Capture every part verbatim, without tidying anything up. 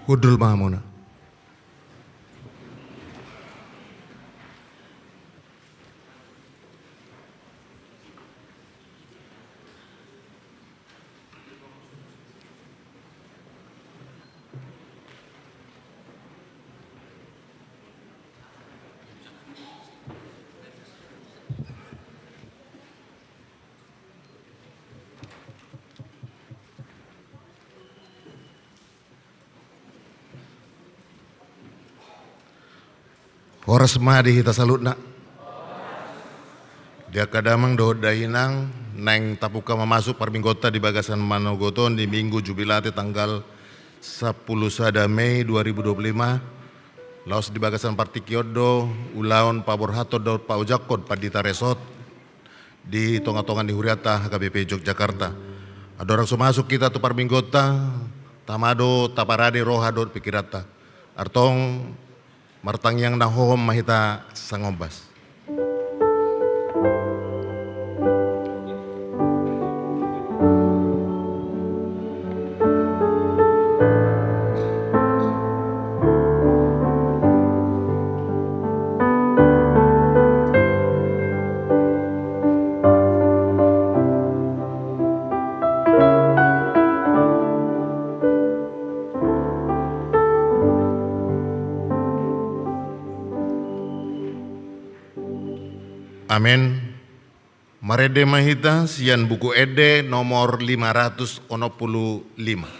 Hundul ma hamuna. Horas ma di hita saluhutna. Di angka damang dohot dainang, naeng tabuka ma masuk parmingguonta di bagasan manogot on di Minggu Jubilate tanggal sampulu sada Mei dua ribu dua puluh lima. Laos di bagasan partingkian on do ulaon paborhathon dohot paojakhon pandita resort di tonga-tonga ni hurianta H K B P Yogyakarta. Andorang so masuk hita tu parmingguonta, tama do taparade roha dohot pingkiranta. Antong martangiang na hohom ma hita sangombas. Amen. Marende ma hita sian Buku Ende nomor lima ratus onom pulu lima.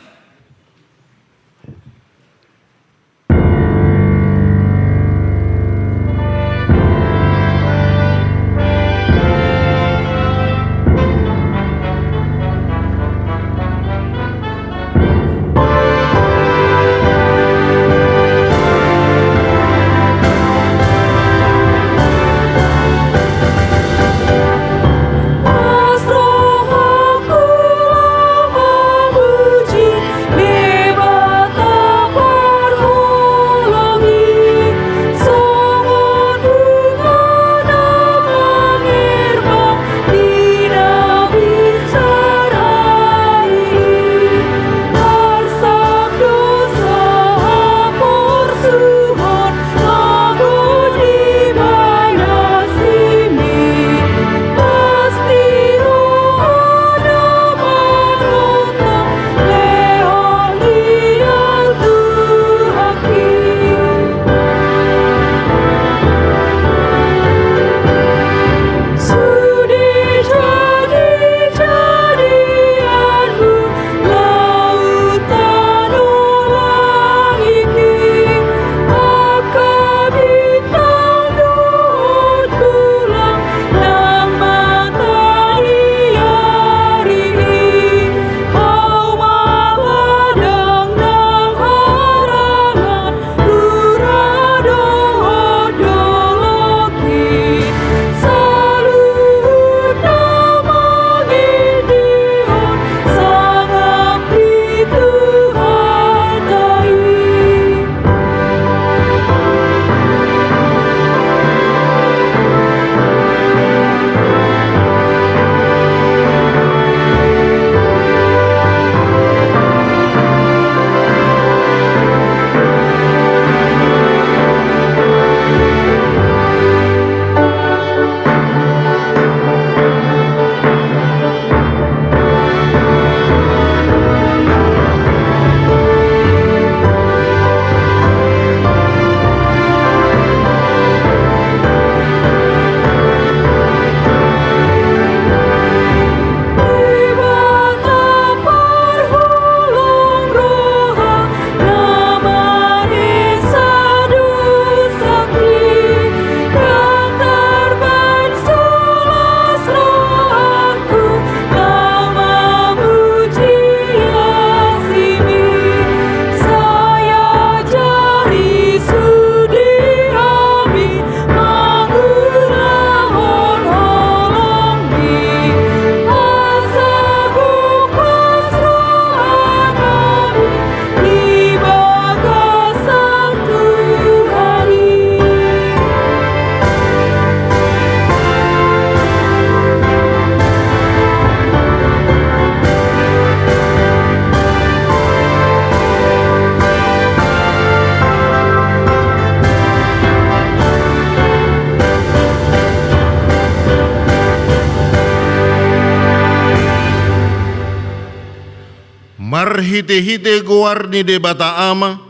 Hite-hite goar ni Debata Ama,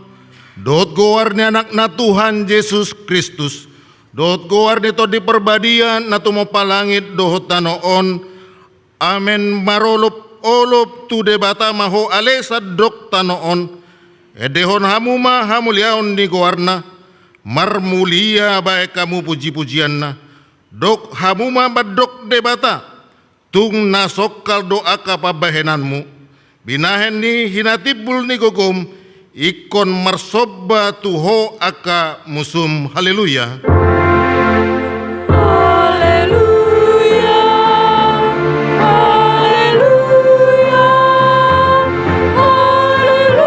dohot goar ni Anakna Tuhan Jesus Kristus, dohot goar ni Tondi Parbadia na tumompa langit dohot tano on, amen, marolop-olop tu Debata ma ho ale sandok tano on. Endehon hamu ma hamuliaon ni goarna, marmulia baen hamu puji-pujianna, dok hamu ma mandok Debata, tung na songkal do angka pambahenanmu. Binahen ni hinatimbul ni gogom, ingkon marsomba tu ho angka musum. Haleluya. Haleluya. Haleluya. Haleluya.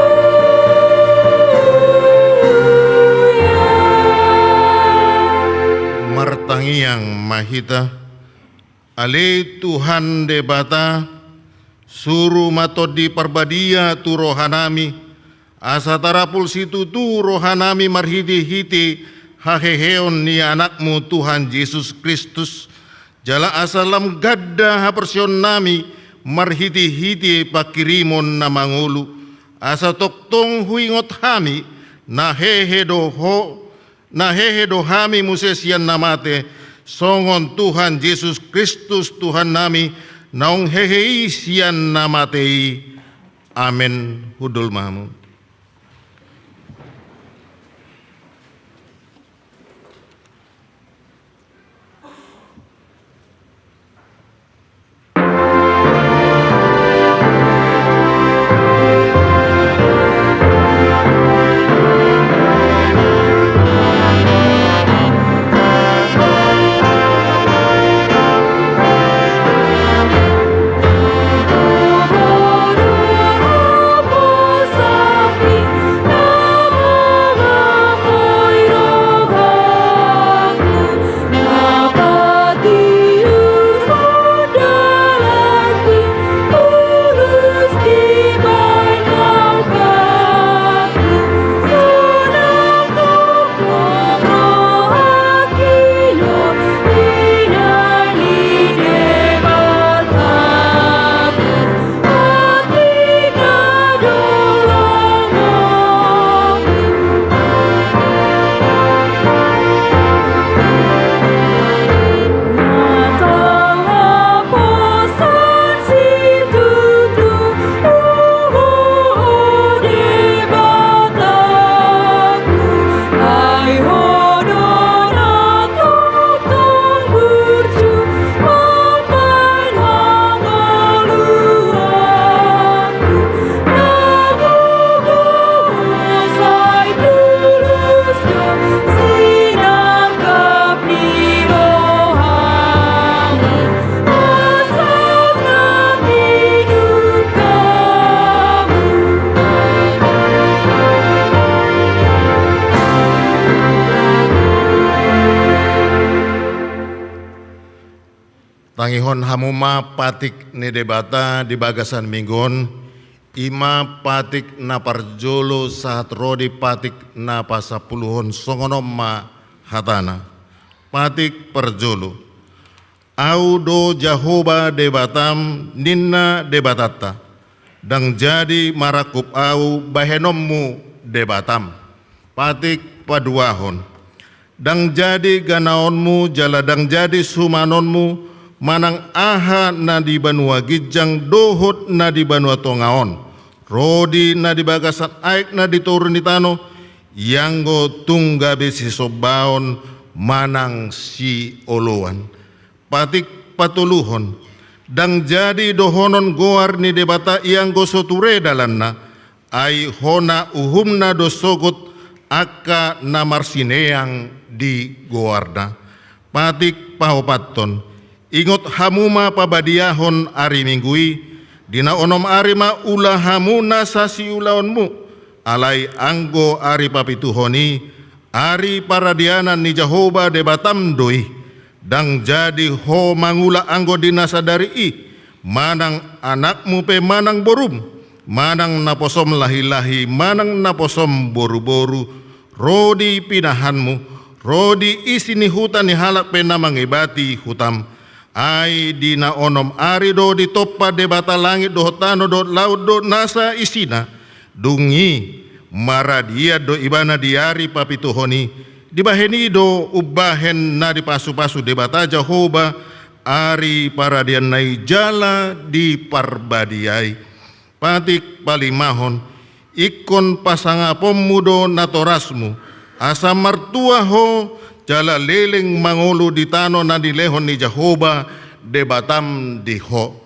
Martangiang ma hita. Ale Tuhan Debata, suru ma Tondi Parbadia tu rohanami, asa tarapul situtu rohanami marhite-hite haheheon ni Anakmu Tuhan Jesus Kristus, jala asa lam ganda haporseaonnami marhite-hite panghirimon na mangolu, asa tongtong huingot hami, na hehe do ho, na hehe do hami muse sian na mate, songon Tuhan Jesus Kristus Tuhannami, naung hehe i sian na mate i. Amen. Hundul ma hamu. Tangihon hamu ma patik ni Debata di bagasan minggu on, i ma patik na parjolo sahat ro di patik na pasampuluhon. Songon on ma hatana. Patik parjolo. Ahu do Jahowa Debatam, ninna Debatanta. Ndang jadi marangkup ahu bahenonmu Debatam. Patik paduahon. Ndang jadi ganaonmu jala ndang jadi sumanonmu manang aha na di banua ginjang dohot na di banua tonga on, ro di na di bagasan aek na di toru ni tano, ianggo tung gabe sisombaon manang sioloan. Patik patoluhon. Ndang jadi dohonon goar ni Debata ianggo so ture dalanna, ai hona uhumna do sogot angka na marsineang di goarna. Patik paopathon. Ingot hamu ma pabadiahon ari Minggu i, di na onom ari ma ula hamu nasa siulaonmu, alai anggo ari papituhon i, ari paradianan ni Jahowa Debatam do i. Ndang jadi ho mangula anggo di na sadari i, manang anakmu pe manang borum, manang naposom lahi-lahi manang naposom boru-boru, ro di pinahanmu, ro di isi ni huta ni halak pe na mangebati hutam. Ai di na onom ari do ditompa Debata langit dohot tano dohot laut dohot nasa isina. Dung i maradian do Ibana di ari papituhon i. Dibahen i do umbahen na dipasupasu Debata Jahowa ari paradianna i jala diparbadiai. Patik palimahon, ingkon pasangaponmu do natorasmu, asa martua ho jala leleng mangolu di tano na nilehon ni Jahowa Debatam di ho.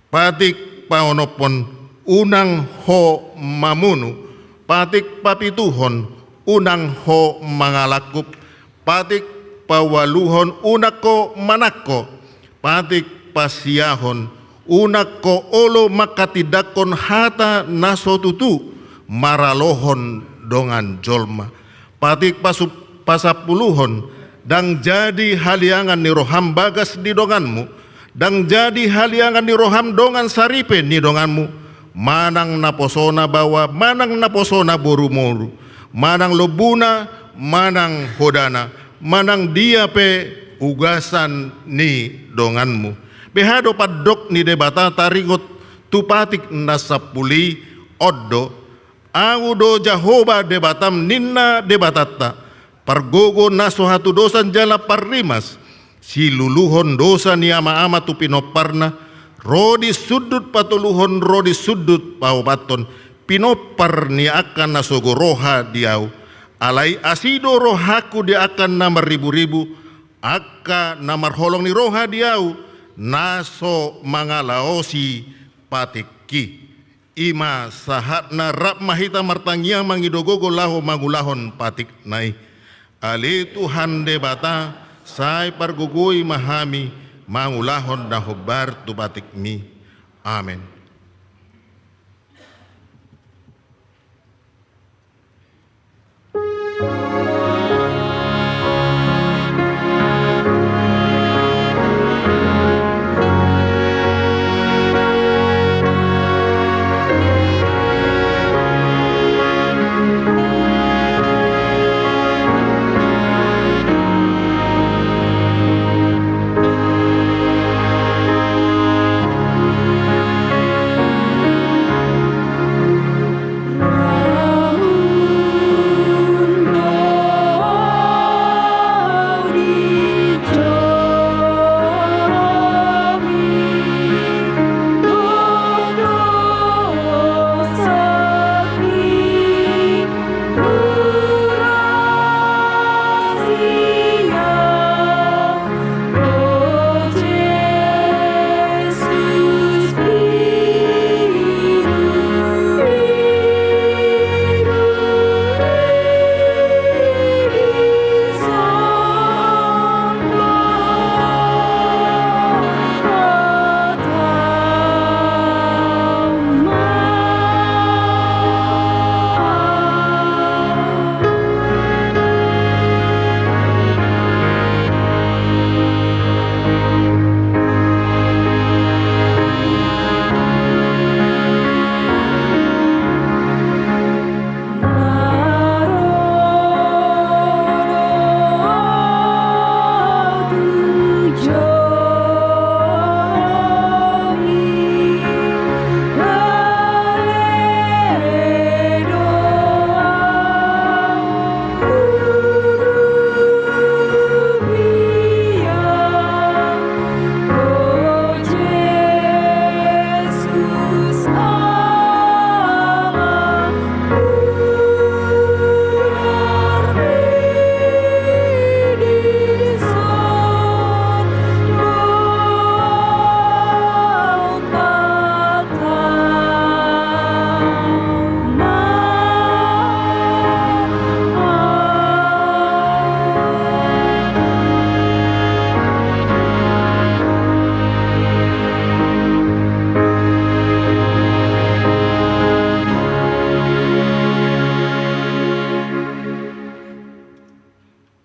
Patik paonomhon, unang ho mamunu. Patik papituhon, unang ho mangalangkup. Patik paualuhon, unang ho manangko. Patik pasiahon, unang ho olo manghatindanghon hata na so tutu maralohon dongan jolma. Patik pasu-, pasampuluhon, ndang jadi haliangan ni roham bagas ni donganmu, ndang jadi haliangan ni roham dongan saripe ni donganmu, manang naposona baoa, manang naposona boruboru, manang lombuna, manang hodana, manang dia pe ugasan ni donganmu. Beha do pandok ni Debata taringot tu patik na sampulu i? On do, Ahu do Jahowa Debatam, ninna Debatanta, pargogo na so hatudosan jala parrimas, siluluhon dosa ni amaama tu pinomparna, ro di sundut patoluhon ro di sundut paopathon, pinompar ni angka na sogo roha di Ahu. Alai asi do rohangku di angka na marriburibu, angka na marholong ni roha di Ahu, na so mangalaosi patikki. I ma sahatna. Rap ma hita martangiang mangido gogo laho mangulahon patikna i. Ale Tuhan Debata, sai pargogoi ma hami mangulahon na hombar tu patikmi. Amen.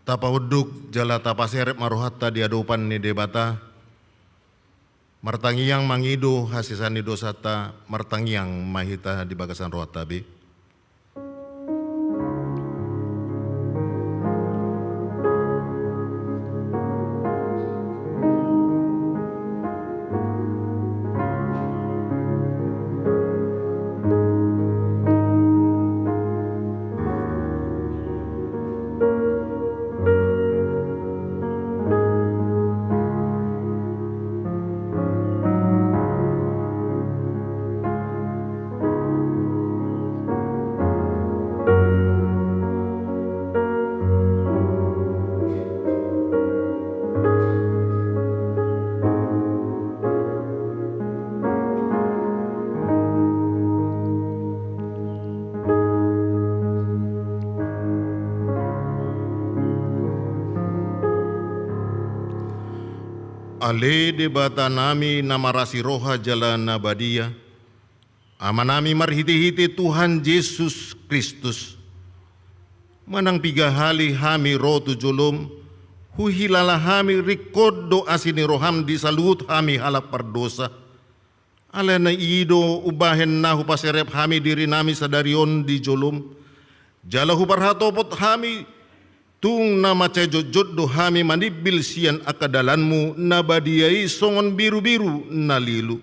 Tapaunduk jala tapaserep ma rohanta di adopan ni Debata. Martangiang mangido hasesaan ni dosanta, martangiang ma hita di bagasan rohanta be. Ale Debatanami na marasi roha jala na badia, Amanami marhitehite Tuhan Jesus Kristus, manang piga hali hami ro tu jolom, huhilala hami ringkot do asi ni roham di saluhut hami halak pardosa. Alani i do umbahen na hupaserep hami dirinami sadari on di jolom, jala huparhatopot hami, tung na mansai jotjot do hami manimbil sian angka dalanmu na badia i songon birubiru na lilu.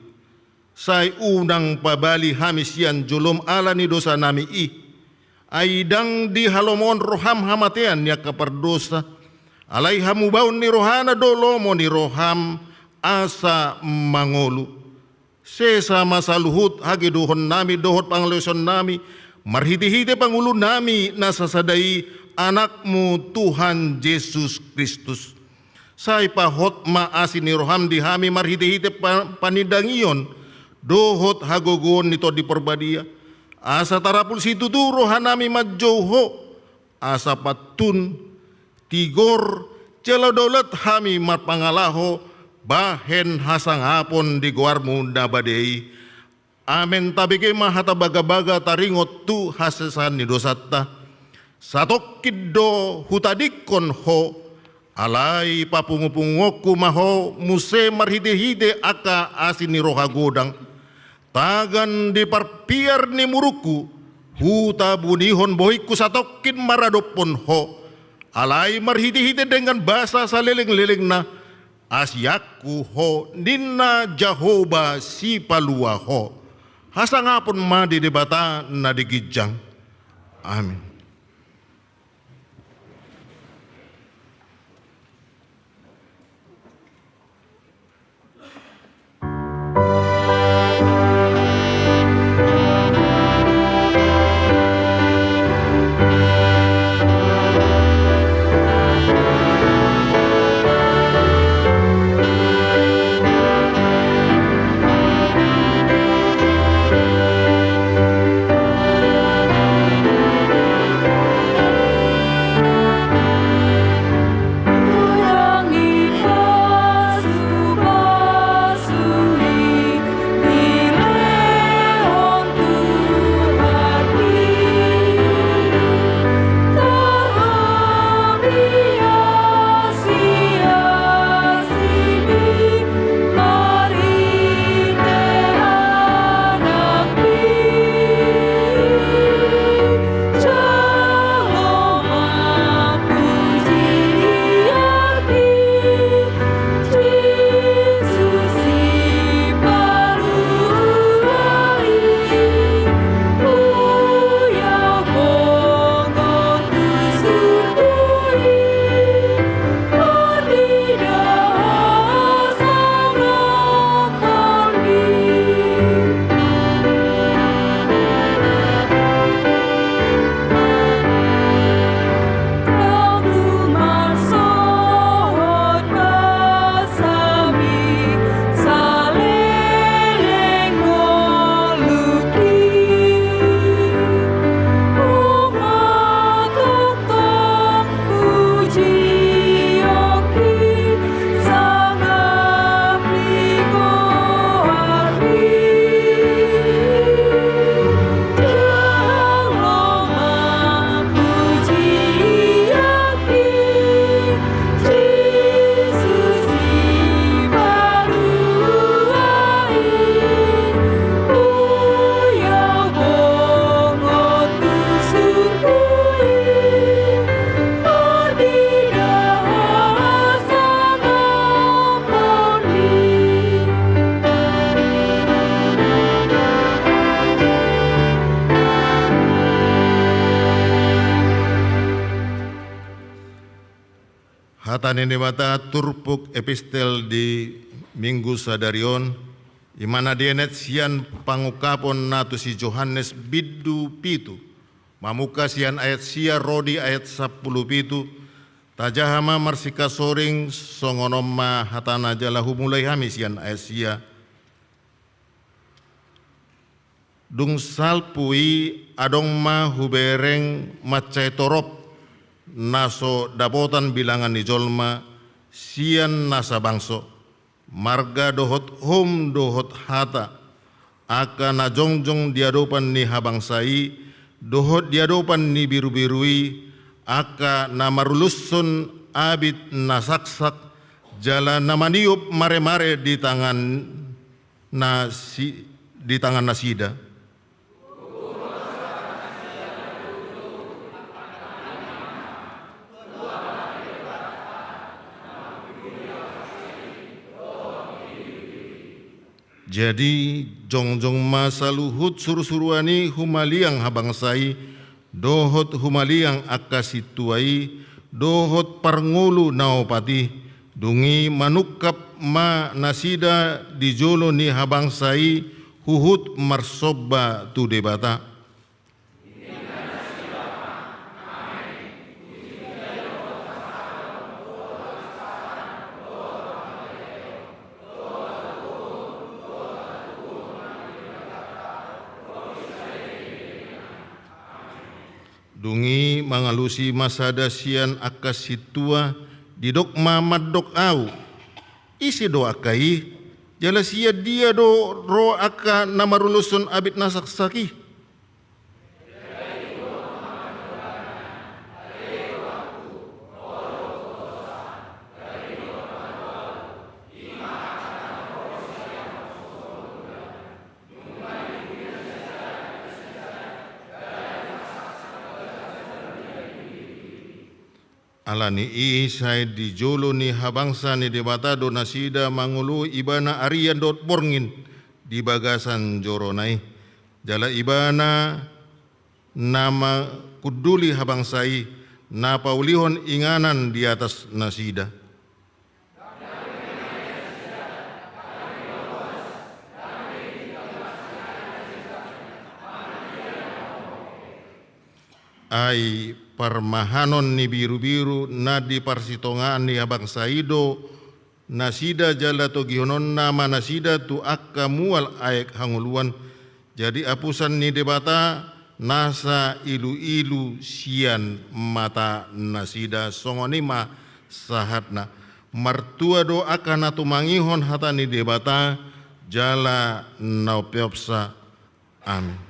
Sai unang pabali hami sian jolom alani dosanami i. Ai ndang di halomoan roham hamatean ni angka pardosa. Alai hamubaon ni rohana do lomo ni roham asa mangolu. Sesa ma saluhut hageduhonnami dohot pangalaosionnami, marhitehite pangulunami na sasada i, Anakmu Tuhan Jesus Kristus. Sai pahot ma asi ni roham di hami marhitehite pa-, panindangion dohot hagogoon ni Tondi Parbadia. Asa tarapul situtu rohanami manjou Ho, asa pantun, tigor, jala daulat hami marpangalaho bahen hasangapon di goarmu na badia i. Amen. Tabege ma hata bagabaga taringot tu hasesaan ni dosanta. Satongkin do hutadingkon Ho, alai papungupunguonku ma Ho muse marhitehite angka asi ni roha godang. Tagan di parpiar ni murungku, hutabunihon bohingku satongkin maradophon Ho. Alai marhitehite dengan basa salelenglelengna, asianku Ho, ninna Jahowa Sipalua Ho. Hasangapon ma di Debata na di ginjang. Amen. Hata ni Debata turpuk epistel di Minggu sadari on, i ma na dienet sian pangungkapon na tu si Johannes bindu pitu, mamungka sian ayat sia ro di ayat sampulu pitu. Tajaha ma marsihasoring, songon on ma hatana jala humulai hami sian ayat sia. Dung salpu i adong ma hubereng mansai torop na so dapotan bilangan ni jolma sian nasa bangso. marga dohot hom dohot hata, angka na jongjong di adopan ni habangsa i, dohot di adopan ni birubiru i, angka na maruloshon abit na saksak, jala na maniop maremare di tangan na si, di tangan nasida. Jadi, jongjong ma saluhut surusuruan i humaliang habangsa i, dohot humaliang angka sintua i, dohot parngolu na opat i, dung i manungkap ma nasida di jolo ni habangsa i, huhut marsomba tu Debata. Dung i mangalusi ma sada sian angka sintua, didok ma mandok ahu: Ise do angka i? Jala sian dia do ro angka na maruloshon abit na saksak i? Ala ni i, sai di jolo ni habangsa ni Debata do nasida mangoloi ibana arian dohot borngin di bagasan jorona i. Jala ibana na mangunduli habangsa i, na paulihon inganan di atas nasida. Ai parmahanon ni birubiru na di parsitongaan ni habangsa i do nasida, jala togihononna ma nasida tu angka mual aek hangoluan. Jadi apusan ni Debata nasa iluilu sian mata nasida. Songon i ma sahatna. Martua do angka na tumangihon hata ni Debata jala na umpeopsa. Amin.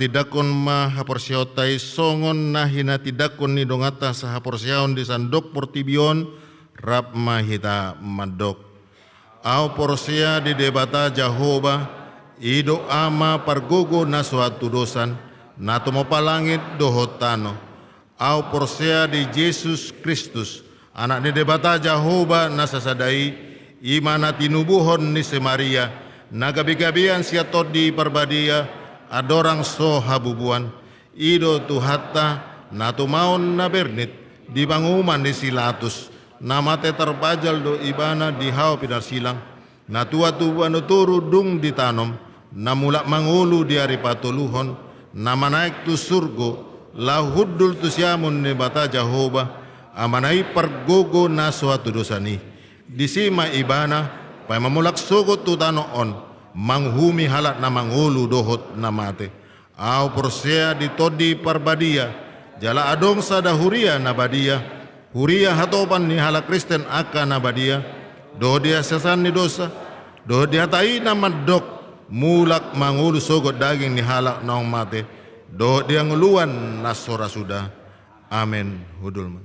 Tindangkon ma haporseaonta i songon na hinatindangkon ni donganta sahaporseaon di sandok portibi on. Rap ma hita mandok: Ahu porsea di Debata Jahowa, i do Ama pargogo na so hatudosan, na tumompa langit dohot tano. Ahu porsea di Jesus Kristus, Anak ni Debata Jahowa na sasada i, i ma na tinubuhon ni si Maria, na gabegabean sian Tondi Parbadia, andorang so habubuan. I do Tuhanta, na tumaon na bernit di panguhuman ni si Latus, na mate tarbajal do Ibana di hau pinarsilang, na tua tu banua toru dung ditanom, na mulak mangolu di ari patoluhon, na manaek tu surgo, laho hundul tu siamun ni Debata Jahowa, Amana i pargogo na so hatudosan i. Disi ma Ibana, paima mulak sogot tu tano on, manguhumi halak na mangolu dohot na mate. Ahu porsea di Tondi Parbadia, jala adong sada huria na badia, huria hatopan ni halak Kristen angka na badia, dohot di hasesaan ni dosa, dohot di hata i na mandok, mulak mangolu sogot daging ni halak naung mate, dohot di hangoluan na so ra suda. Amen. Hundul ma.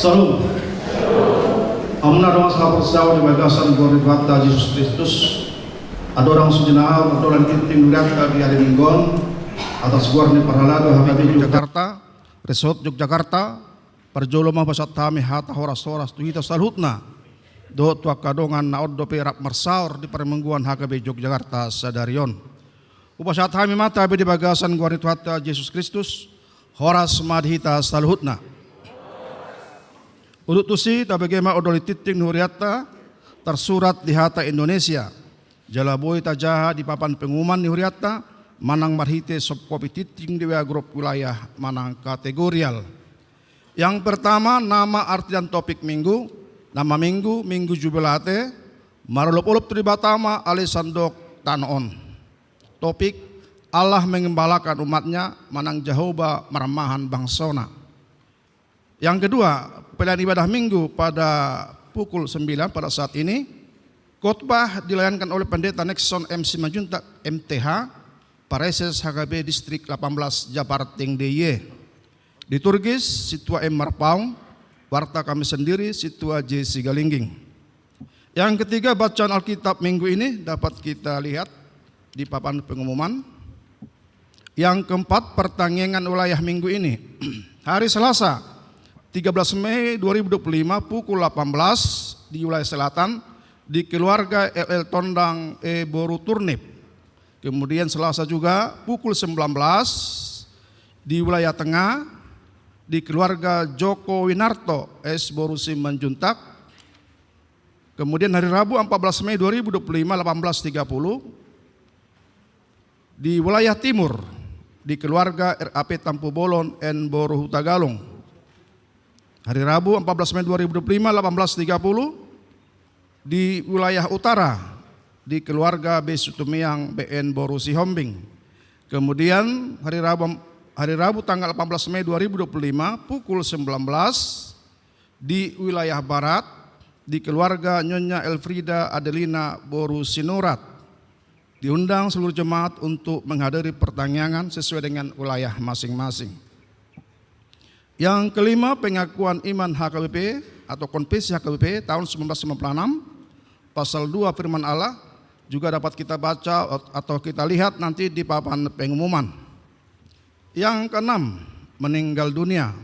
Syalom. Hamuna dongan sahaporseaon di bagasan goar ni Tuhanta Jesus Kristus. Andorang songon i, andorang tintin ni hurianta di ari Minggu on, atas goar ni parhalado H K B P Jakarta, Resort Yogyakarta, parjolo ma hupasahat hami hata horas-horas tu hita saluhutna dohot tu angka dongan na on dope rap marsaor di parmingguan H K B P Yogyakarta sadari on. Hupasahat hami ma tabe di bagasan goar ni Tuhanta Jesus Kristus. Horas ma di hita saluhutna. Udut tusi, tabege ma ondol ni tintin ni hurianta tarsurat di hata Indonesia, jala boi tajaha di papan pengumuman ni hurianta manang marhite soft copy tintin di W A grup wilayah manang kategorial. Yang pertama, nama, arti dan topik minggu. Nama minggu, Minggu Jubilate, marolopolop tu Debata ma ale sandok tano on. Topik, Allah mengembalakan umat-Nya manang Jahowa marmahan bangso-Na. Yang kedua, pelayanan ibadah Minggu pada pukul sembilan pada saat ini. Khotbah dilayankan oleh Pendeta Nexon M Simanjuntak, M T H, Praeses H K B P Distrik delapan belas Jabar Tengge D I Y. Liturgis, Sintua M Marpaung, Warta Kami Sendiri, Sintua J Sigalingging. Yang ketiga, bacaan Alkitab minggu ini dapat kita lihat di papan pengumuman. Yang keempat, pertangiangan wilayah minggu ini. Hari Selasa, tiga belas Mei dua ribu dua puluh lima, pukul delapan belas di wilayah selatan, di keluarga L L Tondang, E Boru Turnip. Kemudian Selasa juga pukul sembilan belas di wilayah tengah, di keluarga Joko Winarto, S Boru Simanjuntak. Kemudian hari Rabu, empat belas Mei dua ribu dua puluh lima, delapan belas tiga puluh, di wilayah timur, di keluarga R A P Tampubolon, N Boru Hutagalung. Hari Rabu, empat belas Mei dua ribu dua puluh lima, delapan belas tiga puluh, di wilayah utara, di keluarga B Situmeang, B N Boru Sihombing. Kemudian hari Rabu, hari Rabu tanggal delapan belas Mei dua ribu dua puluh lima, pukul sembilan belas, di wilayah barat, di keluarga Nyonya Elfrida Adelina Boru Sinurat. Diundang seluruh jemaat untuk menghadiri pertangiangan sesuai dengan wilayah masing-masing. Yang kelima, pengakuan iman H K B P atau konfesi H K B P tahun sembilan belas sembilan puluh enam, pasal dua Firman Allah, juga dapat kita baca atau kita lihat nanti di papan pengumuman. Yang keenam, meninggal dunia.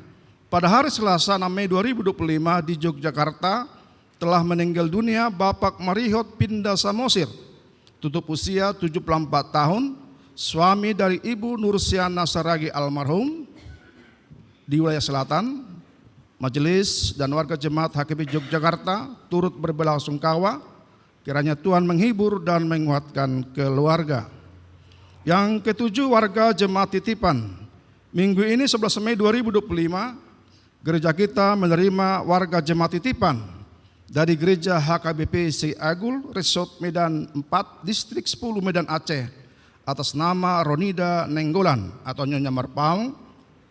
Pada hari Selasa, enam Mei dua ribu dua puluh lima, di Yogyakarta, telah meninggal dunia Bapak Marihot Pinda Samosir, tutup usia tujuh puluh empat tahun, suami dari Ibu Nursiana Saragi almarhum, di wilayah selatan. Majelis dan warga jemaat H K B P Yogyakarta turut berbelasungkawa. Kiranya Tuhan menghibur dan menguatkan keluarga. Yang ketujuh, warga jemaat titipan. Minggu ini, sebelas Mei dua ribu dua puluh lima, gereja kita menerima warga jemaat titipan dari gereja H K B P Sei Agul, Resort Medan empat, Distrik sepuluh, Medan Aceh, atas nama Ronida Nainggolan atau Nyonya Marpaung,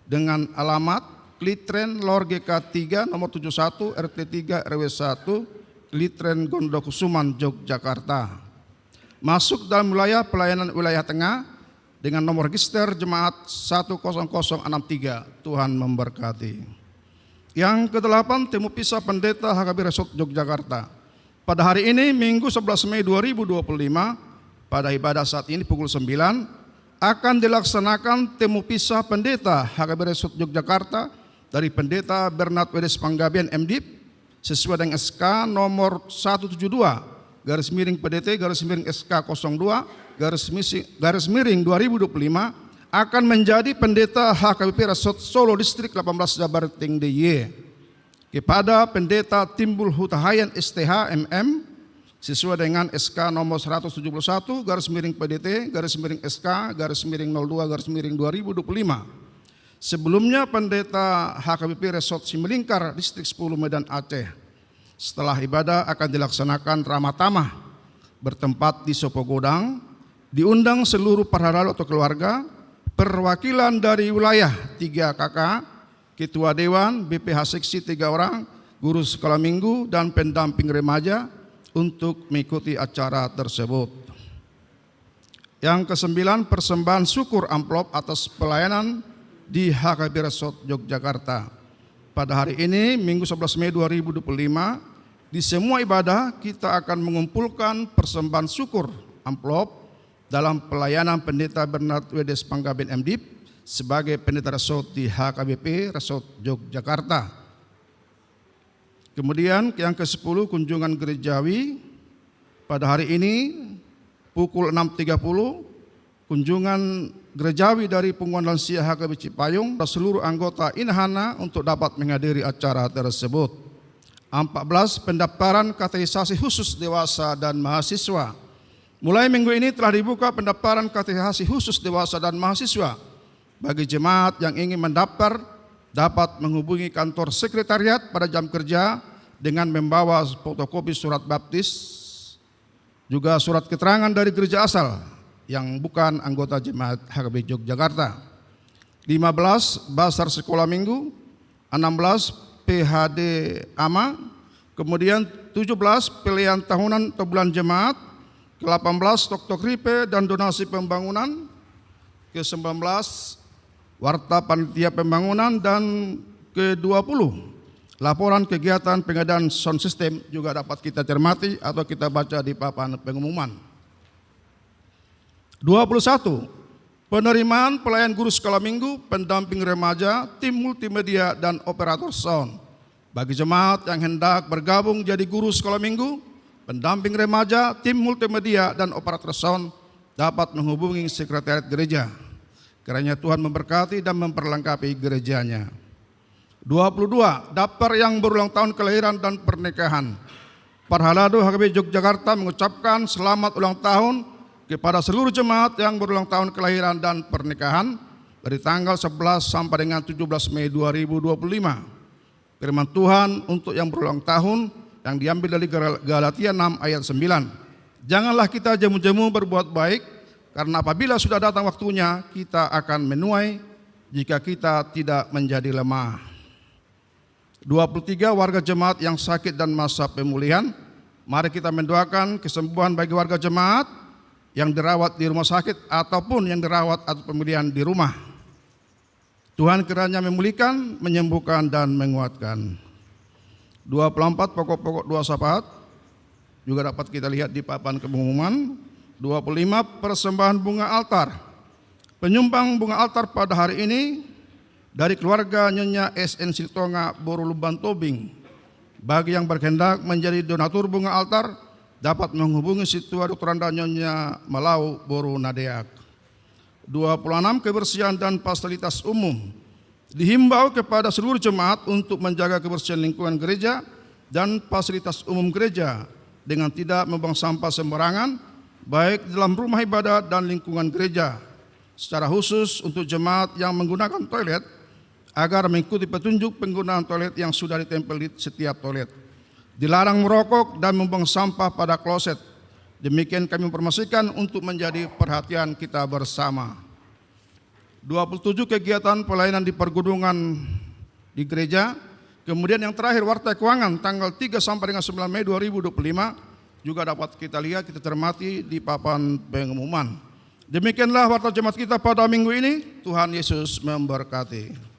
dengan alamat Klitren Lor G K tiga, nomor tujuh satu, R T tiga, R W satu, Klitren Gondokusuman, Yogyakarta. Masuk dalam wilayah pelayanan wilayah tengah dengan nomor register jemaat satu kosong kosong enam tiga. Tuhan memberkati. Yang kedelapan, temu pisah pendeta H K B P Resort Yogyakarta. Pada hari ini, Minggu, sebelas Mei dua ribu dua puluh lima, pada ibadah saat ini pukul sembilan, akan dilaksanakan temu pisah pendeta H K B P Resort Yogyakarta dari Pendeta Bernard Wedes Panggabean, M Div, sesuai dengan S K nomor satu tujuh dua garis miring P D T garis miring S K kosong dua garis misi-, garis miring dua ribu dua puluh lima, akan menjadi pendeta H K B P Resort Solo Distrik delapan belas Jabar Tengge D I Y. Kepada Pendeta Timbul Hutahayan, S T H, M M, sesuai dengan S K nomor seratus tujuh puluh satu garis miring P D T garis miring S K garis miring nol dua garis miring dua ribu dua puluh lima. Sebelumnya, Pendeta H K B P Resort Simalingkar, Distrik sepuluh, Medan Aceh. Setelah ibadah akan dilaksanakan ramah tamah, bertempat di Sopo Godang, diundang seluruh parhalado atau keluarga, perwakilan dari wilayah tiga K K, ketua dewan, B P H seksi tiga orang, guru sekolah minggu, dan pendamping remaja untuk mengikuti acara tersebut. Yang kesembilan, persembahan syukur amplop atas pelayanan di H K B P Resort Yogyakarta. pada hari ini, Minggu sebelas Mei dua ribu dua puluh lima, di semua ibadah kita akan mengumpulkan persembahan syukur amplop dalam pelayanan Pendeta Bernard Wedes Panggabean M Div sebagai Pendeta Resort di H K B P Resort Yogyakarta. Kemudian yang kesepuluh, kunjungan gerejawi pada hari ini pukul enam tiga puluh, kunjungan gerejawi dari Punguan Lansia H K B Cipayung dan seluruh anggota Inahana untuk dapat menghadiri acara tersebut. Empat belas, pendaftaran katekisasi khusus dewasa dan mahasiswa. Mulai minggu ini telah dibuka pendaftaran katekisasi khusus dewasa dan mahasiswa. Bagi jemaat yang ingin mendaftar, dapat menghubungi kantor sekretariat pada jam kerja dengan membawa fotokopi surat baptis, juga surat keterangan dari gereja asal yang bukan anggota jemaat H K B Yogyakarta. Lima belas, basar sekolah minggu. Enam belas, P H D ama. Kemudian tujuh belas, pelean tahunan atau bulan jemaat. Delapan belas, toktok ripe dan donasi pembangunan. Ke sembilan belas, warta panitia pembangunan. Dan ke dua puluh, laporan kegiatan pengadaan sound system juga dapat kita cermati atau kita baca di papan pengumuman. Dua puluh satu, penerimaan pelayan guru sekolah minggu, pendamping remaja, tim multimedia, dan operator sound. Bagi jemaat yang hendak bergabung jadi guru sekolah minggu, pendamping remaja, tim multimedia, dan operator sound dapat menghubungi sekretariat gereja. Kiranya Tuhan memberkati dan memperlengkapi gereja-Nya. Dua puluh dua, daftar yang berulang tahun kelahiran dan pernikahan. Parhalado H K B Yogyakarta mengucapkan selamat ulang tahun kepada seluruh jemaat yang berulang tahun kelahiran dan pernikahan dari tanggal sebelas sampai dengan tujuh belas Mei dua ribu dua puluh lima. Firman Tuhan untuk yang berulang tahun yang diambil dari Gal-, Galatia enam ayat sembilan. Janganlah kita jemu-jemu berbuat baik, karena apabila sudah datang waktunya, kita akan menuai jika kita tidak menjadi lemah. Dua puluh tiga, warga jemaat yang sakit dan masa pemulihan. Mari kita mendoakan kesembuhan bagi warga jemaat yang dirawat di rumah sakit ataupun yang dirawat atau pemulihan di rumah. Tuhan kiranya memulihkan, menyembuhkan, dan menguatkan. Dua puluh empat, pokok-pokok doa syafaat juga dapat kita lihat di papan pengumuman. Dua puluh lima, persembahan bunga altar. Penyumbang bunga altar pada hari ini dari keluarga Nyonya S N Silitonga, Boru Lumban Tobing. Bagi yang berkehendak menjadi donatur bunga altar, dapat menghubungi Sintua Doktoranda Nyonya Malau, Boru Nadeak. Dua puluh enam, kebersihan dan fasilitas umum. Dihimbau kepada seluruh jemaat untuk menjaga kebersihan lingkungan gereja dan fasilitas umum gereja dengan tidak membuang sampah sembarangan, baik di dalam rumah ibadah dan lingkungan gereja. Secara khusus untuk jemaat yang menggunakan toilet, agar mengikuti petunjuk penggunaan toilet yang sudah ditempel di setiap toilet. Dilarang merokok dan membuang sampah pada kloset. Demikian kami informasikan untuk menjadi perhatian kita bersama. Dua puluh tujuh, kegiatan pelayanan di pergunungan di gereja. Kemudian yang terakhir, warta keuangan tanggal tiga sampai dengan sembilan Mei dua ribu dua puluh lima juga dapat kita lihat, kita cermati di papan pengumuman. Demikianlah warta jemaat kita pada minggu ini. Tuhan Yesus memberkati.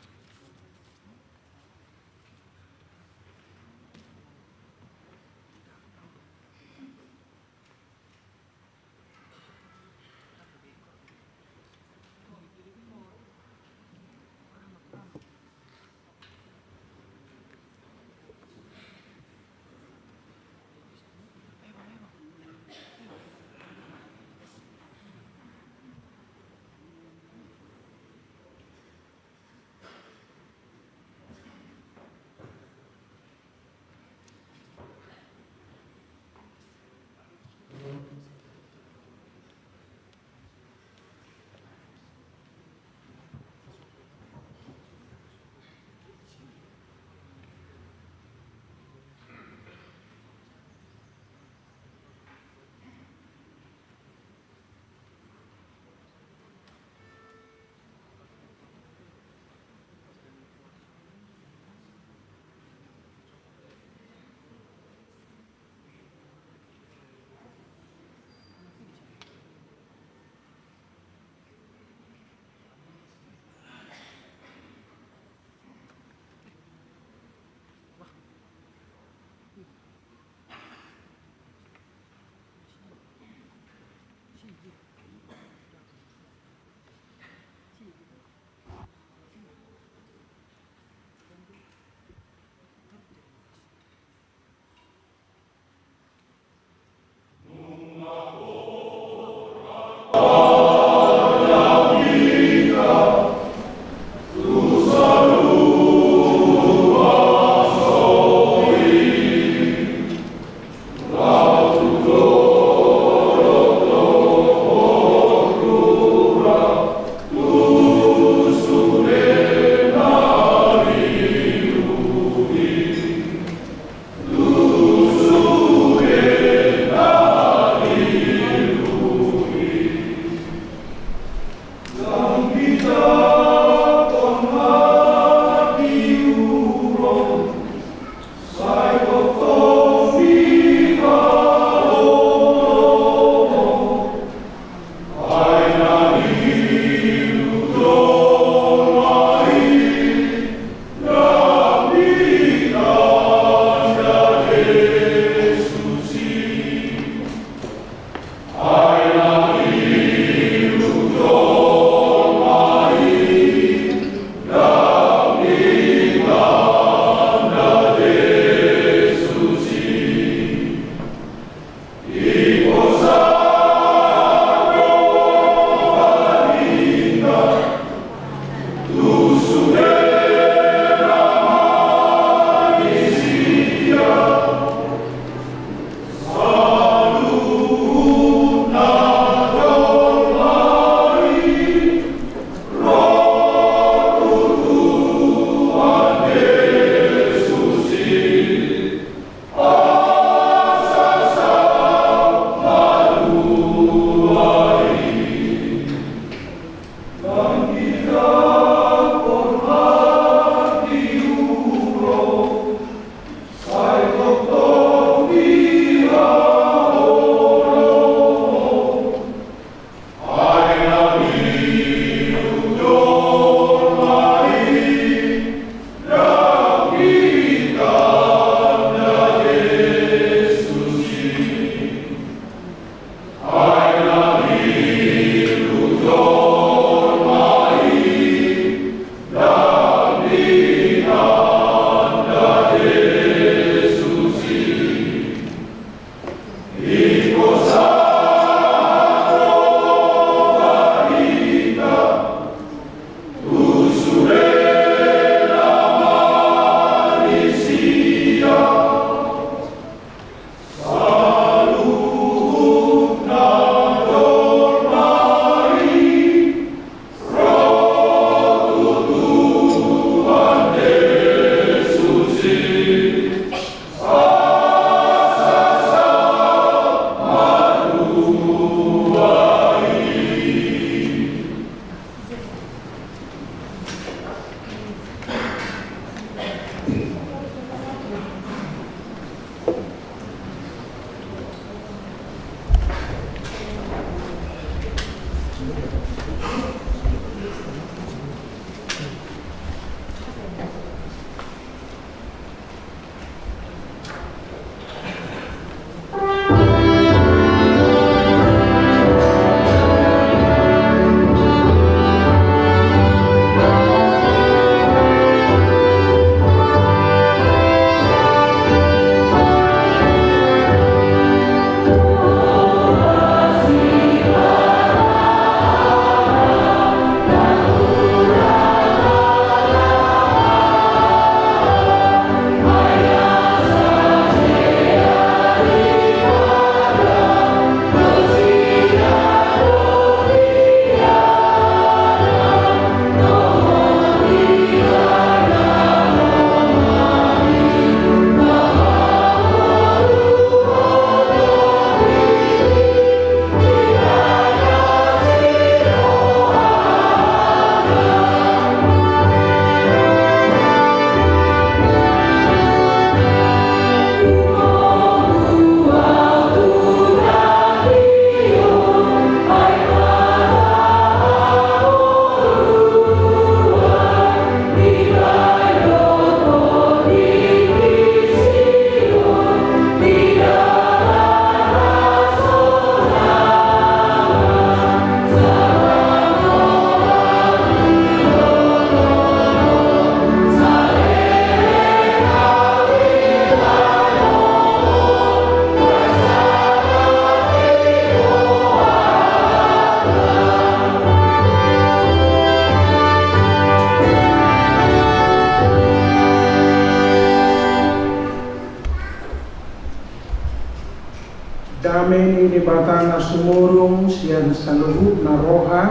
Dame ni Debata na sumurung sian saluhutna roha,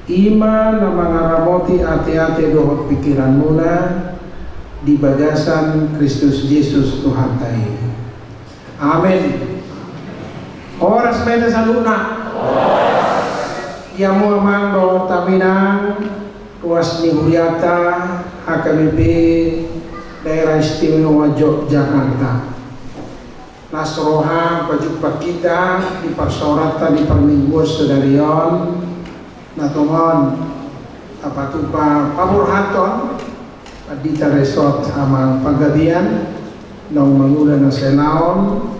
i ma na mangaramoti ateate dohot pingkiranmuna di bagasan Kristus Jesus Tuhanta i. Amen. Horas ma di hita saluhutna. Di hamu amang dohot hamu inang, ruas ni huriata H K B P Daerah Istimewa Yogyakarta. Las roha pajumpang hita di parsaoranta di parmingguon sadari on, na tongon tapatupa paborhathon pandita resort amang panggabean, naung mangula na salaon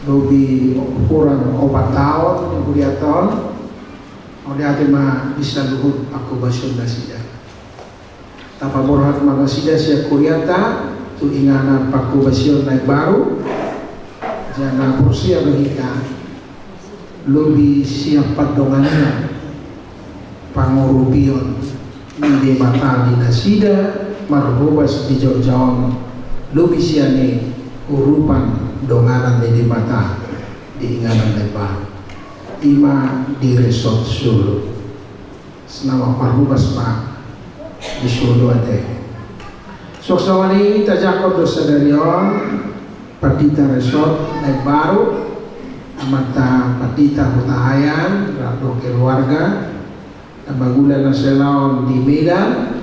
lobi hurang opat taon di huriata on. Mauliate ma di saluhut panghobasion nasida. Tapaborhat ma nasida sian huriata tu inganan panghobasion na imbaru. Jala porsea do hita lobi sian pandonganion pangurupion ni Debata di nasida marhobas di Jogja on, lobi sian i urupan donganan ni Debata di inganan na imbaru, i ma di resort Solo. Selamat marhobas ma di Solo ate. Suang songon i tajangkon do sadari on pandita resort na imbaru, amanta pandita Hutahaean rap dohot keluarga, na mangula na salaon di Medan,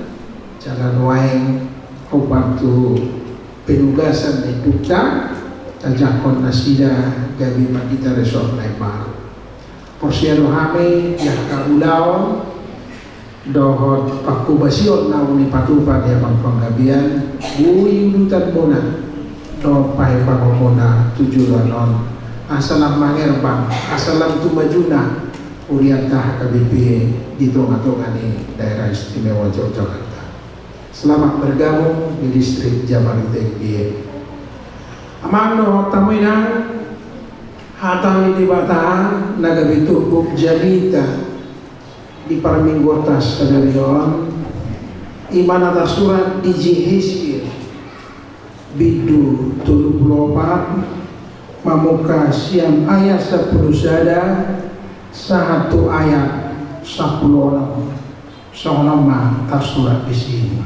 jala nuaeng hombar tu penugasan ni indukta, tajangkon nasida gabe pandita resort na imbaru. Porsea do hami di angka ulaon dohot panghobasion naung dipatupa di amang panggabean, boi udutanmuna dohot pahembangonmuna tu joloan on, asa lam mangerbang, asa lam tu majuna hurianta H K B P di tongatonga ni Daerah Istimewa Yogyakarta. Selamat bergabung di Distrik Jamari Tengge. Amang dohot hamu inang, hata ni Debata na gabe turpuk jamita di parmingguonta sadari on, i ma na tarsurat di Jeheskiel bindu tolu pulu opat, mamungka sian ayat sampulu sada sahat tu ayat sampulu onom. Songon on ma tarsurat disi.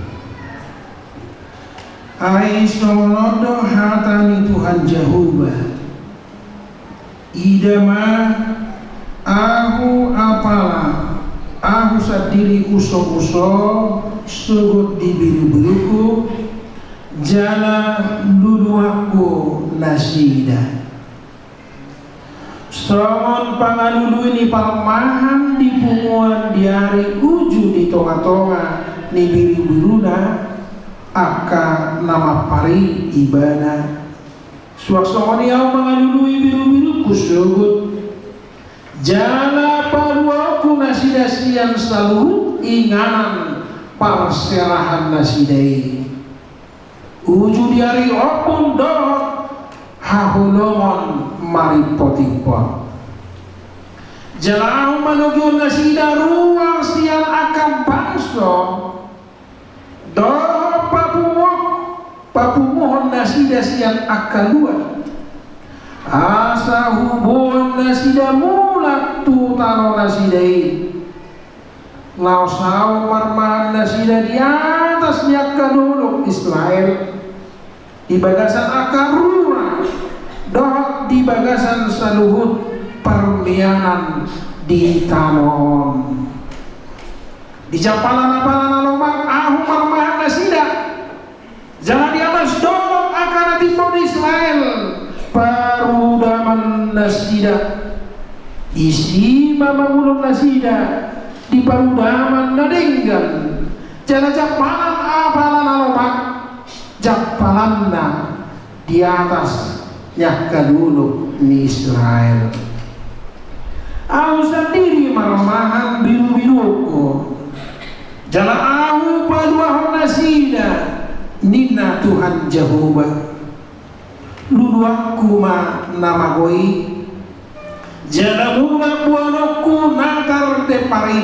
Ai songon on do hata ni Tuhan Jahowa: Ida ma, Ahu apala, Ahu sandiri usohuso sogot di birubirungku, jala luluanku nasida. Songon pangalului ni parmahan di punguan di ari uju di tonga-tonga ni birubiruna angka na mampar i ibana. Suang songon i ahu mangalului birubirungku sogot. Jala paluahonku nasida sian saluhut inganan parserahan nasida i. Uju di ari ombun dohot haholomon marimpot-impot. Jala ahu manogihon nasida ruang sian angka bangso dohot papunguhon, papunguhon nasida sian angka luat. Asa huboan nasida mulak tu tano nasida i. Laos ahu marmahan nasida di atas ni angka dolok Israel, di bagasan angka rura, dohot di bagasan saluhut parmianan di tano on. Di jampalan apala na lomak ahu marmahan nasida. Jala di atas dolok angka na timbo ni Israel parudaman nasida. Disi ma mangulon nasida di parudaman na denggan. Jala jampalan apala na lomak, jampalanna di atas ni angka dolok ni Israel. Ahu sandiri marmahan birubirungku, jala ahu paluahon nasida, ninna Tuhan Jahowa. Luluanku ma na mago i, jala mulak boanonku na tardempar i.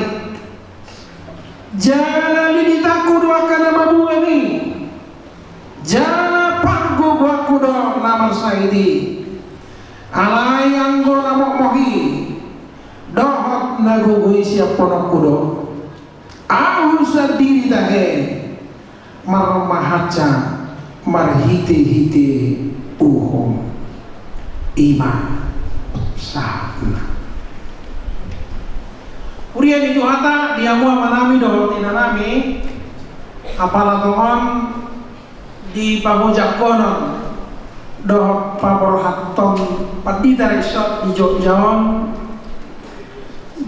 Jala lilitanku do angka na mabuang i, jala pargogoanku do na marsahit i. Alai anggo na mokmok i dohot na gogo i siappononku do. Ahu sandiri tahe marmahansa marhitehite uhum. I ma sahatna. Huria ni Tuhanta, di hamu amanami dohot inanami, apala tongon di pamojangkonon dohot paborhathon pandita resort di Jogja on,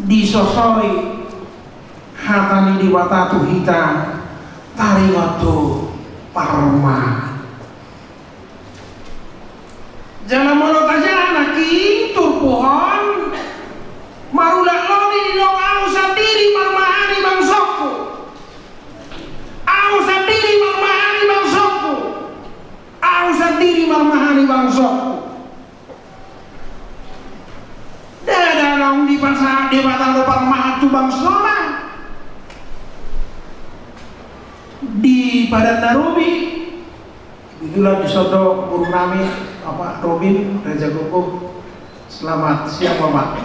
disosoi hata ni Debata tu hita taringot tu parmahan. Jala molo tajaha nangkin turpuk on, marulak lodi didok ahu sandiri marmahani bangsongku. Ahu sandiri marmahani bangsongku. Ahu sandiri marmahani bangsongku. Ndada naung dipasahat Debata do parmahan tu bangsona. Di Padan na Robi, kebetulan dison do guru nami, Bapak Robin Raja Gogok. Selamat siang, Bapak.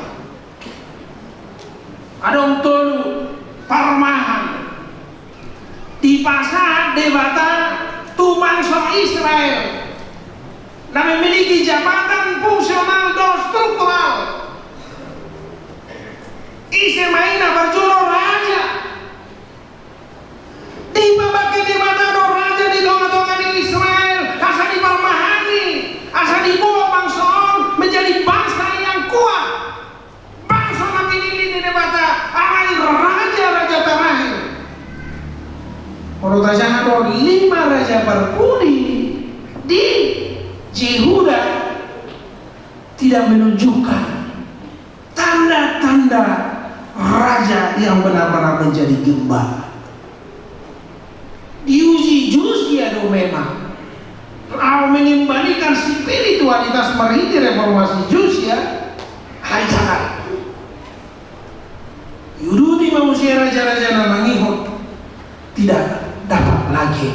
Adong tolu parmahan dipasahat Debata tu bangso Israel na memiliki jabatan fungsional dohot struktural. Ise ma i? Na parjolo raja. Dipabangke Debata do raja di tonga-tonga ni Israel, asa diparmahani, asa diboan bangso on menjadi bangsa yang kuat. Bangso na pinillit ni Debata, alai raja-raja terakhir. Molo tajaha do lima raja parpudi di Jehuda tidak menunjukkan tanda-tanda raja yang benar-benar menjadi gembala. Diuji Josia do memang. Laho mengembalikan spiritualitas marhite reformasi Josia, ai gagal. Diuduti ma muse raja-raja na mangihut, tidak dapat lagi.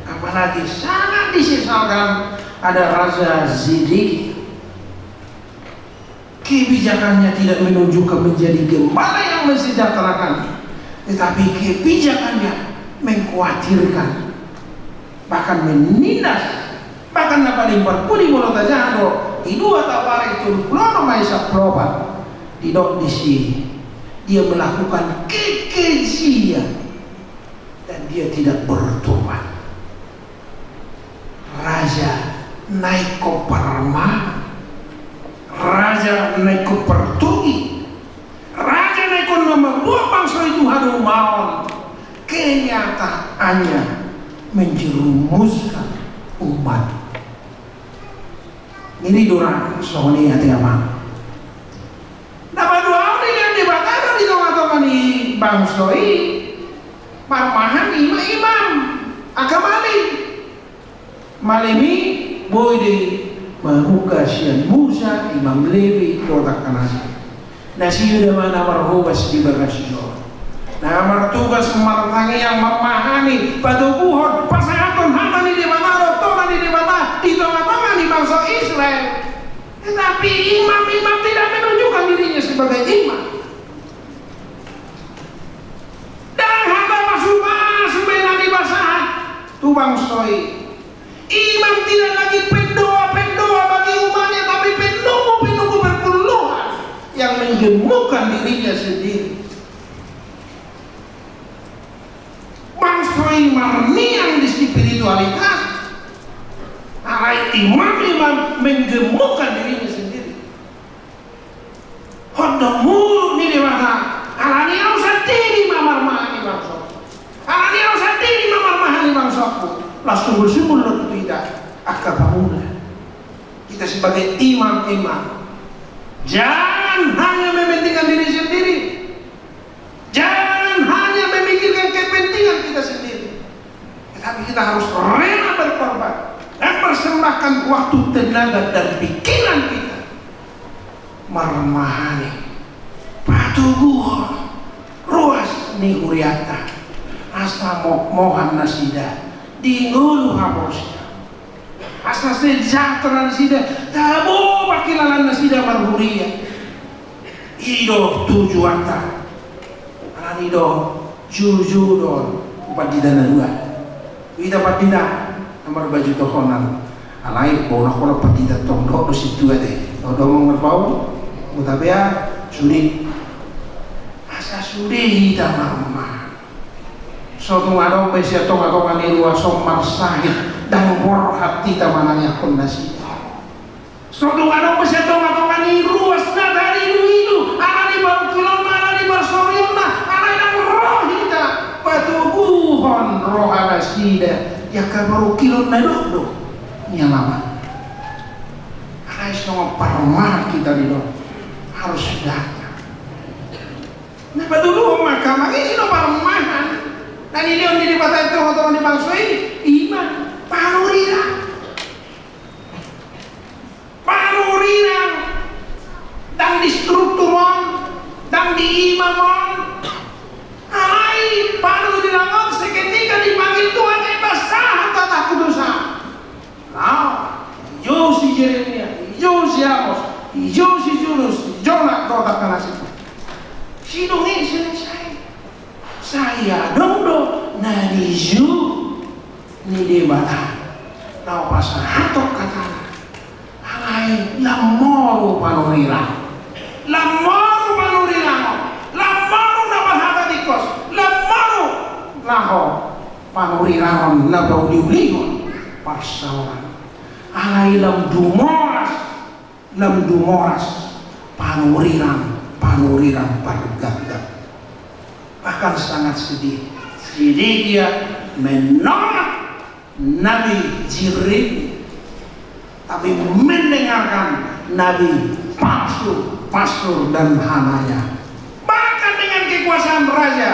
Apalagi sangat disesalkan ada Raja Zedekia. Kebijakannya tidak menunjukkan menjadi gembala yang mensejahterakan, tetapi kebijakannya mengkhawatirkan, bahkan menindas. Bahkan na paling parpudi molo tajaha do di dua Tawarikh tolu pulu onom ayat sampulu opat, didok disi, dia melakukan kekejian dan dia tidak bertobat. Raja na ingkon parmahan, Raja na ingkon partogi, raja na ingkon na mambuat bangso i tu haluaon, kenyataannya menjerumuskan umat. Jadi dora songon i, ate amang. Na paduahon, dilehon Debata do di tongatonga ni bangso i parmahan i ma imam, angka malim. Malim i boi do i mamungka sian Musa, Imam Lewi dohot angka na asing. Nasida ma na marhobas di bagas i on, na martugas martangiang, mamahani, patoguhon, pasahathon hata ni Debata dohot tona ni Debata di tongatonga ni bangso Israel. Tetapi imam-imam tidak menunjukkan dirinya sebagai imam. Ndang hata pasupasu be na dipasahat tu bangso i. Imam tidak lagi pendoa-pendoa bagi umatnya, tapi penunggu-penunggu perpuluhan yang menggemukkan dirinya sendiri. Bangso i marniang di spiritualitas, alai imam-imam menggemukkan dirinya sendiri. Hot do muluk ni Debata, alani au sandiri ma marmahani bangso. Alani au sandiri ma marmahani bangso. Laos sungul-sungul do tu hita angka pamula. Kita sebagai imam-imam, jangan hanya mementingkan diri sendiri. Jangan hanya memikirkan kepentingan kita sendiri, tetapi kita harus rela berkorban dan persembahkan waktu, tenaga, dan pikiran kita marmahani, patoguhon ruas ni hurianta, asa mokmohan nasida di ngolu haporseaon. Asa sejahtera nasida, tabo pangkilalaan nasida marhuria. I do tujuanta. Alani do jujur do pandita na dua. Hita pandita na marbaju tohonan. Alai bola kola pandita tong do do sintua te. Do do mong marbau. Mutabea sude. Asa sude hita marmahani. So tung adong be sian tongatonga ni ruas on marsahit, ndang borhat hita manangiangkon nasida. So tung adong be sian tongatonga ni ruas na tariduidu, ala ni parungkilonna, ala ni parsorionna, alai ndang ro hita patoguhon roha nasida di angka parungkilon na dokdok ni alaman. Alai songon parmahan hita didok, harus datang. Na patoluhon ma angka amang, ise do parmahan na nilehon ni Debata di tongatonga ni bangso i? I ma panurirang. Panurirang. Ndang di struktur on, ndang di imam on. Alai panurirang on seketika dipanggil Tuhan, eba sahat hatangku tu sahat. Laho, dijou si Jeremia, dijou si Amos, dijou si Yunus, si Jona, dohot angka na asing. Sidung i selesai. Sai adong do na nijou ni Debata laho pasahathon hatana. Alai lam moru panurirang. Lam moru panurirang. Lam moru na marhata tingkos. Lam moru laho panurirangon na pauliulihon parsaoran. Alai lam dumoras, lam dumoras panurirang, panurirang pargapgap. Bahkan sangat sedih. Sedekia menolak Nabi Jeremia, tapi mendengarkan nabi palsu Pasur dan Hananya. Bahkan dengan kekuasaan raja,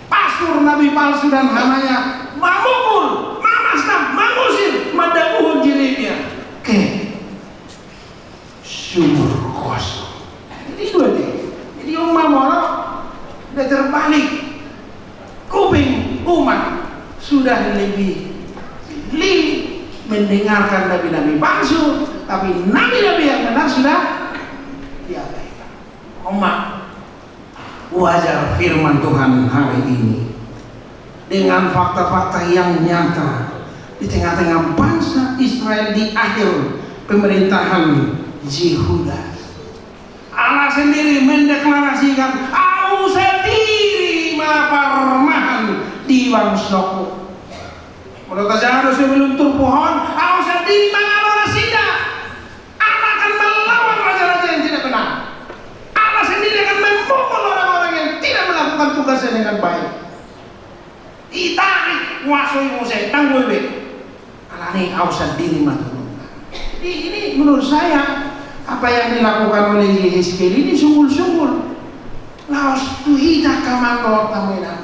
Pasur nabi palsu dan Hananya mamukul, mamasnang, mangusir, mandabuhon Jeremia ke sumur kosong. Jadi dua deh. Jadi umat molo udah terbalik. Kuping umat sudah lebih, lebih mendengarkan nabi-nabi palsu, tapi nabi-nabi yang benar sudah diabaikan. Umat, wajar firman Tuhan hari ini dengan fakta-fakta yang nyata di tengah-tengah bangsa Israel di akhir pemerintahan Yehuda. Allah sendiri mendeklarasikan, "Au sandiri ma parmahan di bangsoku." Molo tajaha do sebelum turpuk on, "Au sandiri mangalo nasida." Allah akan melawan raja-raja dengan baik. Ditarik kuaso i muse, ndang boi be. Alani au sandiri ma turun. Jadi ini menurut saya, apa yang dilakukan oleh Yehezkiel ini sungguh-sungguh. Laos tu hita angka amang dohot hamu inang.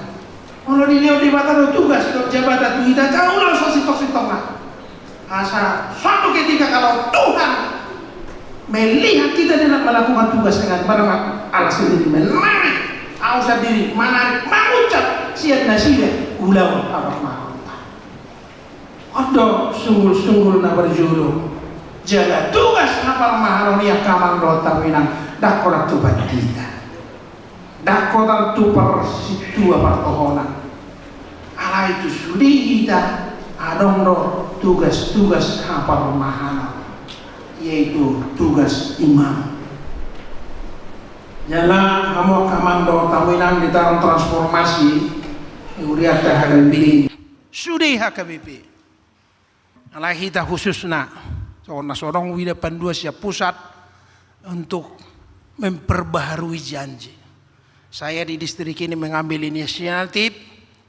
Molo dilehon Debata do tugas dohot jabatan tu hita, gabe laos sasintong-sintongna. Asa suatu ketika kalau Tuhan melihat kita tidak melakukan tugas dengan benar, Allah sendiri menarik, au sandiri manarik, manguncap sian nasida ulaon haparmahanonta. On do sungguh-sungguh na berjudul jala tugas haparmahanon i angka amang dohot hamu inang, ndang holan tu pandita. Ndang holan tu parsitua partohonan. Alai tu sude hita adong do tugas-tugas haparmahanon, yaitu tugas imam. Jala hamu angka amang dohot hamu inang di taon transformasi, di hurianta H K B P. Sude H K B P. Alai hita khususna, songon na so adong huida panduan sian pusat untuk memperbaharui janji. Saya di distrik ini mengambil inisiatif,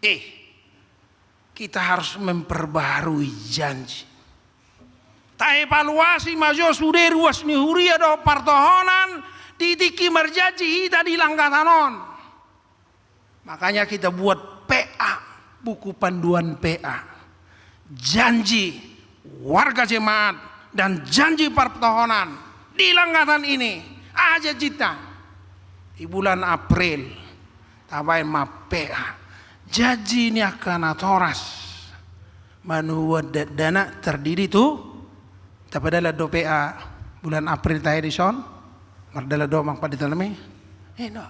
eh, kita harus memperbaharui janji. Taevaluasi ma jo sude ruas ni huria dohot partohonan di tingki marjanji hita di langgatan on. Makanya kita buat P A, buku panduan P A. Janji warga jemaat dan janji partohonan di langgatan ini. Aha janjinta? Di bulan April, tabaen ma P A. Janji ni angka natoras. Manuan dakdanak tardidi tu, tapadalan do P A bulan April tahe dison, mardalan do amang pandita nami. Eno.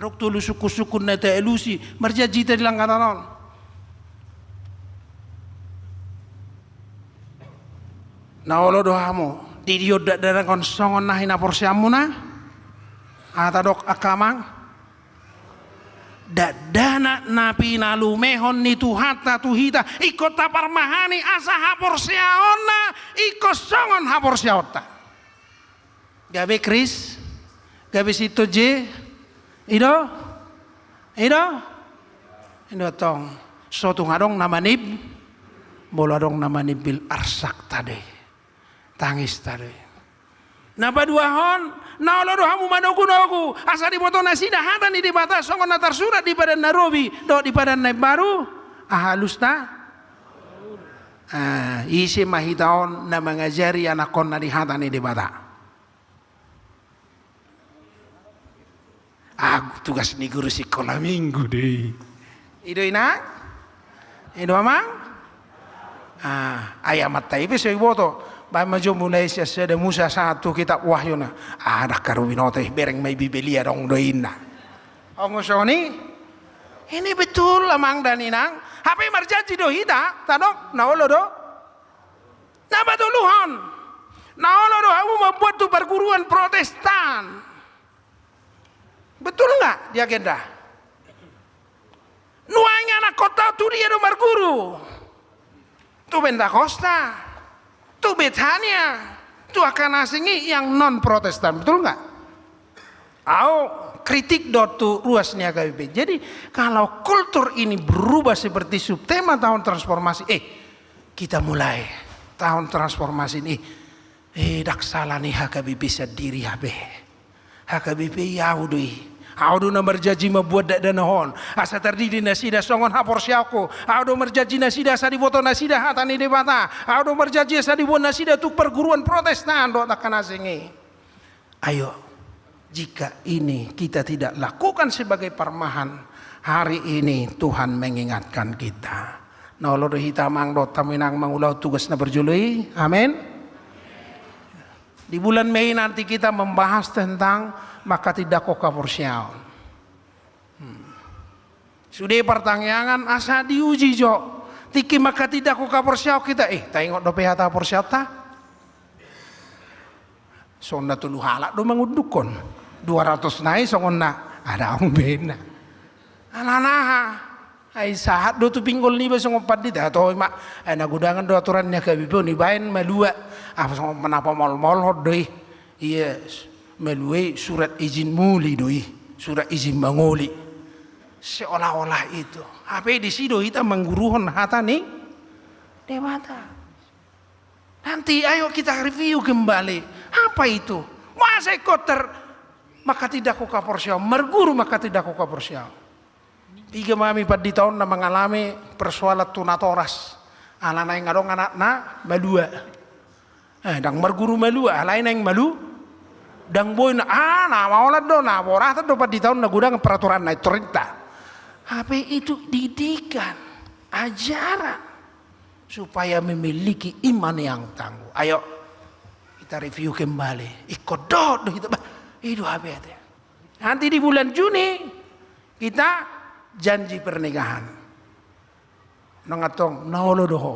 Adong tolu sungkun-sungkun na taalusi, marjanji hita di langgatan on. Na olo do hamu, di, di on dakdanak on songon na hinaporseaonmuna? Aha tadok angka amang? Dakdanak na pinalumehon ni Tuhanta tu hita, ingkon taparmahani asa haporseaonna ingkon songon haporseaonta. Gabe Kris, gabe Sintonje, i do? I do? I do tong, so tung adong na manib, molo adong na manimbil arsakta do i. Tangista do i. Na paduahon, na olo do hamu manogunogu, asa diboto nasida hata ni Debata songon na tarsurat di Padan na Robi, dohot di Padan na Imbaru, aha alusta? Ah, ise ma hita on na mangajari anakkonna di hata ni Debata? Ah, tugas ni guru sikola minggu do i. I do inang? I do amang? Ah, ai amanta i pe so iboto. Baen ma jo mulai sian sada Musa sahat tu kitab Wahyu na. Ah, ndang haru binoto i, bereng ma i Bibel i adong do i inna. Ongo songon i? Ini betul amang dan inang. Hape marjanji do hita, tadok, na olo do? Na patoluhon, na olo do hamu mambuat tu parguruan Protestan. Betul nggak di agenda? Nuaeng anakkonta tu dia do marguru? Tu Pentakosta, tu Betania, tu angka na asing i yang non Protestan, betul nggak? Au kritik do tu ruas ni H K B P. Jadi kalau kultur ini berubah seperti subtema tahun transformasi, eh, kita mulai tahun transformasi ini, eh, ndang sala ni H K B P sandiri hape. H K B P i au do i. Au do na marjanji mambuat dakdanak on asa tardidi nasida songon haporseaonku. Au do marjanji nasida asa diboto nasida hata ni Debata. Au do marjanji asa diboan nasida tu parguruan Protestan dohot angka na asing i. Ayo, jika ini kita tidak lakukan sebagai parmahan, hari ini Tuhan mengingatkan kita. Na olo do hita amang dohot hamu inang mangulahon tugas na parjolo i? Amin. Di bulan Mei nanti kita membahas tentang manghatindanghon haporseaon. Hmm. Sude partangiangan asa diuji jo. Tingki manghatindanghon haporseaon hita, eh, taingot dope hata haporseaonta? Songon na tolu halak do mangundukhon. Dua ratus nai songon na, adong be na. Alana aha? Ai sahat do tu pinggol niba songon pandita, atau ima, ai na godangan do aturan ni H K B P on, ibaen malua. Ah, songon na pamolmolhon do i. Ia, malua i surat izin muli do i. Surat izin mangoli. Seolah-olah itu. Hape disi do hita mangguruhon hata ni Debata. Nanti ayo kita review kembali. Apa itu? Masa ingkon tar-, mangkatindangkon haporseaon, marguru mangkatindangkon haporseaon. Piga ma hami pandita on na mangalami persoalan tu natoras. Ala naeng adong anakna malua. Eh, ndang marguru malua, alai naeng malu-, ndang boi na, ah, na maolat do, na boratan do pandita on na godang peraturanna, torenta. Hape itu didikan, ajaran, supaya memiliki iman yang tangguh. Ayo, kita review kembali. Ingkon dohot do hita, bah, i do hape ate. Nanti di bulan Juni, kita janji pernikahan. Nang antong, na olo do ho.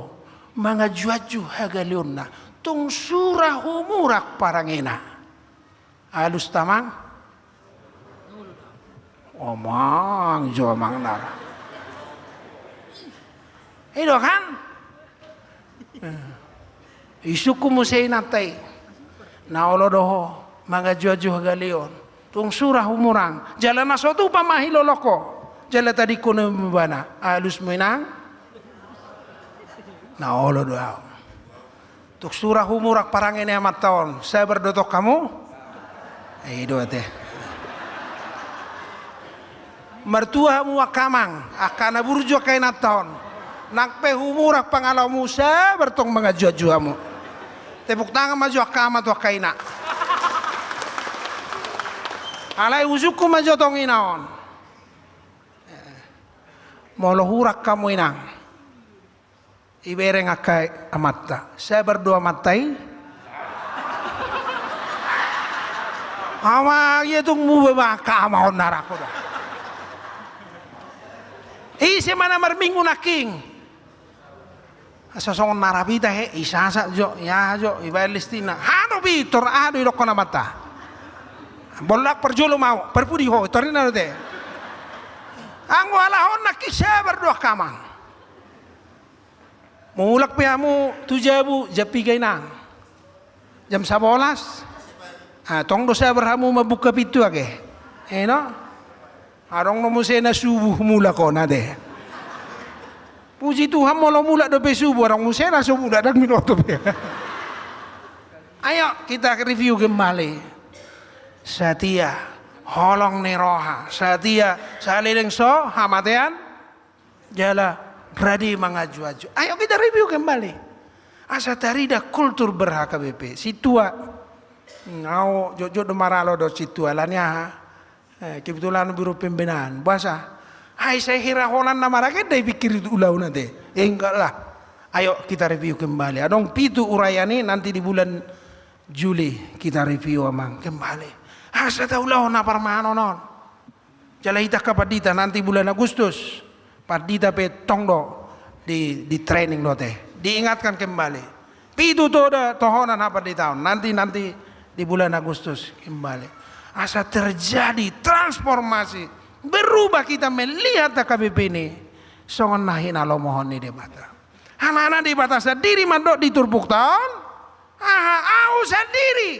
Manganju-anju hagaleonna. Tung sura humurak parangena. Alus ta amang? Amang, jo amang nara. I do kan? Isungkun muse inanta i. Na olo do ho, manganju-anju hagaleon. Tung sura humurang. Jala na so tupa ma hilolong ho. Jala tadingkon ibana. Alus ma inang. Na olo do ahu. Tung sura humurak parange ni amanta on. Sabar do tong hamu? I do ate. Martua hamu angka amang, angka na burju angka inanta on. Nang pe humurak pangalaomu, sabar tong manganju-anju hamu. Tepuk tangan ma jo angka ama tu angka ina. Alai husungkun ma jo tong ina on. Molo hurak hamu inang. Ibereng angka amanta. Sabar do amanta i. Ama, ia tung muba ma angka ama on nara ho da. Ise ma na marminggu nangkin. Asa songon narapita he, isasak jo, ia jo, ibaen listina. Aha do pintor, aha do idokkon amanta. Bollak parjolo ma ho, parpudi ho, torina do te. Anggo halak on nangkin sabar do angka amang. Mulak pe hamu tu jabu, jam piga inang? Jam sabolas? Ah, tong do sabar hamu mambuka pintu ate. Eno? Adong do muse na subuh mulak on ate. Puji Tuhan molo mulak dope subuh, adong muse na so mulak ndang binoto be. Ayo kita review kembali. Satia, holong ni roha, satia, saleleng so hamatean, jala rade manganju-anju. Ayo kita review kembali. Asa tarida kultur ber-H K B P. Sintua. Ahu jotjot do maralo dohot sintua. Alani aha? Eh, kebetulan biro pembinaan. Boasa? Ai sai hira holan na maragenda i pikir tu ulaon ate. Eh, enggak lah. Ayo kita review kembali. Adong pitu uraian i nanti di bulan Juli kita review amang kembali. Asa taulahon na parmahanon on. Jala hita angka pandita nanti bulan Agustus. Pandita pe tong do di, di training do te. Diingatkan kembali. Pitu toda tohonan hapanditaon. Nanti, nanti di bulan Agustus kembali. Asa terjadi transformasi. Berubah kita melihat H K B P ini. Songon na hinalomohon ni Debata. Alana Debata sandiri mandok di turpukta on. Aha, ahu sandiri.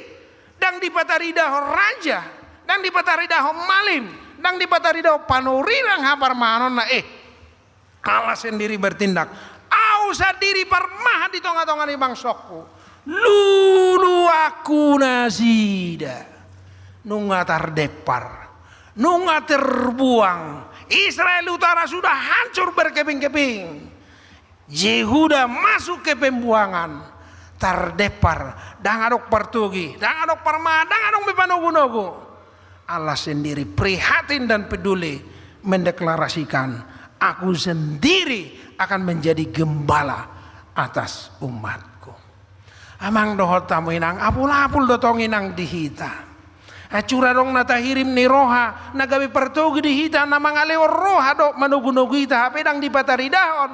Ndang dipataridahon raja. Ndang dipataridahon malim. Ndang dipataridahon panurirang haparmahanonna. Eh. Allah sendiri bertindak. Ahu sandiri parmahan di tonga-tonga ni bangsongku. Luluanku nasida. Nunga tardempar. Nunga terbuang. Israel Utara sudah hancur berkeping-keping. Yehuda masuk ke pembuangan, tardempar, ndang adong partogi, ndang adong parmahan, ndang adong be panogu-nogu. Allah sendiri prihatin dan peduli mendeklarasikan, "Aku sendiri akan menjadi gembala atas umatku." Amang dohot hamu inang, apul-apul do tong inang di hita. Ancur adong na tahirim ni roha, na gabe partogi di hita, na mangalehon roha dohot manogu-nogu hita, hape ndang dipataridahon.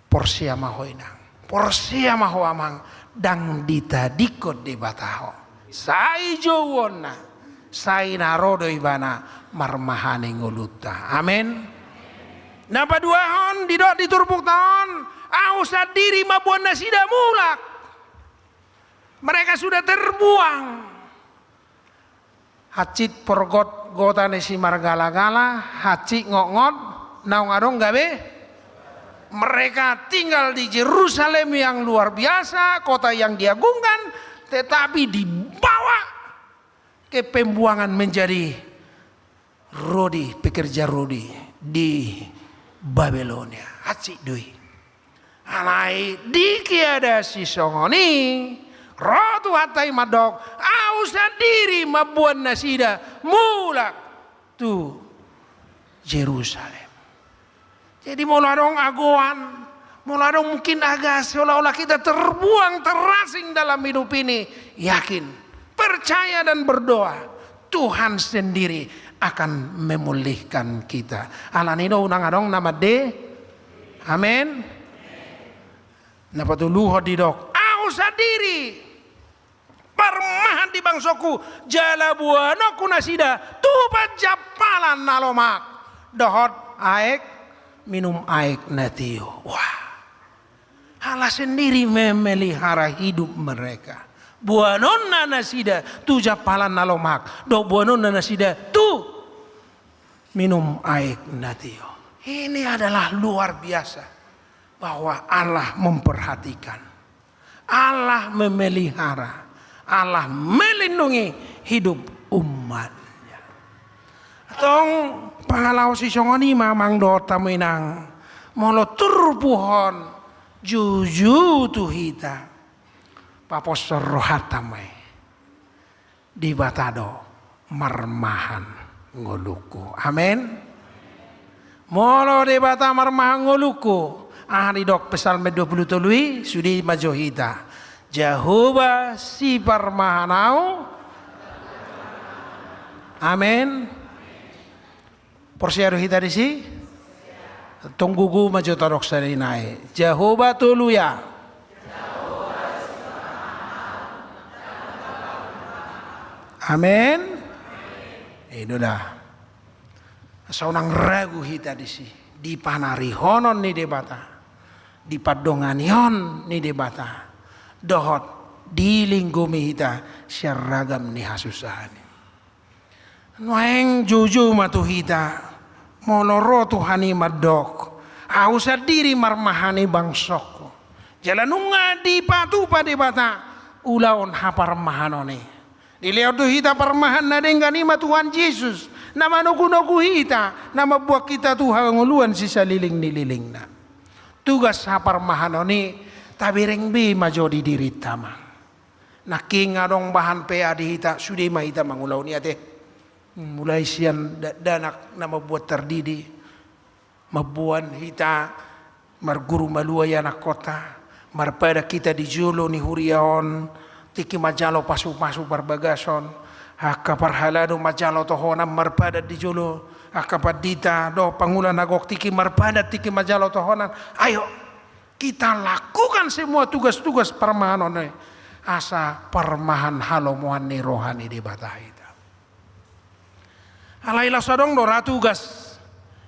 Porsea ma ho inang, porsea ma ho amang, ndang ditadingkon Debata ho. Sai jouonna, sai na ro do Ibana marmahani ngolunta. Amen. Na paduahon, didok di turpukta on, ahu sandiri mamboan nasida mulak. Mereka sudah terbuang. Hansit porgot gota ni simargalagala, hansit ngotngot, naung adong gabe. Mereka tinggal di Jerusalem yang luar biasa, kota yang diagungkan, tetapi dibawa ke pembuangan menjadi rodi, pekerja rodi di Babilonia. Hansit do i. Alai di keadaan sisongon i, ro Tuhanta i mandok, au sandiri mamboan nasida mulak tu Jerusalem. Jadi molo adong agoan, molo adong mungkin agak seolah-olah kita terbuang, terasing dalam hidup ini, yakin, percaya dan berdoa, Tuhan sendiri akan memulihkan kita. Alani do unang adong na mande. Amin. Na patoluhon didok, au sandiri parmahan di bangsongku, jala boanonku nasida tu panjampalan na lomak dohot aek, minum aek na tio. Wah. Allah sendiri memelihara hidup mereka. Boanonna nasida tu jampalan na lomak, dohot boanonna nasida tu minum aek na tio. Ini adalah luar biasa, bahwa Allah memperhatikan, Allah memelihara, Allah melindungi hidup umat-Nya. Antong pangalaho sisongon i ma amang dohot hamu inang, molo turpuk on juju tu hita, paposhon rohanta ma i. Debata do marmahan ngolungku. Amen. Molo Debata marmahan ngolungku, aha didok Psalmen dua pulu tolu i, sude ma jo hita. Jahowa siparmahan au. Amen. Porsea do hita disi? Tong gogo ma jo tadok sahali nai. Jahowa tolu ia. Amen. I do da. Asa unang ragu hita disi. Di panarihonon ni Debata, di pandonganion ni Debata, dohot dilinggomi hita sian ragam ni hasusaan i. Nuaeng juju ma tu hita, molo ro Tuhan i mandok, au sandiri marmahan i bangsongku. Jala nunga dipatupa Debata ulaon haparmahanon i. Dilehon tu hita parmahan na denggan i ma Tuhan Jesus, na manogunogu hita, na mambuat hita tu hangoluan sisaleleng ni lelengna. Tugas haparmahanon i tabereng be ma jo di dirinta ma. Nangkin adong bahan P A di hita, sude ma hita mangulahon i ate. Mulai sian dakdanak na mambuat tardidi, mamboan hita marguru malua i anakkonta, marpadan hita di jolo ni huria on, tingki manjalo pasupasu parbagason, angka parhalado manjalo tohonan marpadan di jolo, angka pandita dohot pangula na gok tingki marpadan tingki manjalo tohonan. Ayo, kita lakukan semua tugas-tugas parmahanon i, asa parmahan halomoan ni roha ni Debata hita. Alai laos adong do ra tugas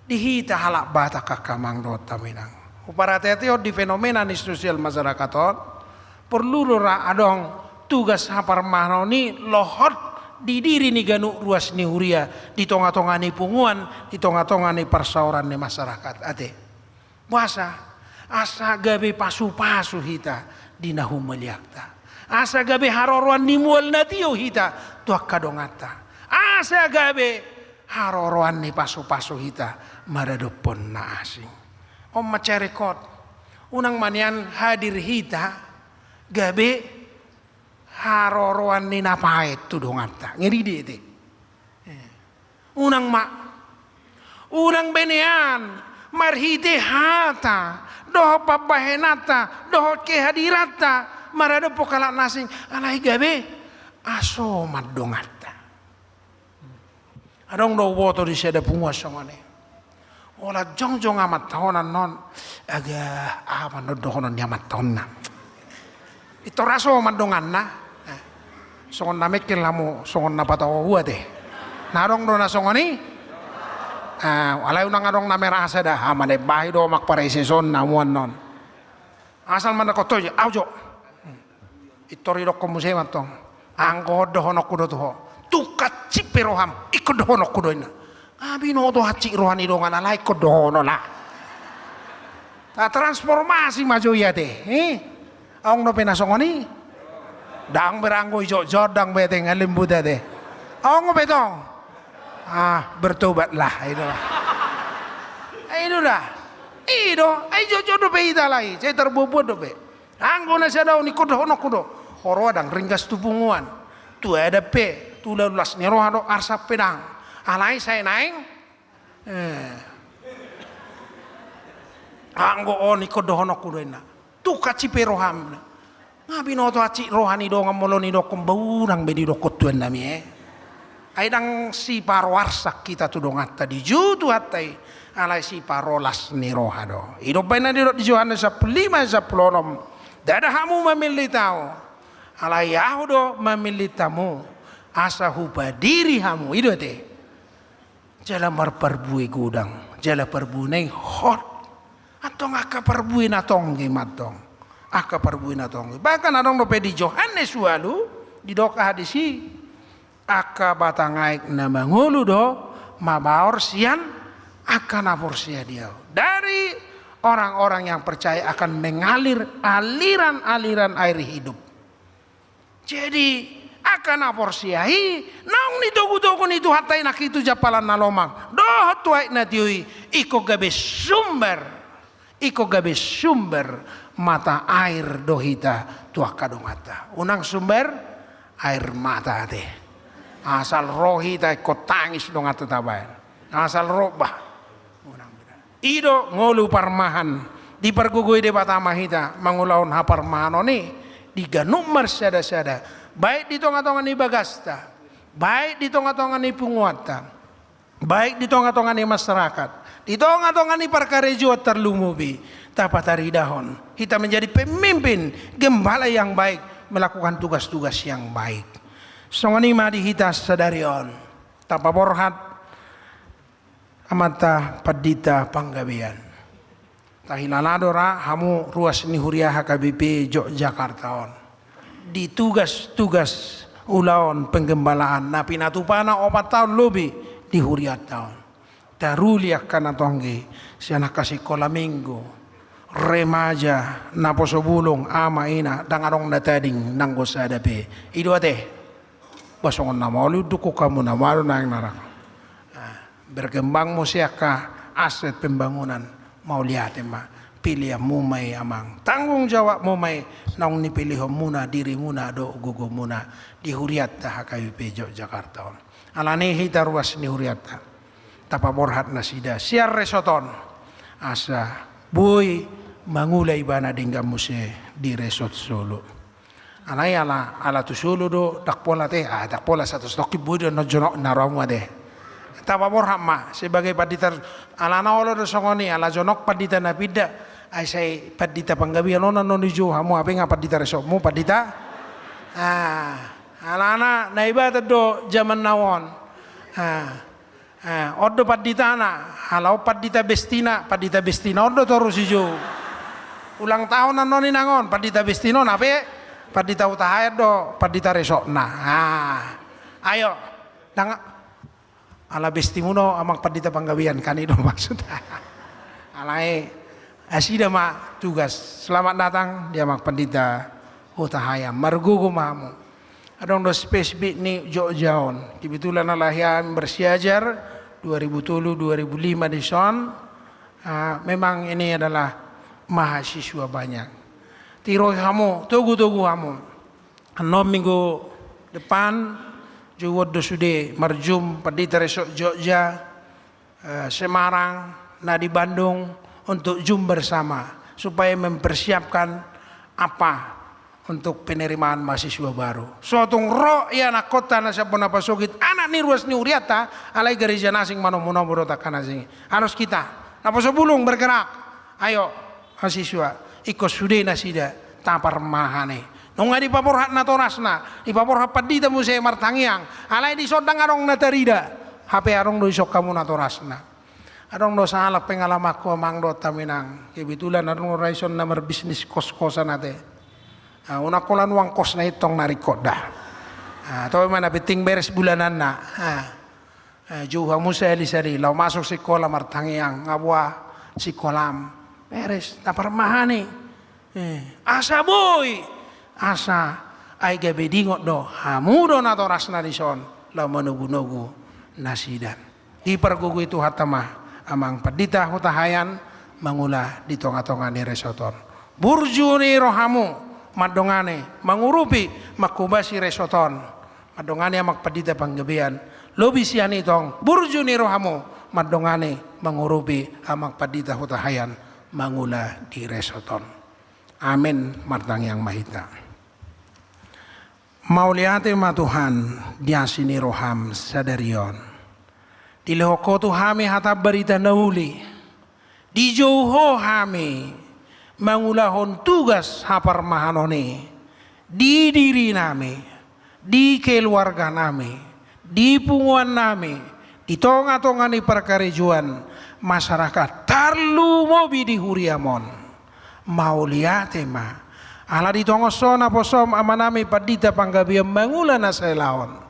di hita halak Batak angka amang dohot hamu inang. Huparhateatehon di fenomena ni sosial masyarakat on, porlu do ra adong tugas haparmahanon i lohot di diri ni ganup ruas ni huria, di tongatonga ni punguan, di tongatonga ni parsaoran ni masyarakat. Ate. Boasa? Asa gabe pasupasu hita di na humaliangta. Asa gabe haroroan ni mual na tio hita tu angka donganta. Asa gabe haroroan ni pasupasu hita maradophon na asing. On ma carekot. Unang ma nian hadir hita gabe haroroan ni na paet tu donganta. Ngeri do ate. Eh. Unang ma. Unang be nian marhite hata dohot pambahenanta dohot kehadiranta maradophon halak na asing, alai gabe hasoman donganta. Adong do huboto di sada punguan songon i. Holan jongjong amanta on annon. Aga, aha ma annon dohonon ni amanta on na. Pintor hasoman donganna. Eh, songon na mengkel hamu, songon na pataho hu ate. Na adong do na songon i? Eh, alai unang adong na merasa da, aha ma na imbahi do mak pareseson na hamu annon. Asal ma na kotoi, au jo. Pintor didokkon muse ma antong. Anggo dohononku do tu ho. Tung hansit pe roham, ingkon dohononku do inna. Nga binoto hansit roha ni dongan, alai ingkon dohonon lah. Tatransformasi ma jo i ate, eh? Adong dope na songon i? Ndang be ra anggo i jotjot, ndang be ate, nga lembut ate. Adong dope tong? Ah, bertobatlah, i do. I do da. I do, ai jotjot dope hita alai, sai tarbuatbuat dope. Anggo na sada on ingkon dohononku do. Huroha ndang ringgas tu punguan, tu adat pe, tu las ni roha do, arsak pe ndang. Alai sai naeng, eh, anggo on ingkon dohononku do inna. Tung hansit pe roham. Nga binoto hansit roha ni dongan molo nidokkon, ba unang be didokkon tuan nami, eh. Ai ndang siparoarsak hita tu donganta, dijou Tuhanta i, alai siparolas ni roha do. I do umbahen na didok di Johannes sampulu lima ayat sampulu onom: Ndada hamu mamillit Ahu, alai Ahu do mamillit hamu, asa hupadiri hamu. I do ate. Jala marparbue godang, jala parbuena i hot. Antong angka parbue na tonggi ma antong. Angka parbue na tonggi. Bahkan adong dope di Johannes ualu, didok aha disi? Angka batang aek na mangolu do mabaor sian angka na porsea di Ahu. Dari orang-orang yang percaya akan mengalir aliran-aliran air hidup. Jadi, angka na porsea i, naung nitogutogu ni Tuhanta i nangkin tu jampalan na lomang dohot tu aek na tio i, ingkon gabe sumber, ingkon gabe sumber mata air do hita tu angka donganta. Unang sumber air mata ate. Asal ro hita ingkon tangis donganta tabaen. Asal ro bah. Unang beda. I do ngolu parmahan, dipargogoi Debata ma hita mangulahon haparmahanon i di ganup marsadasada, baik di tongatonga ni bagasta, baik di tongatonga ni punguanta, baik di tongatonga ni masyarakat, di tongatonga ni parkarejoan tarlumobi, tapataridahon hita menjadi pemimpin, gembala yang baik, melakukan tugas-tugas yang baik. Songon i ma di hita sadari on, tapaborhat Amanta Pandita Panggabean. Tahilala do ra hamu ruas ni huria H K B P Jogjakarta on di tugas-tugas ulaon penggembalaan na pinatupana opat taon lobi di hurianta on. Taruli angka na tonggi, sian angka sikola minggu, remaja, naposo bulung, ama ina, ndang adong na tading nanggo sada pe. I do ate. Bah, songon na maol i unduk hamu, na maol naeng narak. Ah, berkembang muse angka aset pembangunan, mauliate ma. Pilihanmu ma i amang, tanggung jawabmu ma i, naung nipilihonmuna dirimuna dohot gogomuna di hurianta H K B P Jogjakarta on. Alani hita ruas ni hurianta, tapaborhat nasida sian resort on asa boi mangula ibana denggan muse di resort Solo. Alai ala, ala tu Solo do, ndang pola ate, ah, ndang pola, satos tongkin boi do annon jonok na rohamu ate. Tapaborhat ma sebagai pandita, alana olo do songon i, ala jonok pandita na pinda, ai sai Pandita Panggabean on annon dijou hamu, hape nga pandita resortmu, pandita. Ah, alana Naibata do jaman now on. Ah. Eh, on do panditana, ala on pandita bestina, pandita bestina on do torus dijou. Ulang tahun annon inang on, pandita bestina on, hape pandita Hutahaean do pandita resortna. Ah. Ayo, ndang, ala bestimuna amang Pandita Panggabean kan, i do maksud. Alai, nasida ma tugas. Selamat datang di amang Pandita Hutahaean, margogo ma hamu. Adong do spesifik ni Jogja on. Kebetulan alai hami marsiajar dua ribu tolu dua ribu lima dison. Ah, memang ini adalah mahasiswa banyak. Tiroi hamu, togutogu hamu. Annon minggu depan, jouon do sude marjum pandita resort Jogja, eh, Semarang, na di Bandung, untuk jum bersama supaya mempersiapkan apa untuk penerimaan mahasiswa baru. So tung ro i anakkonta na sian bona pasogit, anak ni ruas ni hurianta, alai gareja na asing manomunomu dohot angka na asing i. Harus kita, naposo bulung, bergerak. Ayo, mahasiswa, ingkon sude nasida taparmahan i. Nunga dipaborhat natorasna, dipaborhat pandita muse martangiang. Alai dison ndang adong na tarida. Hape adong do dison hamu natorasna. Adong do sahalak pengalamanku amang dohot hami inang. Kebetulan adong do ra dison na marbisnis kos-kosan ate. Ah, unang holan uang kosna i tong na ringkot da. Ah, toe ma na penting beres bulananna. Ah. Eh, jou hamu sahali-sahali, laho masuk sikola martangiang, nga boha sikolam. Beres, na parmahani. Eh, asa boi, asa ai gabe diingot do, hamu do natorasna dison, laho manogu-nogu nasida. Dipargogoi Tuhanta ma, amang pandita Hutahaean, mangula di tonga-tonga ni resort on. Burju ni rohamu, mandongani, mangurupi, manghobasi resort on. Mandongani amang pandita Panggabean, lobi sian i tong, burju ni rohamu, mandongani, mangurupi amang pandita Hutahaean, mangula di resort on. Amen, martangiang ma hita. Mauliate ma Tuhan, di asi ni roham sadari on. Dilehon Ho tu hami hata barita na uli. Dijou Ho hami mangulahon tugas haparmahanon i di dirinami, di keluarganami, di punguannami, di tonga-tonga ni parkarejoan masyarakat tarlumobi di huriam on. Mauliate ma. Ala di tonga on naposom amanami pandita Panggabean mangula na sahelaon.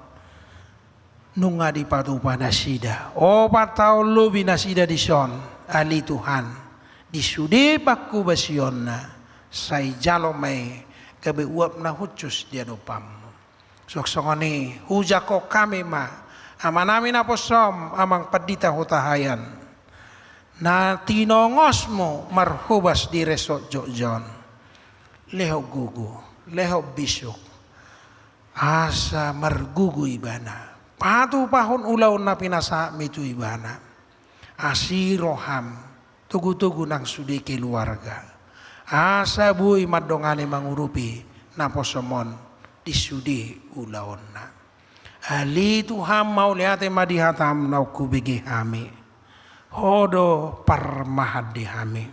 Nunga dipatupa nasida opat taon lobi nasida dison, ale Tuhan, di sude panghobasionna, sai jalo ma i gabe uap na hushus di adopanmu. Suang songon i, hujangkon hami ma amanami naposom amang pandita Hutahaean, na tinongosmu marhobas di resort Jogja on. Lehon gogo, lehon bisuk, asa margogo ibana, patupahon ulaon na pinasahatmi tu ibana. Asi roham, togu-togu nang sude keluarga, asa boi mandongani mangurupi naposom on di sude ulaonna. Ale Tuhan, mauliate ma di hatam naung hubege hami. Ho do parmahan di hami.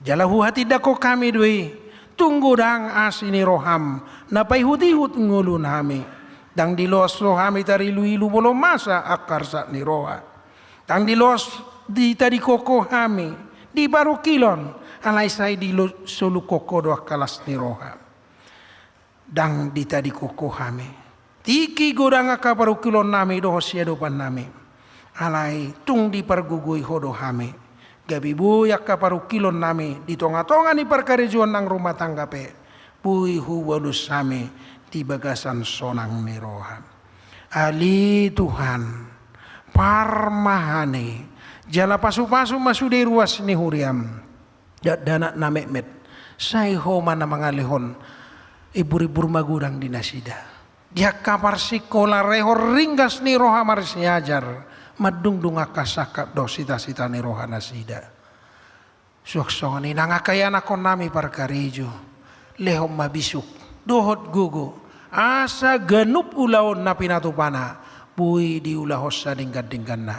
Jala huhatindangkon hami do i, tung godang asi ni roham na paihut-ihut ngolunami. Ndang diloas rohami tarilu-ilu molo masa angka arsak ni roha. Ndang diloas ditadingkon Ho hami di parungkilon, alai sai disolukhon Ho do angka las ni roha. Ndang ditadingkon Ho hami. Tingki godang angka parungkilonnami dohot siadopannami, alai tung dipargogoi Ho do hami. Gabe boi angka parungkilonnami di tonga-tonga ni parkarejoan nang rumah tangga pe, boi hubalos hami di bagasan sonang ni roha. Ale Tuhan, parmahan i, jala pasu-pasu ma sude ruas ni huriam. Dakdanak na metmet, sai Ho ma na mangalehon imbur-imbur magodang di nasida. Di angka parsikola, lehon ringgas ni roha marsiajar, mandungdung angka sangkap dohot sita-sita ni rohanasida. Suang songon i nang angka ianakkonnami parkarejo, lehon ma bisuk dohot gogo, asa ganup ulaon na pinatupana boi diulahon sadenggan-dengganna.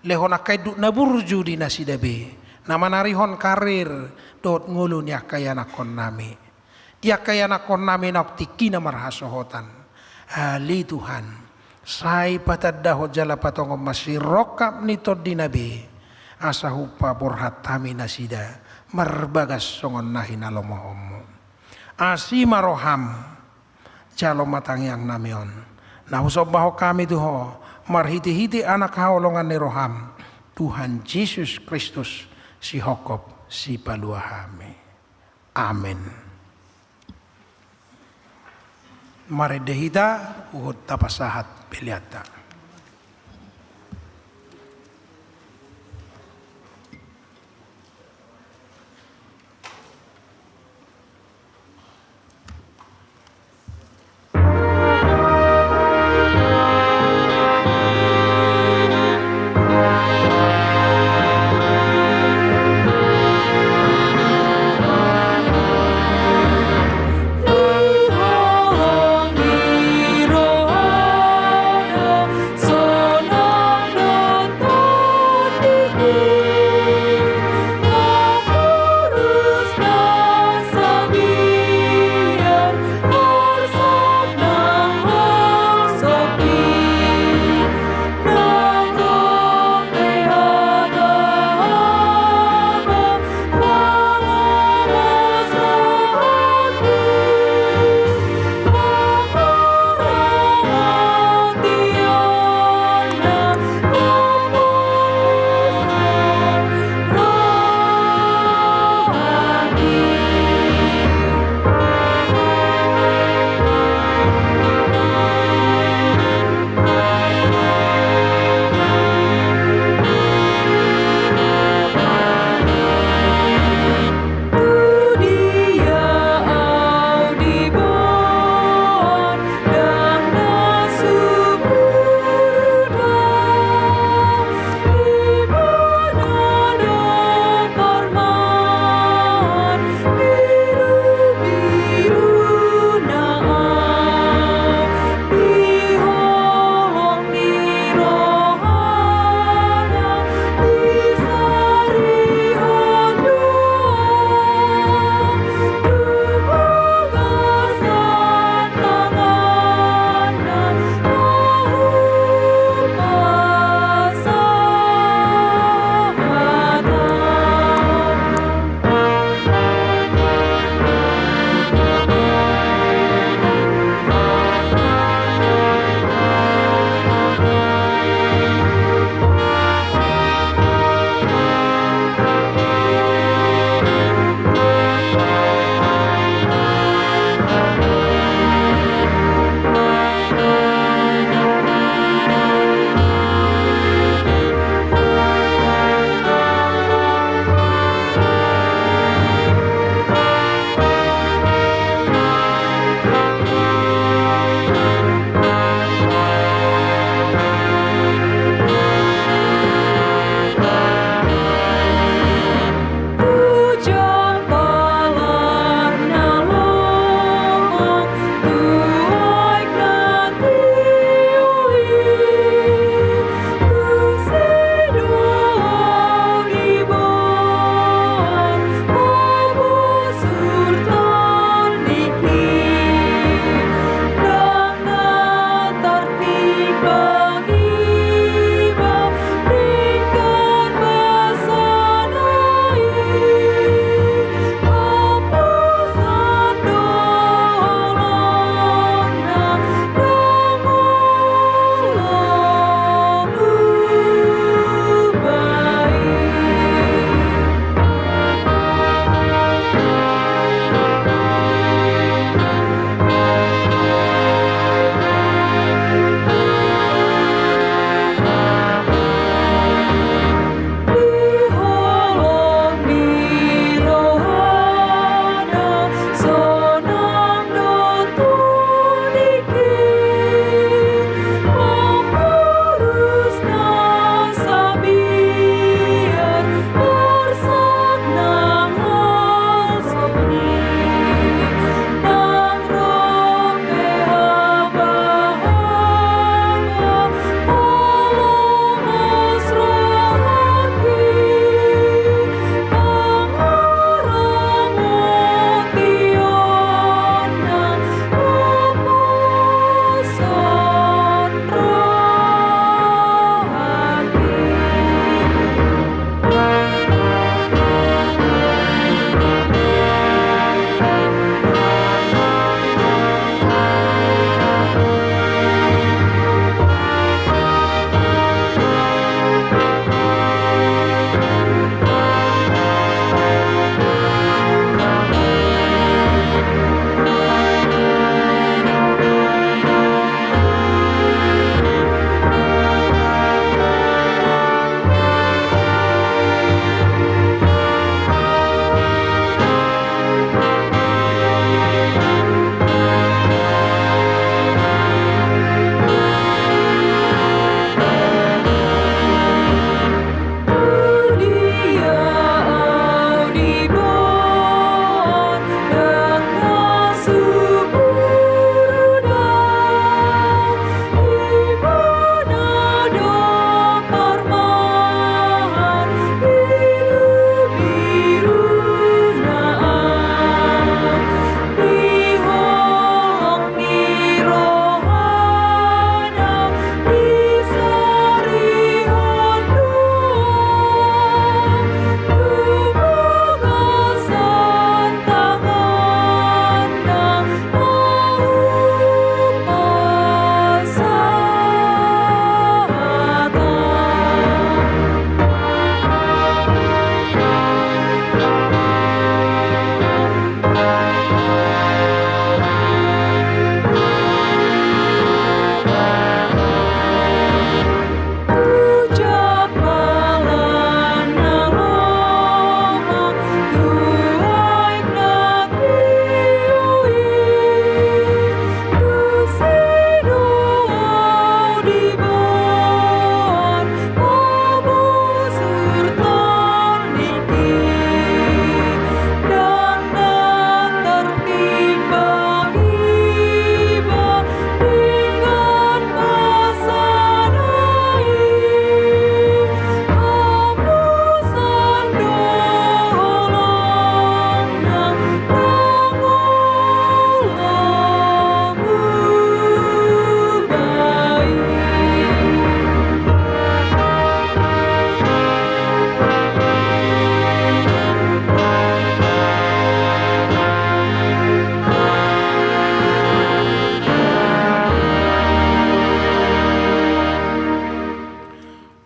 Lehon angka induk na burju di nasida be, na manarihon karir dohot ngolu ni angka ianakkonnami. Di angka ianakkonnami naung tingkina marhasohotan, ale Tuhan, sai patandahon jala patongon ma sirongkap ni tondina be, asa hupaborhat hami nasida marbagas songon na hinalomohonmu. Asi ma roham, jalo ma tangiangnami on, na husombahon hami tu Ho marhite-hite Anak haholongan ni roham, Tuhan Jesus Kristus, sihophop sipalua hami. Amen. Marende hita, huhut tapasahat peleanta.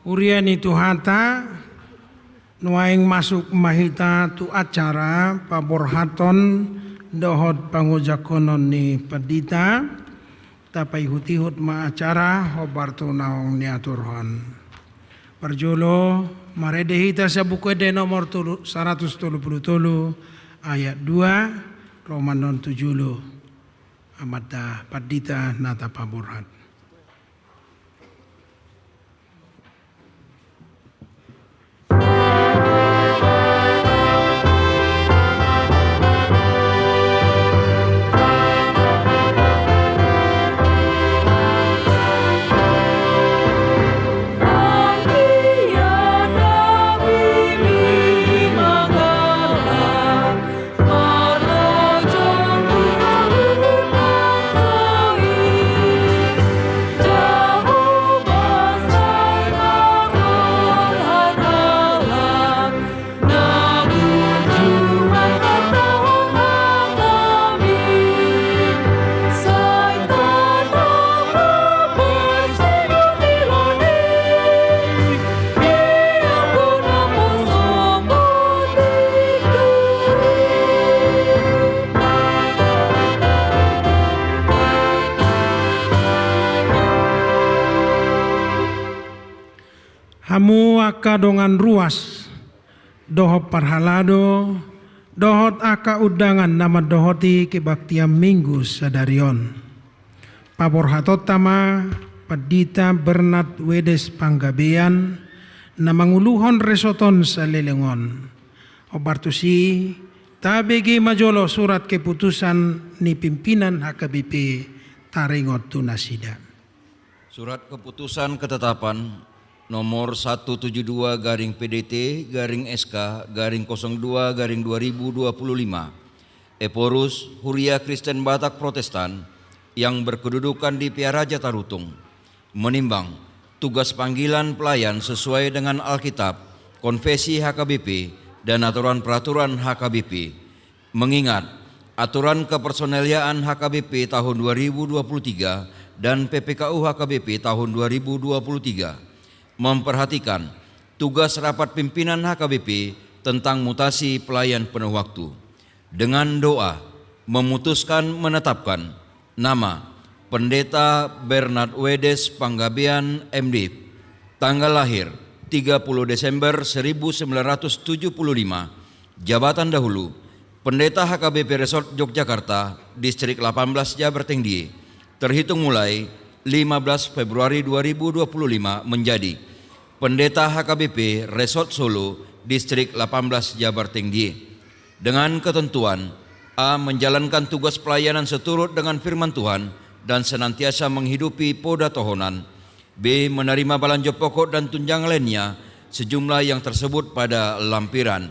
Huria ni Tuhanta, nuaeng masuk ma hita tu acara paborhathon dohot pangojangkonon ni pandita. Tapaihutihut ma acara hombar tu naung niaturhon. Parjolo, marende hita sian Buku Ende nomor tolu, saratus tolu pulu tolu, ayat dua, ro ma annon tu jolo. Amanta pandita na tapaborhat. Hamu angka dongan ruas dohot parhalado, dohot angka undangan na mandohoti kebaktian Minggu sadari on. Paborhatonta ma Pandita Bernard Wedes Panggabean, na manguluhon resort on saleleng on. Hombar tusi, tabege ma jolo surat keputusan ni pimpinan H K B P taringot tu nasida. Surat keputusan ketetapan nomor satu tujuh dua garing P D T garing S K garing kosong dua garing dua ribu dua puluh lima. Ephorus, Huria Kristen Batak Protestan yang berkedudukan di Pearaja Tarutung, menimbang tugas panggilan pelayan sesuai dengan Alkitab, konfesi H K B P, dan aturan peraturan H K B P. Mengingat aturan kepersonaliaan H K B P tahun dua ribu dua puluh tiga dan P P K U H K B P tahun dua ribu dua puluh tiga memperhatikan tugas rapat pimpinan H K B P tentang mutasi pelayan penuh waktu. Dengan doa, memutuskan menetapkan nama Pendeta Bernard Wedes Panggabean, M Div. Tanggal lahir, tiga puluh Desember seribu sembilan ratus tujuh puluh lima. Jabatan dahulu, Pendeta H K B P Resort Yogyakarta, Distrik delapan belas Jabar Tengdie, terhitung mulai lima belas Februari dua ribu dua puluh lima, menjadi Pendeta H K B P Resort Solo, Distrik delapan belas Jabar Tengdie. Dengan ketentuan, A, menjalankan tugas pelayanan seturut dengan firman Tuhan dan senantiasa menghidupi poda tohonan. B, menerima balanjo pokok dan tunjangan lainnya sejumlah yang tersebut pada lampiran.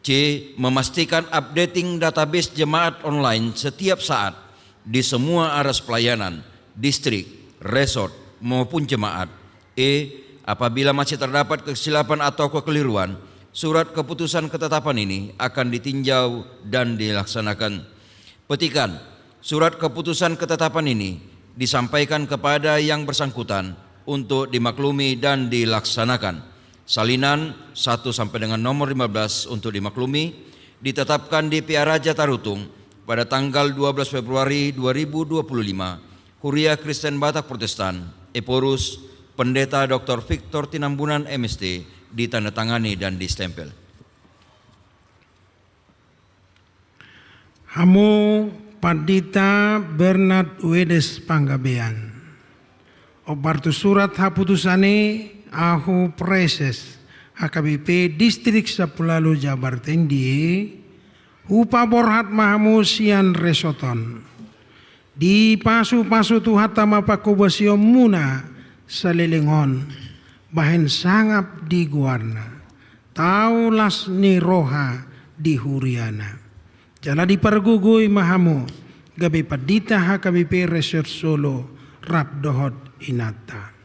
C, memastikan updating database jemaat online setiap saat di semua aras pelayanan, distrik, resort, maupun jemaat. E, apabila masih terdapat kesilapan atau kekeliruan, surat keputusan ketetapan ini akan ditinjau dan dilaksanakan. Petikan, surat keputusan ketetapan ini disampaikan kepada yang bersangkutan untuk dimaklumi dan dilaksanakan. Salinan satu sampai dengan nomor lima belas untuk dimaklumi, ditetapkan di Pearaja Tarutung pada tanggal dua belas Februari dua ribu dua puluh lima, Huria Kristen Batak Protestan, Ephorus, Pendeta Doktor Victor Tinambunan, M S T, ditandatangani dan distempel. Hamu Pandita Bernard Wedes Panggabean. Hombar tu surat haputusan i, ahu Praeses H K B P Distrik Sampulu Ualu Jabar Tengdie, hupaborhat ma hamu sian resort on. Dipasupasu Tuhanta ma panghobasionmuna saleleng on, bahen sangap di goarna, tau las ni roha di huriana. Jala dipargogoi ma hamu gabe pandita H K B P Resort Solo rap dohot inanta.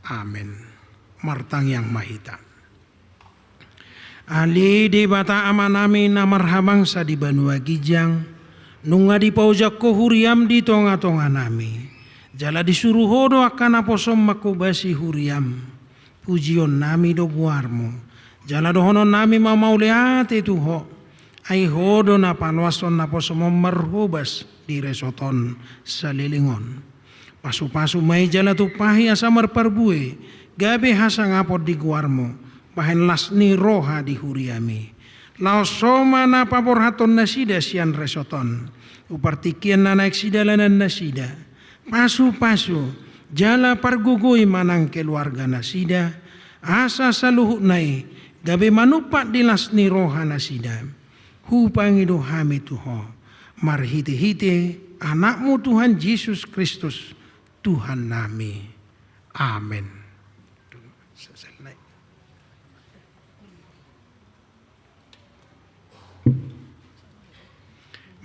Amen. Martangiang ma hita. Ale Debata Amanami na marhabangsa di banua ginjang, nunga dipaojak Ho huriam di tongatonganami. Jala disuru Ho do angka naposom manghobasi huriaM. Pujionnami do goarMu. Jala dohononnami ma mauliate tu Ho. Ai Ho do na paloashon naposom on marhobas di resort on saleleng on. Pasupasu ma i jala tumpahi asa marparbue, gabe hasangapon di goarMu, bahen las ni roha di huriaMi. Laos Ho ma na paborhathon nasida sian resort on. Tu partingkian na naeng sidalanan nasida. Pasupasu, jala pargogoi ma nang keluarga nasida, asa saluhutna i, gabe manumpak di las ni roha nasida. Hupangido hami tu Ho, marhitehite AnakMu Tuhan Jesus Kristus, Tuhannami. Amen.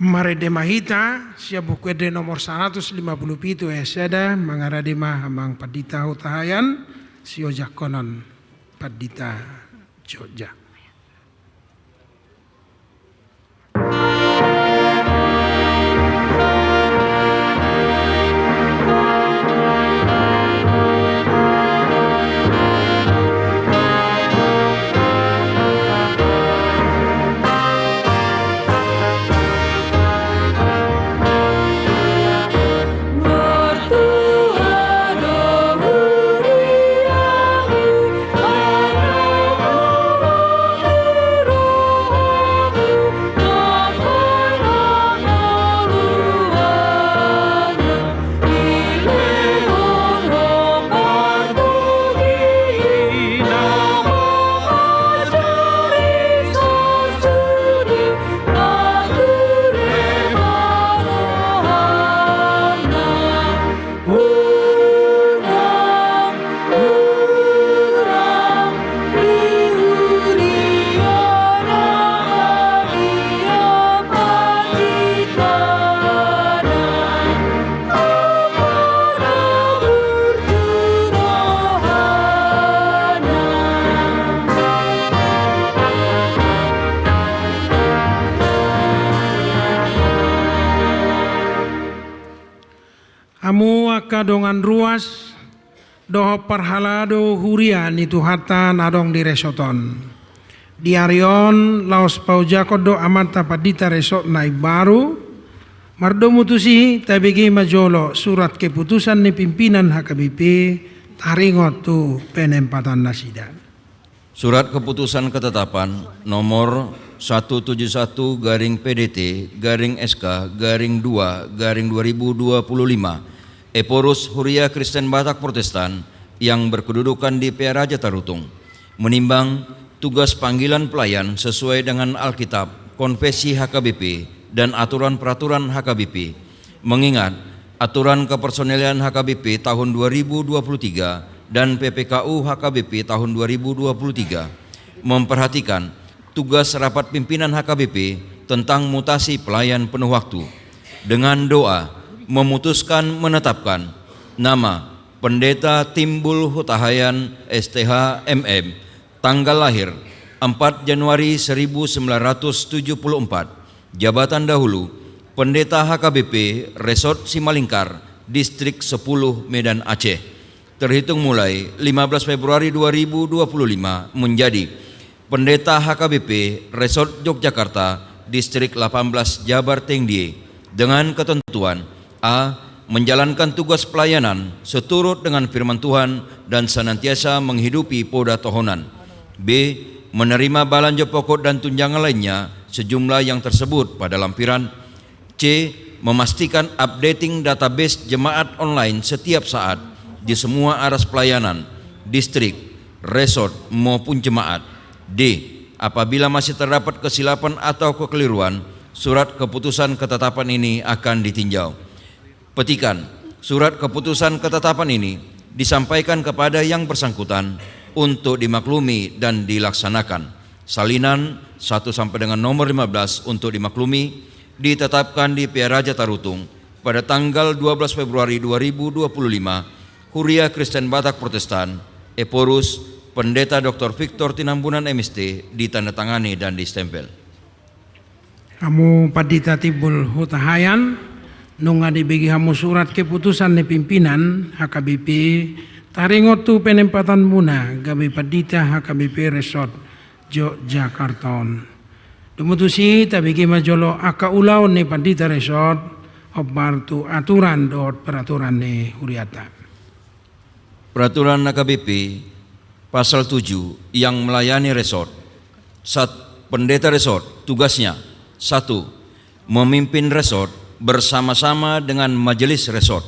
Marende ma hita, sian Buku Ende nomor saratus lima puluh pitu ayat sada, mangarade ma amang Pandita Hutahaean, siojakkonon Pandita Jogja. Hamu angka dongan ruas dohot parhalado huria ni Tuhanta na adong di resort on. Di ari on laos paojakon do amanta pandita resort na imbaru. Mardomu tusi, tabege ma jolo surat keputusan ni pimpinan H K B P taringot tu penempatan nasida. Surat Keputusan Ketetapan nomor satu tujuh satu garing P D T garing S K garing dua garing dua ribu dua puluh lima, Ephorus Huria Kristen Batak Protestan yang berkedudukan di Pearaja Tarutung, menimbang tugas panggilan pelayan sesuai dengan Alkitab, Konfesi H K B P, dan aturan peraturan H K B P, mengingat Aturan Kepersonalian H K B P tahun dua ribu dua puluh tiga dan P P K U H K B P tahun dua ribu dua puluh tiga, memperhatikan tugas rapat pimpinan H K B P tentang mutasi pelayan penuh waktu. Dengan doa, memutuskan menetapkan nama Pendeta Timbul Hutahaean, S T H, M M, tanggal lahir empat Januari seribu sembilan ratus tujuh puluh empat, jabatan dahulu, Pendeta H K B P Resort Simalingkar, Distrik sepuluh, Medan Aceh. Terhitung mulai lima belas Februari dua ribu dua puluh lima menjadi Pendeta H K B P Resort Yogyakarta, Distrik delapan belas, Jabar Tengdie, dengan ketentuan: A. Menjalankan tugas pelayanan seturut dengan firman Tuhan dan senantiasa menghidupi poda tohonan. B. Menerima balanjo pokok dan tunjangan lainnya sejumlah yang tersebut pada lampiran. C. Memastikan updating database jemaat online setiap saat di semua aras pelayanan, distrik, resort, maupun jemaat. D. Apabila masih terdapat kesilapan atau kekeliruan, surat keputusan ketetapan ini akan ditinjau. Petikan, surat keputusan ketetapan ini disampaikan kepada yang bersangkutan untuk dimaklumi dan dilaksanakan. Salinan satu sampai dengan nomor lima belas untuk dimaklumi, ditetapkan di Pearaja Tarutung pada tanggal dua belas Februari dua ribu dua puluh lima, Huria Kristen Batak Protestan, Ephorus, Pendeta Doktor Victor Tinambunan, M S T, ditandatangani dan distempel. Hamu Pandita Timbul Hutahaean, Nunga dibege hamu surat keputusan ni pimpinan H K B P taringot tu penempatanmuna gabe pandita H K B P Resort Yogyakarta on. Domu tusi, tabege ma jolo angka ulaon ni pandita resort, hombar tu aturan dohot peraturan ni huriata. Peraturan H K B P, pasal tujuh, yang melayani resort. Sat-, pendeta resort, tugasnya: satu, memimpin resort bersama-sama dengan majelis resort.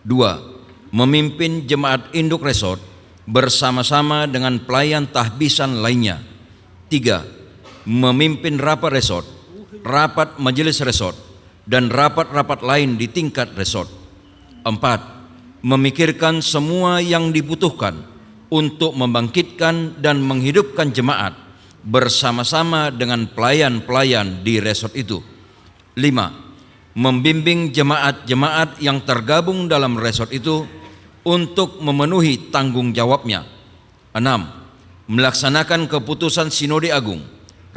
Dua, memimpin jemaat induk resort bersama-sama dengan pelayan tahbisan lainnya. Tiga, memimpin rapat resort, rapat majelis resort, dan rapat-rapat lain di tingkat resort. Empat, memikirkan semua yang dibutuhkan untuk membangkitkan dan menghidupkan jemaat bersama-sama dengan pelayan-pelayan di resort itu. Lima, membimbing jemaat-jemaat yang tergabung dalam resort itu untuk memenuhi tanggung jawabnya. Enam, melaksanakan keputusan Sinode Agung,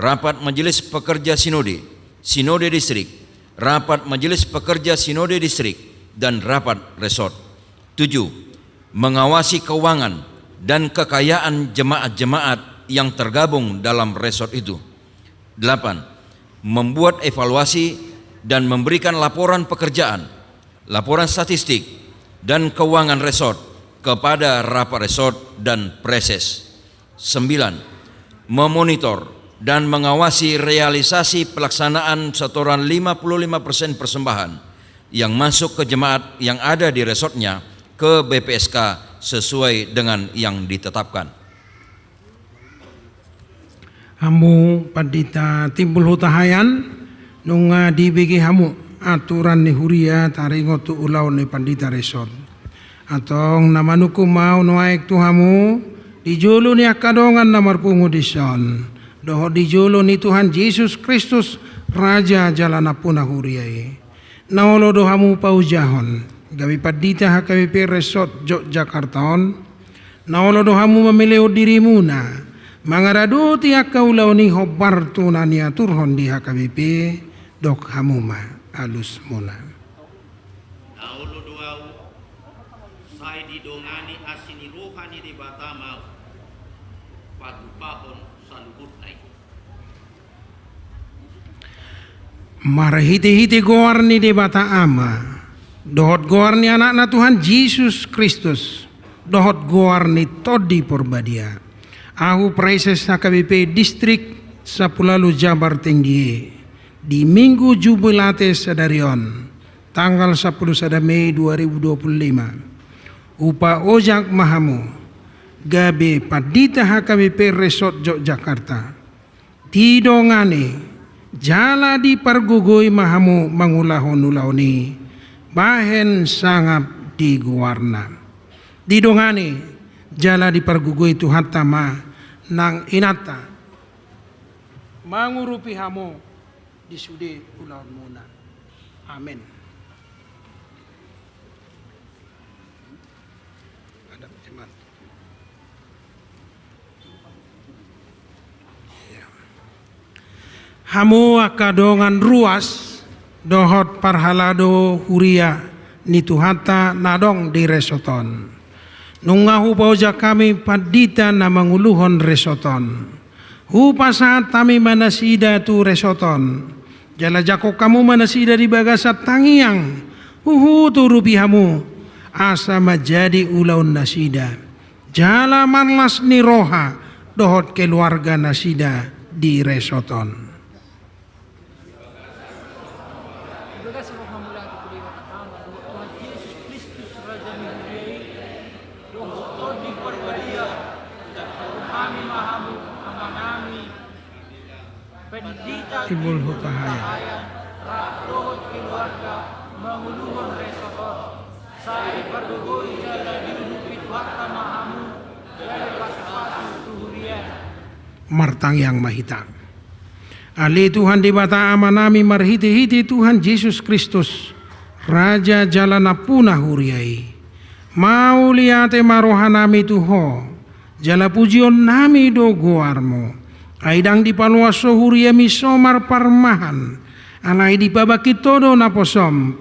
rapat majelis pekerja Sinode, Sinode Distrik, rapat majelis pekerja Sinode Distrik, dan rapat resort. Tujuh, mengawasi keuangan dan kekayaan jemaat-jemaat yang tergabung dalam resort itu. Delapan, membuat evaluasi dan memberikan laporan pekerjaan, laporan statistik, dan keuangan resort kepada rapat resort dan preses. Sembilan, memonitor dan mengawasi realisasi pelaksanaan setoran lima puluh lima persen persembahan yang masuk ke jemaat yang ada di resortnya ke B P S K sesuai dengan yang ditetapkan. Hamu pandita Timbul Hutahaean, nunga dibege hamu aturan ni huria taringot tu ulaon ni pandita resort. Antong na manungkun ma ahu nuaeng tu hamu, di jolo ni angka dongan na marpungu dison, dohot di jolo ni Tuhan Jesus Kristus, Raja jala nampuna huria i. Na olo do hamu paojahon gabe pandita H K B P Resort Yogyakarta on. Na olo do hamu mamelehon dirimuna mangaradoti angka ulaon i hombar tu na niaturhon di H K B P, dok hamu ma alusmuna. Na olo do ahu, sai didongani asi ni roha ni Debata ma ahu patupahon saluhutna i. Marhitehite goar ni Debata Ama, dohot goar ni Anakna Tuhan Jesus Kristus, dohot goar ni Tondi Porbadia, ahu praeses H K B P Distrik Sapulalu Jabar Tinggi i, di Minggu Jubilate sadari on, tanggal sampulu sada Mei dua ribu dua puluh lima, hupaojak ma hamu gabe pandita H K B P Resort Yogyakarta. Didongani jala dipargogoi ma hamu mangulahon ulaon i bahen sangap di goarna. Didongani jala dipargogoi Tuhanta ma nang inanta mangurupi hamu di sude ulaonmuna. Amen. Hamu angka dongan ruas dohot parhalado huria ni Tuhanta na adong di resort on. Nunga hupaojak hami pandita na manguluhon resort on. Hupasahat hami ma nasida tu resort on. Jala jangkon hamu ma nasida di bagasan tangiang, huhut urupi hamu, asa manjadi ulaon nasida jala marlas ni roha dohot keluarga nasida di resort on. Di bagasan roha mauliate tu Debata Ama dohot Tuhan Jesus Kristus, Raja ni huria i, dohot Tondi Porbadia, jangkon hami ma hamu, amanami, Pendeta Timbul Hutahaean, rap dohot keluarga manguluhon resort on, sai pargogoi jala diudupi Tuhanta ma hamu, jala pasu-pasu tu huriana. Martangiang ma hita. Ale Tuhan Debata Amanami, marhite-hite Tuhan Jesus Kristus, Raja jala nampuna huria i, mauliate ma rohanami tu Ho, jala pujionnami do goarmu. Ai ndang dipaloas Ho huriami so marparmahan, alai dipabangkit Ho do naposom,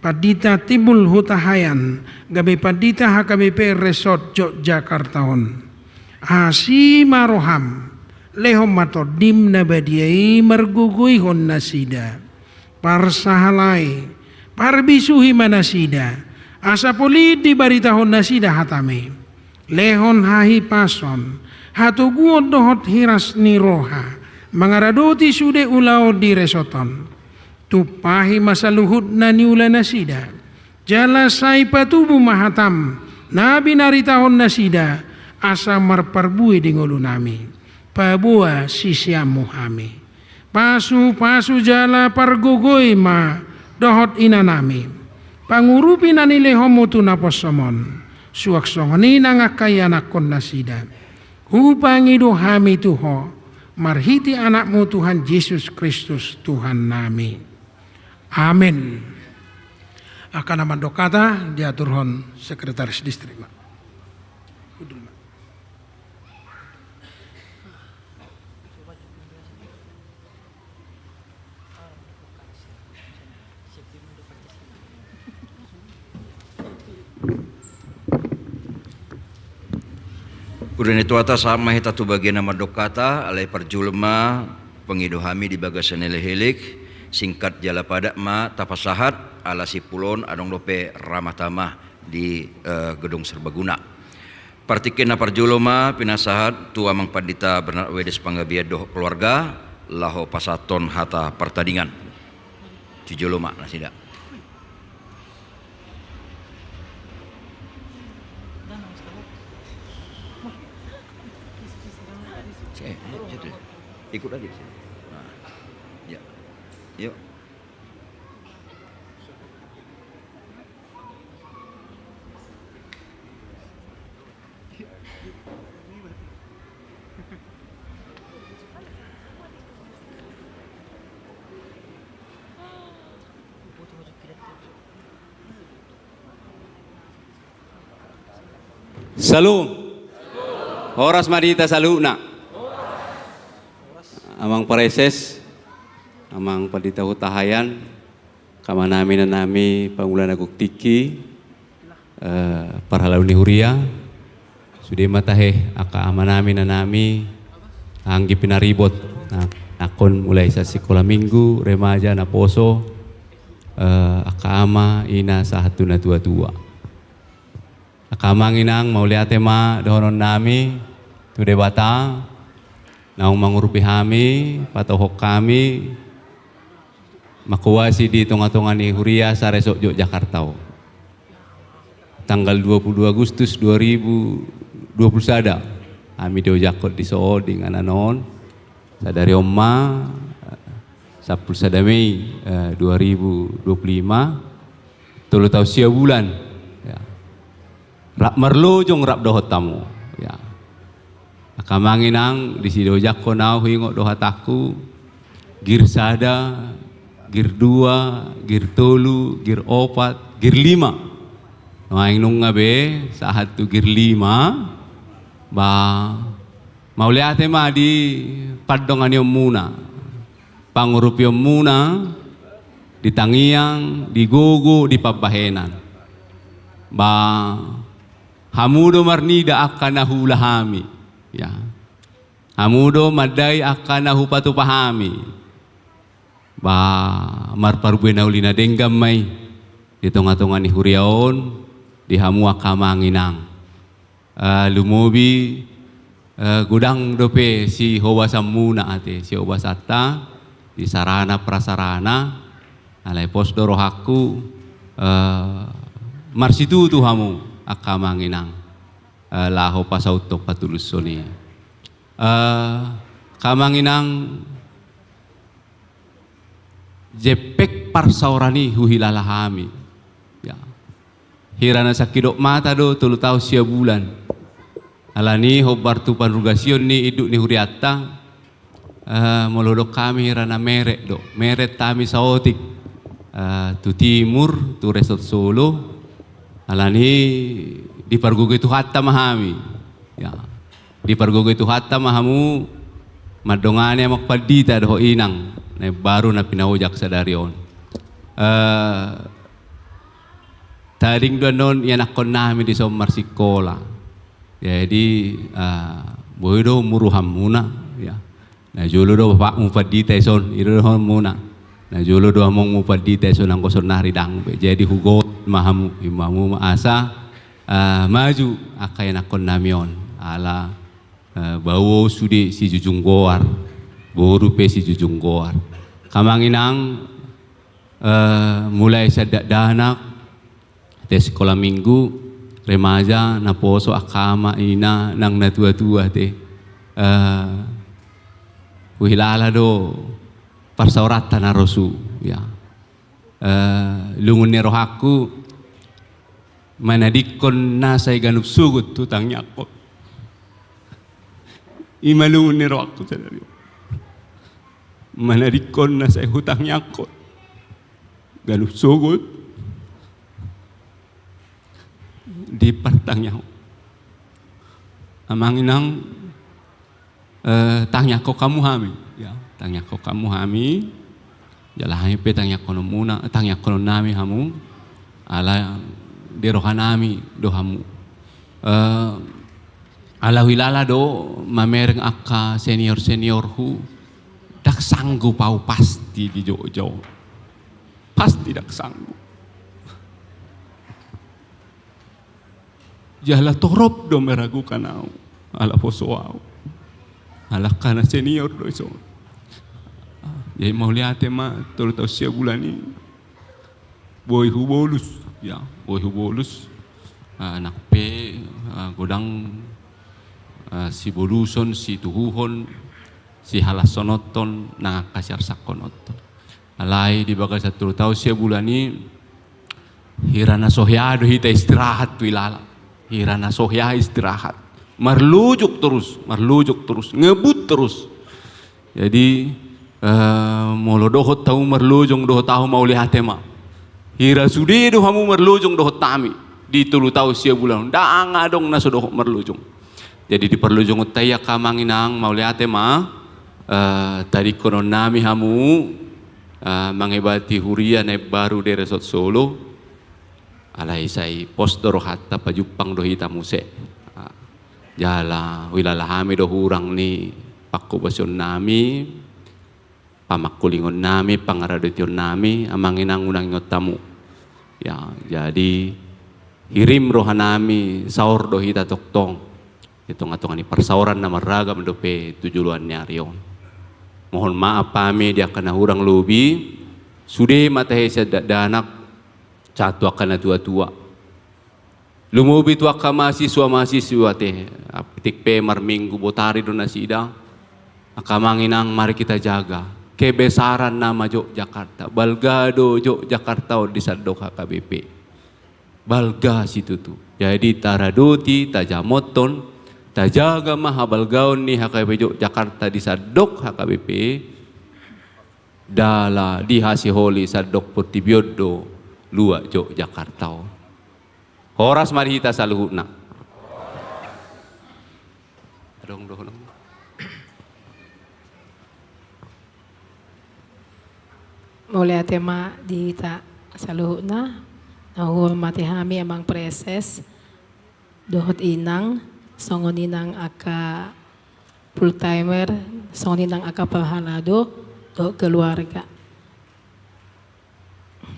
Pandita Timbul Hutahaean, gabe Pandita H K B P Resort Yogyakarta on. Asi ma roham, lehon ma Tondim na badia i margogoihon nasida. Parsahalai, parbisuhi ma nasida, asa polin dibaritahon nasida hatam i. Lehon hahipason, hatoguon dohot hiras ni roha, mangaradoti sude ulaon di resort on. Tumpahi ma saluhut na niula nasida. Jala sai patubu ma hatam, na binaritahon nasida, asa marparbue di ngolu nami. Paboa siseanmu hami. Pasu-pasu jala pargogoi ma dohot ina nami. Pangurupi na nilehonmu tu naposom on. Suang songon i nang angka ianakkon nasida. Hupangido hami tu Ho, marhite Anakmu Tuhan Jesus Kristus Tuhan nami. Amen. Angka na mandok hata diaturhon sekretaris distrik ma. Hundul ma. Udah ni tu atas sama hita tu bagian nama dokata, alai parjolo ma pangido hami di bagasan elek-elek, singkat jala padat ma tapasahat, ala sipulon adong dope ramatama di, eh, gedung serbaguna. Partingkian na parjolo ma pinasahat tu Amang Pandita Bernard Wedes Panggabean dohot keluarga, laho pasahathon hata partadingan. Sijolo ma nasida. Eh, eh, situ. Ikut aja di sini. Nah, ya. Yuk. Salam. Horas ma di hita saluhutna. Amang Praeses, Amang Pandita Hutahaean, angka amanami inanami, pangula na gok tingki, eh, parhalado ni huria, sude ma tahe angka amanami inanami, anggi pinaribot, nah, nangkon mulai sian sikola minggu, remaja, naposo, eh, angka ama, ina, sahat tu natua-tua. Angka amang inang, mauliate ma dohonon nami tu Debata, naung mangurupi hami, patohon hami, mangkoasi di tonga-tonga ni huria saresort Yogyakarta on. Tanggal dua puluh dua Agustus dua ribu dua puluh sada, hami diojakhon dison di inganan on, sadari on ma, sampulu sada Mei, eh, dua ribu dua puluh lima, tolu taon sia bulan. Ya. Rap marlojong, rap dohot hamu. Ya. Angka amang inang, disi diojakhon au, huingot do hatangku, gir sada, gir dua, gir tolu, gir opat, gir lima. Nuaeng nunga be, sahat tu gir lima, ba, mauliate ma di pandonganionmuna, pangurupionmuna, di tangiang, di gogo, di pambahenan. Ba, hamu do marnida angka na huula hami. Ya. Hamu do mandai angka na hupatupa hami. Ba, marparbue na uli na denggan ma i di tonga-tonga ni huria on, di hamu angka amang inang. Eh, lumobi, eh, godang dope sihobasanmuna ate, sihobasanta, di sarana prasarana, alai pos do rohangku, eh, marsitutu hamu, angka amang inang, eh, laho pasauthon patuluson i. Eh, angka amang inang, jempek parsaoran i huhilala hami. Ya. Hira na sangkidop mata do tolu taon sia bulan. Alani hombar tu panrugasion ni induk ni hurianta, eh, molo didok hami hira na meret do. Meret hami saotik. Eh, tu timur, tu Resort Solo. Alani dipargogoi Tuhanta ma hami. Ya. Dipargogoi Tuhanta ma hamu mandongani amang pandita dohot inang na imbaru na pinaojak sadari on. Eh, Tading do annon ianakkonnami dison marsikola. Jadi, ah, boi do muru hamuna, ya. Na jolo do bapakmu pandita ison, i do dohononmuna. Na jolo do amongmu pandita ison, anggo saonnari ndang be. Jadi hugoar ma hamu, ima hamu ma asa, ah, maju angka ianakkonnami on. Ala, eh, baoa sude sijujung goar, boru pe sijujung goar. Angka amang inang, eh, mulai sian dakdanak, ate sikola minggu, remaja, naposo, angka ama, ina, nang natuatua ate. Eh, huhilala do parsaoranta na ro suhu, ya. Eh, lungun ni rohangku, manadingkon na sai ganup sogot tu tangiangkon. Ima lungun ni rohangku sadari on. Manadingkon na sai hutangiangkon. Ganup sogot di partangiangkon. Amang inang, eh, tangiangkon hamu hami, ya, tangiangkon hamu hami, jala hami pe tangiangkononmuna, tangiangkononnami hamu, ala di rohanami do hamu. Eh, ala huhilala do mamereng angka senior-seniorhu, ndang sanggup au pasti di Jogja on. Pasti ndang sanggup. Jala torop do meragukan au, ala poso au. Ala angka na senior do ison. Jadi mauliate ma, tolu taon sia bulan i. Boi hubolus, ya, boi hubolus. Ah, nang pe, ah, godang, ah, siboluson, situhuhon, sihalashononhon, nang angka siarsangkononhon. Alai di bagasan tolu taon sia bulan i, hira na so hea do hita istirahat tu ilala. Hira na so hea istirahat. Marlojong torus, marlojong torus, ngebut torus. Jadi, eh, molo dohot hamu marlojong dohot ahu, mauliate ma. Hira sude do hamu marlojong dohot hami di tolu taon sia bulan on. Ndang adong na so dohot marlojong. Jadi di parlojongonta i angka amang inang, mauliate ma, eh, tadingkononnami hamu, eh, mangebati huria na imbaru di Resort Solo. Alai sai pos do rohanta, pajumpang do hita muse. Ah, jala huhilala hami do hurang ni pangkobasionnami, pamangkulingonnami, pangaradotionnami, amang inang, unang ingot hamu. Ya, jadi hirim rohanami, saor do hita tongtong di tongatonga ni parsaoran na marragam dope tu joloan ni ari on. Mohon maaf hami di angka na hurang lobi, sude ma tahe sian dakdanak, sahat tu angka natuatua. Lumobi tu angka mahasiswa-mahasiswi ate, atik pe marminggu botari do nasida. Angka amang inang, mari kita jaga kebesaran nama Jogjakarta. Balga do Jogjakarta on di sandok H K B P. Balga situtu. Jadi taradoti, tajamothon, tajaga ma habalgaon ni H K B P Jogjakarta di sandok H K B P. Jala dihasiholi sandok portibi on do luat Jogjakarta on. Horas ma di hita saluhutna. Adong dohonon. Mauliate ma di hita saluhutna. Na huhormati hami amang preses dohot inang, songon i nang angka full timer, songon i nang angka parhalado dohot keluarga.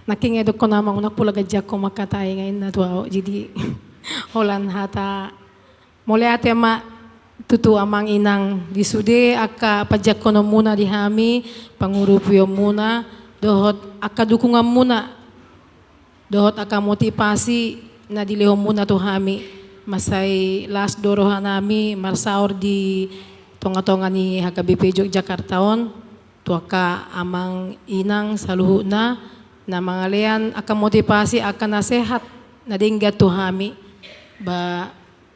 Nangkin nga didokkon amang, unang pola ganjangkon mangkatai, nga inna tu ahu. Jadi holan hata mauliate ma tutu amang inang di sude angka panjangkononmuna di hami, pangurupionmuna dohot angka dukunganmuna dohot angka motivasi na dilehonmuna tu hami. Mansai las do rohanami marsaor di tongatonga ni H K B P Jogjakarta on. Tu angka amang inang saluhutna na mangalean angka motivasi, angka nasehat na denggan tu hami. Ba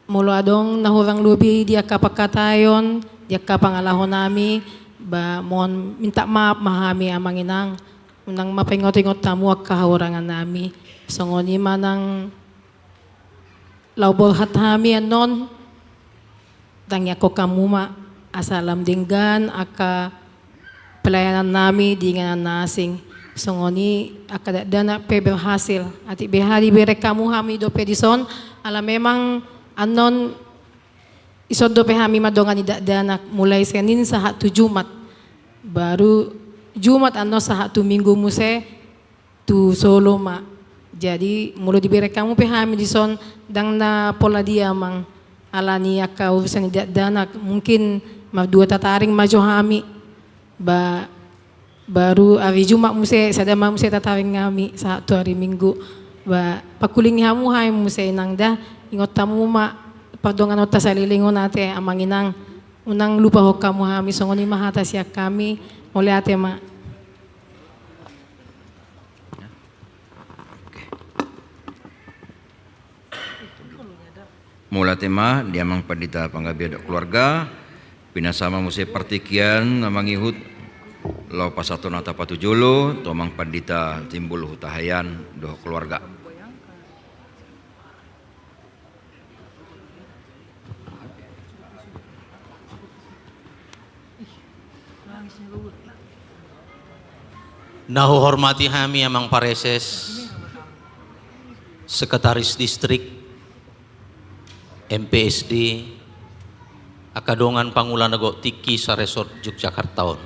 molo adong na hurang lobi di angka pangkataion, di angka pangalahonami, ba mohon minta maaf ma hami amang inang. Unang ma paingotingot hamu angka hahurangannami. Songon i ma nang laho borhat hami annon, tangiangkon hamu ma asa lam denggan angka pelayanannami di inganan na asing. Songon i angka dakdanak pe berhasil. Atik beha dibereng hamu hami dope dison, ala memang annon dison dope hami mandongani dakdanak mulai Senin sahat tu Jumat. Baru Jumat annon sahat tu Minggu muse tu Solo ma. Jadi molo dibereng hamu pe hami dison, ndang na pola dia amang. Ala ni angka urusan ni dakdanak, mungkin mardua tataring ma jo hami. Ba, baru ari Jumat muse sada ma muse tataring hami sahat tu ari Minggu. Ba, pakulingi hamu hami muse inang da, ingot hamu ma pardonganonta saleleng on ate amang inang. Unang lupahon hamu hami. Songon i ma hata sian hami. Mauliate ma. Mauliate ma di amang pandita Panggabean dohot keluarga. Pinasa ma muse partingkian na mangihut laho pasahathon hata patujolo tu amang pandita Timbul Hutahaean dohot keluarga. Na huhormati hami amang pareses, sekretaris distrik, M P S D, angka dongan pangula na gok tingki saresort Yogyakarta on.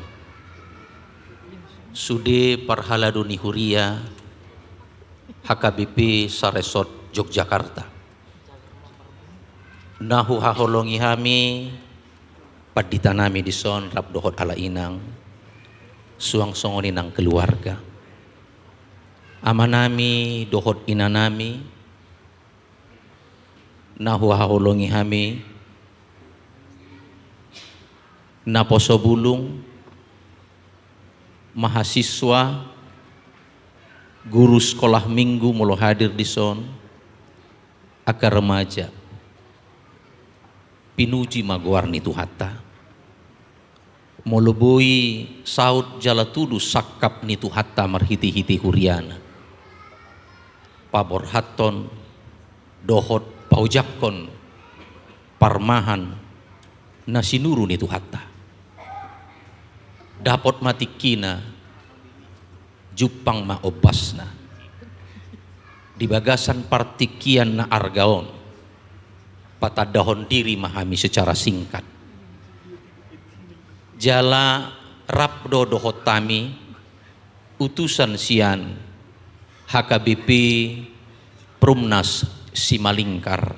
Sude parhalado ni huria H K B P saresort Yogyakarta. Na huhaholongi hami panditanami dison rap dohot ala inang, suang songon i nang keluarga. Amanami dohot inanami, na huhaholongi hami, naposo bulung, mahasiswa, guru sekolah minggu molo hadir dison, angka remaja. Pinuji ma goar ni Tuhanta. Molo boi saut jala tudu sangkap ni Tuhanta marhitehite huriana, paborhathon dohot paojakhon parmahan na sinuru ni Tuhanta. Dapot ma tingkina, jumpang ma ombasna. Di bagasan partingkian na arga on, patandahon diri ma hami secara singkat. Jala rap do dohot hami utusan sian H K B P Perumnas Simalingkar.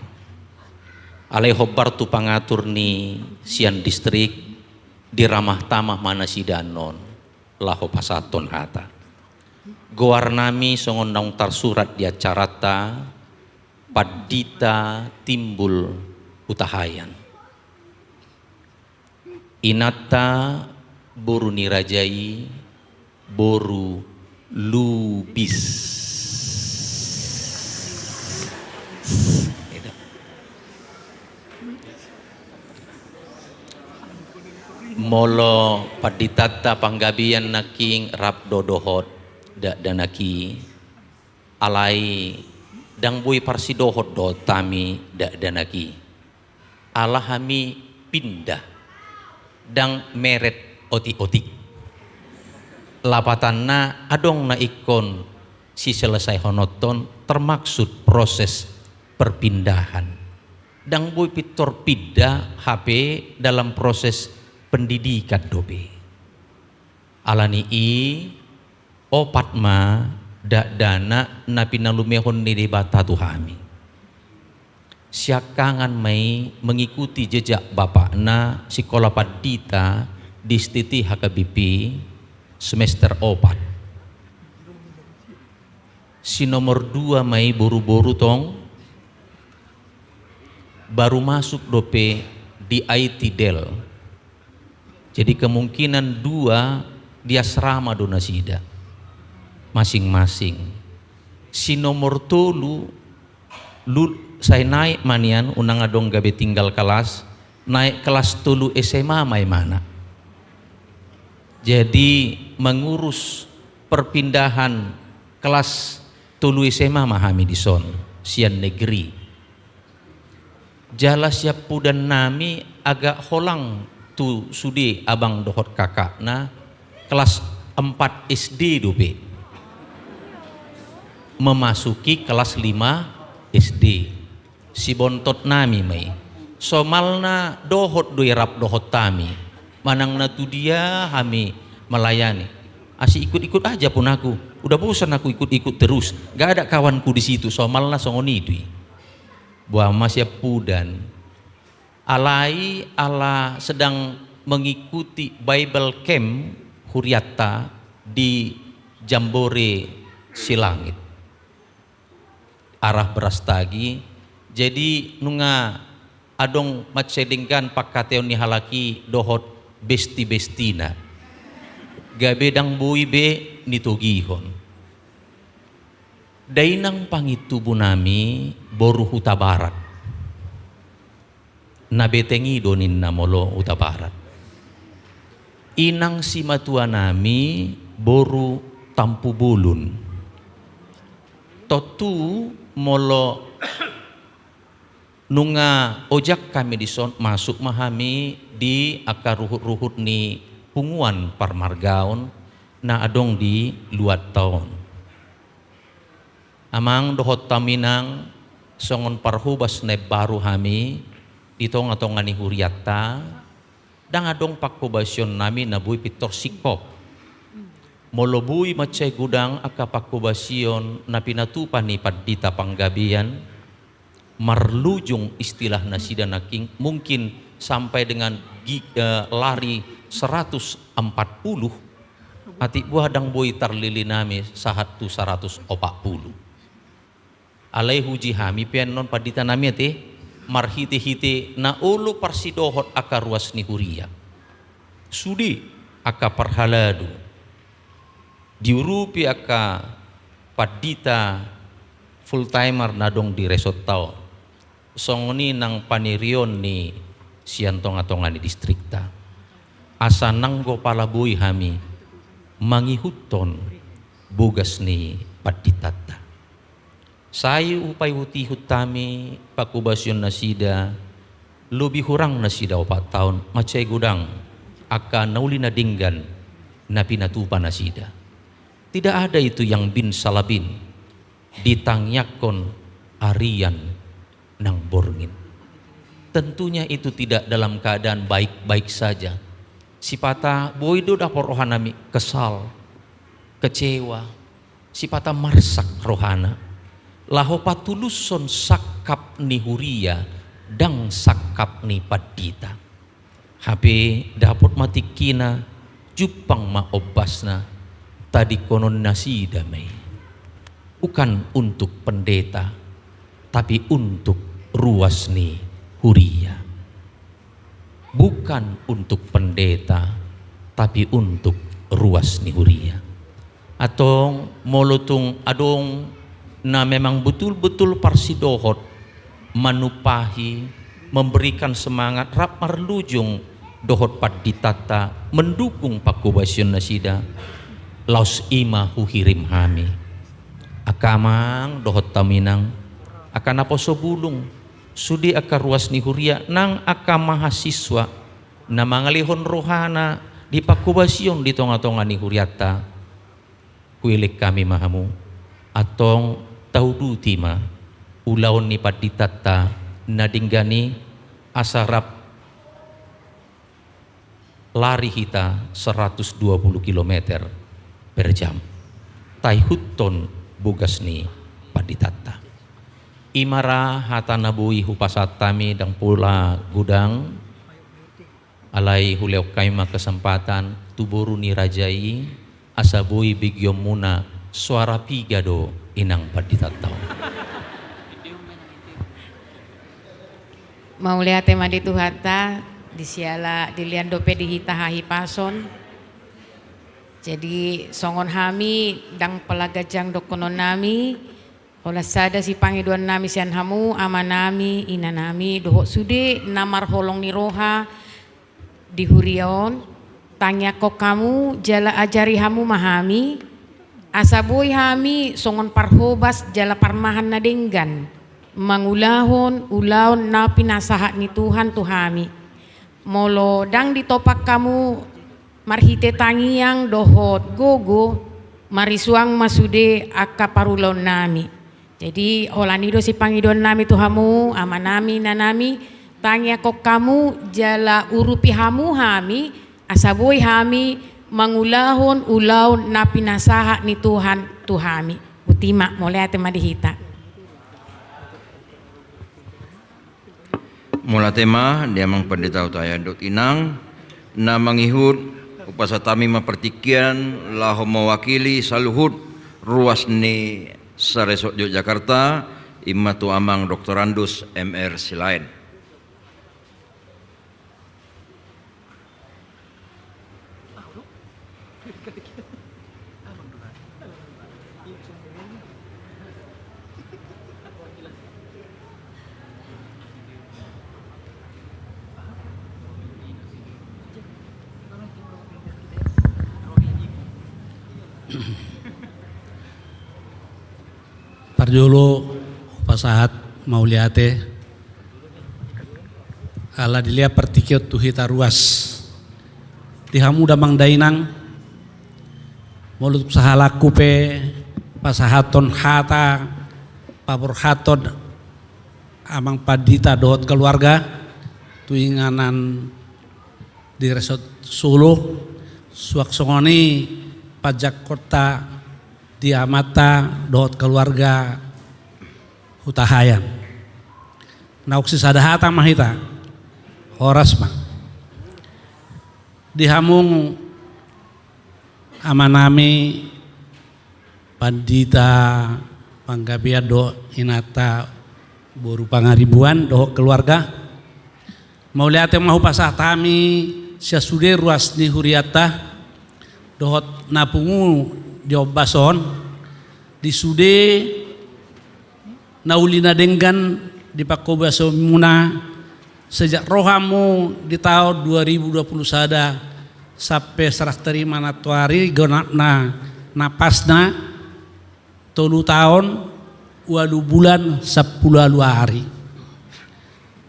Alai hombar tu pangatur ni sian distrik, diramah tamah ma nasida annon laho pasahathon hata. Goarnami songon naung tarsurat di acaranta, Pandita Timbul Hutahaean. Inanta boru ni raja i boru Lubis. Molo panditanta Panggabean nangkin rap do dohot dakdanak i, alai ndang boi parsidohot dohot hami dakdanak i. Ala hami pinda, ndang meret otik-otik. Lapatanna adong na ingkon siselesaihononhon, termaksud proses perpindahan. Ndang boi pintor pinda hape dalam proses pendidikan dope. Ala ni i, opat ma dakdanak na pinalumehon ni Debata tu hami. Siangkangan ma i mengikuti jejak bapakna, sikola pandita di S T T H K B P semester opat. Si nomor dua ma i boru-boru tong, baru masuk dope di I T Del. Jadi kemungkinan dua di asrama do nasida masing-masing. Si nomor tolu, lu-, sai naek ma nian, unang adong gabe tinggal kelas, naek kelas tolu S M A ma imana. Jadi mengurus perpindahan kelas tolu S M A ma hami dison, sian negeri. Jala siampudannami agak holang tu sude abang dohot kakakna, kelas empat S D dope. memasuki kelas lima S D. Sibontot nami ma i. Somalna dohot do i rap dohot hami. Manang na tu dia hami melayani. Asi ikut-ikut aja pun aku. Udah bosan aku ikut-ikut terus. Gak ada kawanku di situ. Somalna songon i do i. Boha ma siampudan. Alai ala sedang mengikuti Bible Camp huriatta di Jambore Silangit. Arah Brastagi, jadi nunga adong mansai denggan pangkataion ni halak i dohot besti-bestina. Gabe ndang boi be nitogihon. Dainang pangintubu nami boru Hutabarat. Na beteng i do ninna molo Hutabarat. Inang simatua nami boru Tampubolon. Tontu molo nunga ojak hami dison, masuk ma hami di angka ruhut-ruhut ni punguan parmargaon na adong di luatta on. Amang dohot hamu inang, songon parhobas na imbaru hami di tonga-tonga ni huriatta, ndang adong panghobasion nami na boi pintor singkop. Molo boi mansai godang angka panghobasion na pinatupa ni pandita panggabean, marlujung istilah nasida nangkin, mungkin sampai dengan gi-, eh, lari seratus empat puluh, atik boha ndang boi tarlili nami sahat tu seratus opat puluh. Alai huji hami pe annon pandita nami ate, marhite-hite na olo parsidohot angka ruas ni huria. Sude angka parhalado. Diurupi angka pandita full timer na adong di resortta on. Songon i nang panirion ni sian tonga-tonga ni distrikta. Asa nanggo pala boi hami mangihuthon bogas ni panditanta. Sai hupaihut-ihut hami panghobasion nasida, lobi hurang nasida opat taon, mansai godang angka na uli na denggan na pinatupa nasida. Tidak ada itu yang bin salabin ditangiangkon arian nang borngin. Tentunya itu tidak dalam keadaan baik-baik saja. Sipata boi do dapot rohanami kesal, kecewa, sipata marsak rohana. Laho patulushon sangkap ni huria, ndang sangkap ni pandita. Hape dapot ma tingkina, jumpang ma ombasna, tadingkonon nasida ma i. Bukan untuk pendeta, tapi untuk ruas ni huria. Bukan untuk pendeta, tapi untuk ruas ni huria. Antong molo tung adong na memang betul-betul parsidohot manumpahi, memberikan semangat rap marlujung dohot panditanta mendukung panghobasion nasida, laos i ma huhirim hami. Angka amang dohot hamu inang, angka naposo bulung, sude angka ruas ni huria nang angka mahasiswa na mangalehon rohana di panghobasion di tonga-tonga ni hurianta. Huelek hami ma hamu, antong tauduti ma ulaon ni panditanta na denggan i, asa rap lari hita seratus dua puluh kilometer per jam. Taihuthon bogas ni panditanta. I ma ra hata na boi hupasahat hami, ndang pola godang. Alai hulehon hami ma kesempatan tu boru ni raja i, asa boi begeonmuna soara piga do inang panditanta on. Mauliate ma di Tuhanta, di siala dilean dope di hita hahipason. Jadi songon hami ndang pola ganjang dohonon nami, holan sada sipangidoan nami sian hamu, ama nami, ina nami, dohot sude na marholong ni roha di huria on, tangiangkon hamu jala ajari hamu ma hami, asa boi hami songon parhobas jala parmahan na denggan mangulahon ulaon na pinasahat ni Tuhan tu hami. Molo ndang ditopang hamu marhite tangiang dohot gogo, Marisuang ma sude angka parulaonnami. Jadi, holan i do sipangidoannami tu hamu, amanami, inanami, tangiangkon hamu, jala urupi hamu hami, asa boi hami mangulahon ulaon na pinasahat ni Tuhan tu hami. Botima, mauliate ma di hita. Mauliate ma di amang pandita Hutahaean dohot inang. Na mangihut, hupasahat hami ma partingkian laho mewakili saluhut ruas ni saresort Yogyakarta, i ma tu amang doktorandus M R Silaen. Parjolo hupasahat mauliate ala dilehon partingkian tu hita ruas. Di hamu damang dainang, molo tung sahalakku pe pasahathon hata paborhathon amang pandita dohot keluarga tu inganan di Resort Solo, suang songon i panjangkonta di amanta dohot keluarga Hutahaean. Naung sisada hata ma hita. Horas ma. Di hamu amanami, pandita Panggabean dohot inanta boru Pangaribuan dohot keluarga. Mauliate ma hupasahat hami sian sude ruas ni hurianta dohot na pungu di ombas on, di sude na uli na denggan di pangkobasionmuna sejak ro hamu di taon dua ribu dua puluh sada sampe serah terima nantoari, genapna na pasna tolu taon ualu bulan sampulu ualu ari.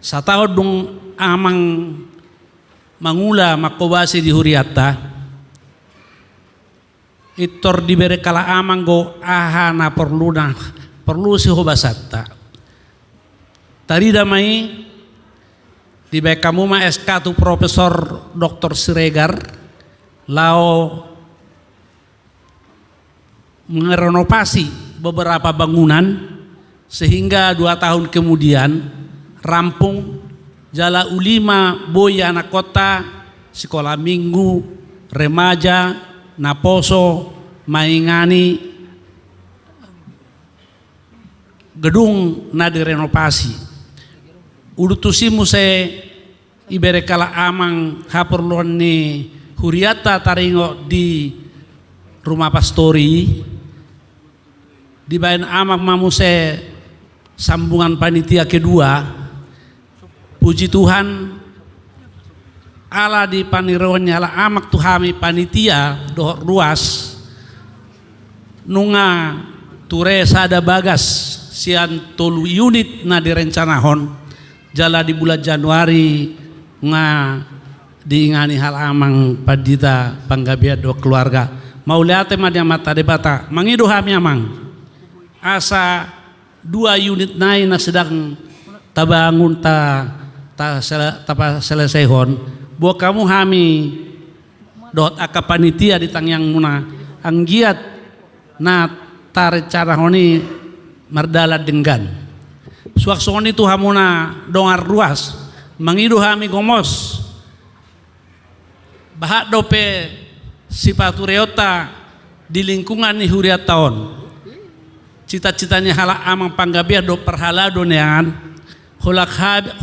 Sataon dung amang mangula mangkobasi di hurianta, pintor dibereng halak amang do aha na porlu, na porlu sihobasanta. Tarida ma i, dibahen hamu ma S K tu Profesor Doktor Siregar laho merenovasi beberapa bangunan, sehingga dua tahun kemudian rampung, jala uli ma boi anakkonta sikola minggu, remaja, naposo, maingani gedung na direnovasi. Udutusi muse ibereng halak amang haporluan ni hurianta taringot di rumah pastori, dibahen amang ma muse sambungan panitia kedua. Puji Tuhan, ala di panirion ni halak amang tu hami panitia dohot ruas, nunga ture sada bagas sian tolu unit na direncanahon, jala di bulan Januari nga diingani halak amang pandita Panggabean dohot keluarga. Mauliate ma di Amanta Debata. Mangido hami amang, asa dua unit nai na sedang tabangun, ta, ta, tapaselesaihon, boan hamu hami dohot angka panitia di tangiangmuna, anggiat na tarencanahon i mardalan denggan. Suang songon i tu hamuna dongan ruas, mangido hami gomos, bahat dope sipatureonta di lingkungan ni hurianta on. Cita-cita ni halak amang Panggabean dohot parhalado nian, holan,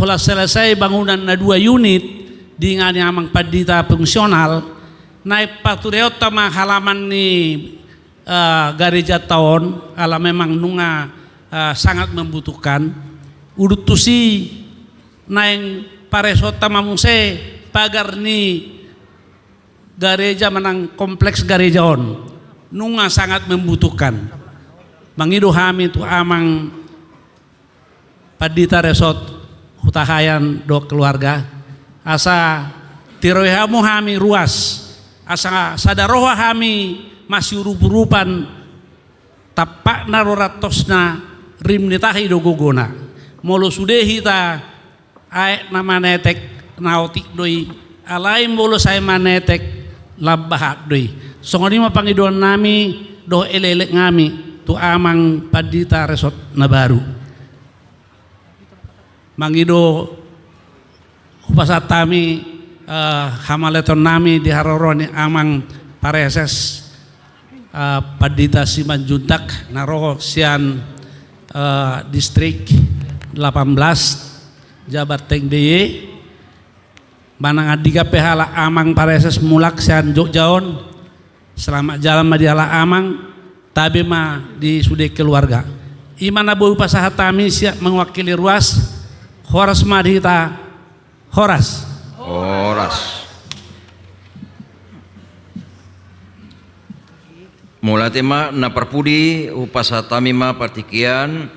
holan selesai bangunan na dua unit diingani amang pandita fungsional, naeng patureonta ma halaman ni eh, garejanta on, ala memang nunga eh, sangat membutuhkan. Udutusi naeng paresonta ma muse pagar ni gareja manang kompleks gareja on, nunga sangat membutuhkan. Mangido hami tu amang pandita Resort Hutahaean dohot keluarga, asa tiroi hamu hami ruas, asa sada roha hami masiurup-urupan, tampakna do rantosna, rim ni tahi do gogona. Molo sude hita aek na manetek, na otik do i, alai molo sai manetek, lam bahat do i. Songon i ma pangidoannami dohot elekeleknami tu Amang Pandita Resort na baru. Mangido hupasahat hami, eh, hamauliatennami di haroro ni Amang Pareses, eh, Pandita Simanjuntak na ro sian, eh, distrik delapan belas, Jabar Teng D I Y. Manang andigan pe halak Amang Pareses mulak sian Jogja on, selamat jalan ma di halak Amang, tabe ma di sude keluarga. I ma na boi hupasahat hami sian mewakili ruas, horas ma di hita, horas. Horas. Mauliate ma na parpudi, hupasahat hami ma partingkian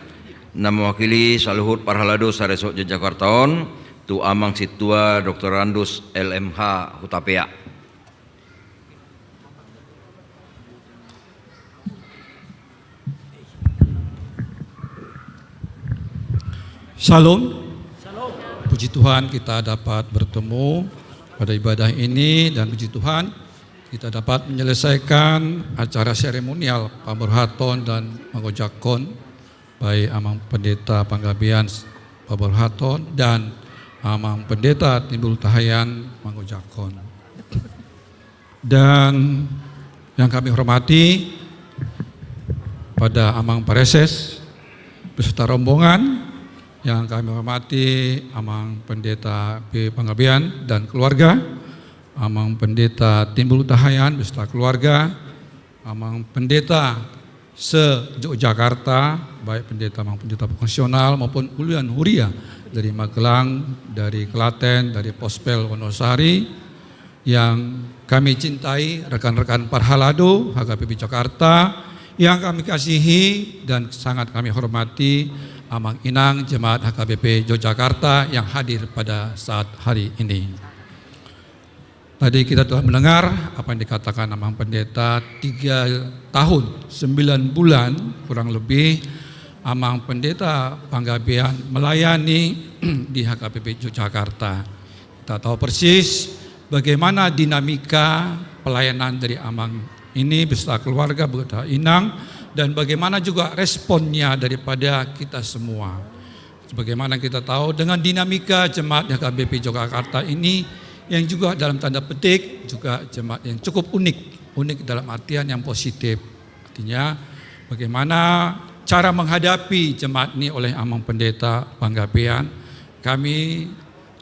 na mewakili saluhut parhalado saresort Yogyakarta on tu Amang Sintua Doktorandus L M H Hutapea. Shalom. Puji Tuhan, kita dapat bertemu pada ibadah ini, dan puji Tuhan, kita dapat menyelesaikan acara seremonial paborhaton dan mangojakhon, baik Amang Pendeta Panggabean paborhaton dan Amang Pendeta Timbul Tahayan mangojakhon. Dan yang kami hormati pada Amang Pareses beserta rombongan, yang kami hormati Amang Pendeta B Panggabean dan keluarga, Amang Pendeta Timbul Tahayan beserta keluarga, Amang Pendeta se-Yogyakarta, baik pendeta, Amang Pendeta profesional maupun ulian huria dari Magelang, dari Klaten, dari Pospel Wonosari, yang kami cintai, rekan-rekan parhalado H K P P Jakarta, yang kami kasihi dan sangat kami hormati, Amang Inang jemaat H K P P Yogyakarta yang hadir pada saat hari ini. Tadi kita telah mendengar apa yang dikatakan Amang Pendeta, tiga tahun, sembilan bulan kurang lebih, Amang Pendeta Panggabean melayani di H K P P Yogyakarta. Kita tahu persis bagaimana dinamika pelayanan dari Amang ini beserta keluarga, beserta Inang, dan bagaimana juga responnya daripada kita semua. Sebagaimana kita tahu, dengan dinamika jemaat H K P P Yogyakarta ini, yang juga dalam tanda petik juga jemaat yang cukup unik, unik dalam artian yang positif. Artinya, bagaimana cara menghadapi jemaat ini oleh Amang Pendeta Panggabean, kami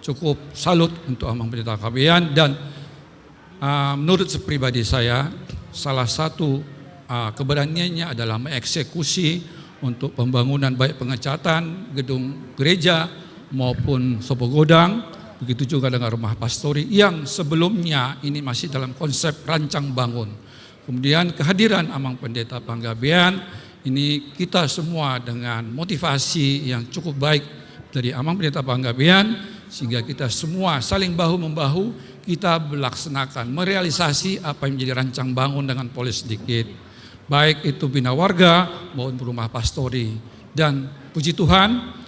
cukup salut untuk Amang Pendeta Panggabean, dan Ah, menurut pribadi saya, salah satu, ah, keberaniannya adalah mengeksekusi untuk pembangunan baik pengecatan gedung gereja maupun sopo godang, begitu juga dengan rumah pastori yang sebelumnya ini masih dalam konsep rancang bangun. Kemudian kehadiran Amang Pendeta Panggabean ini kita semua dengan motivasi yang cukup baik dari Amang Pendeta Panggabean, sehingga kita semua saling bahu-membahu, kita melaksanakan, merealisasi apa yang menjadi rancang bangun dengan polis sedikit. Baik itu bina warga maupun rumah pastori. Dan puji Tuhan,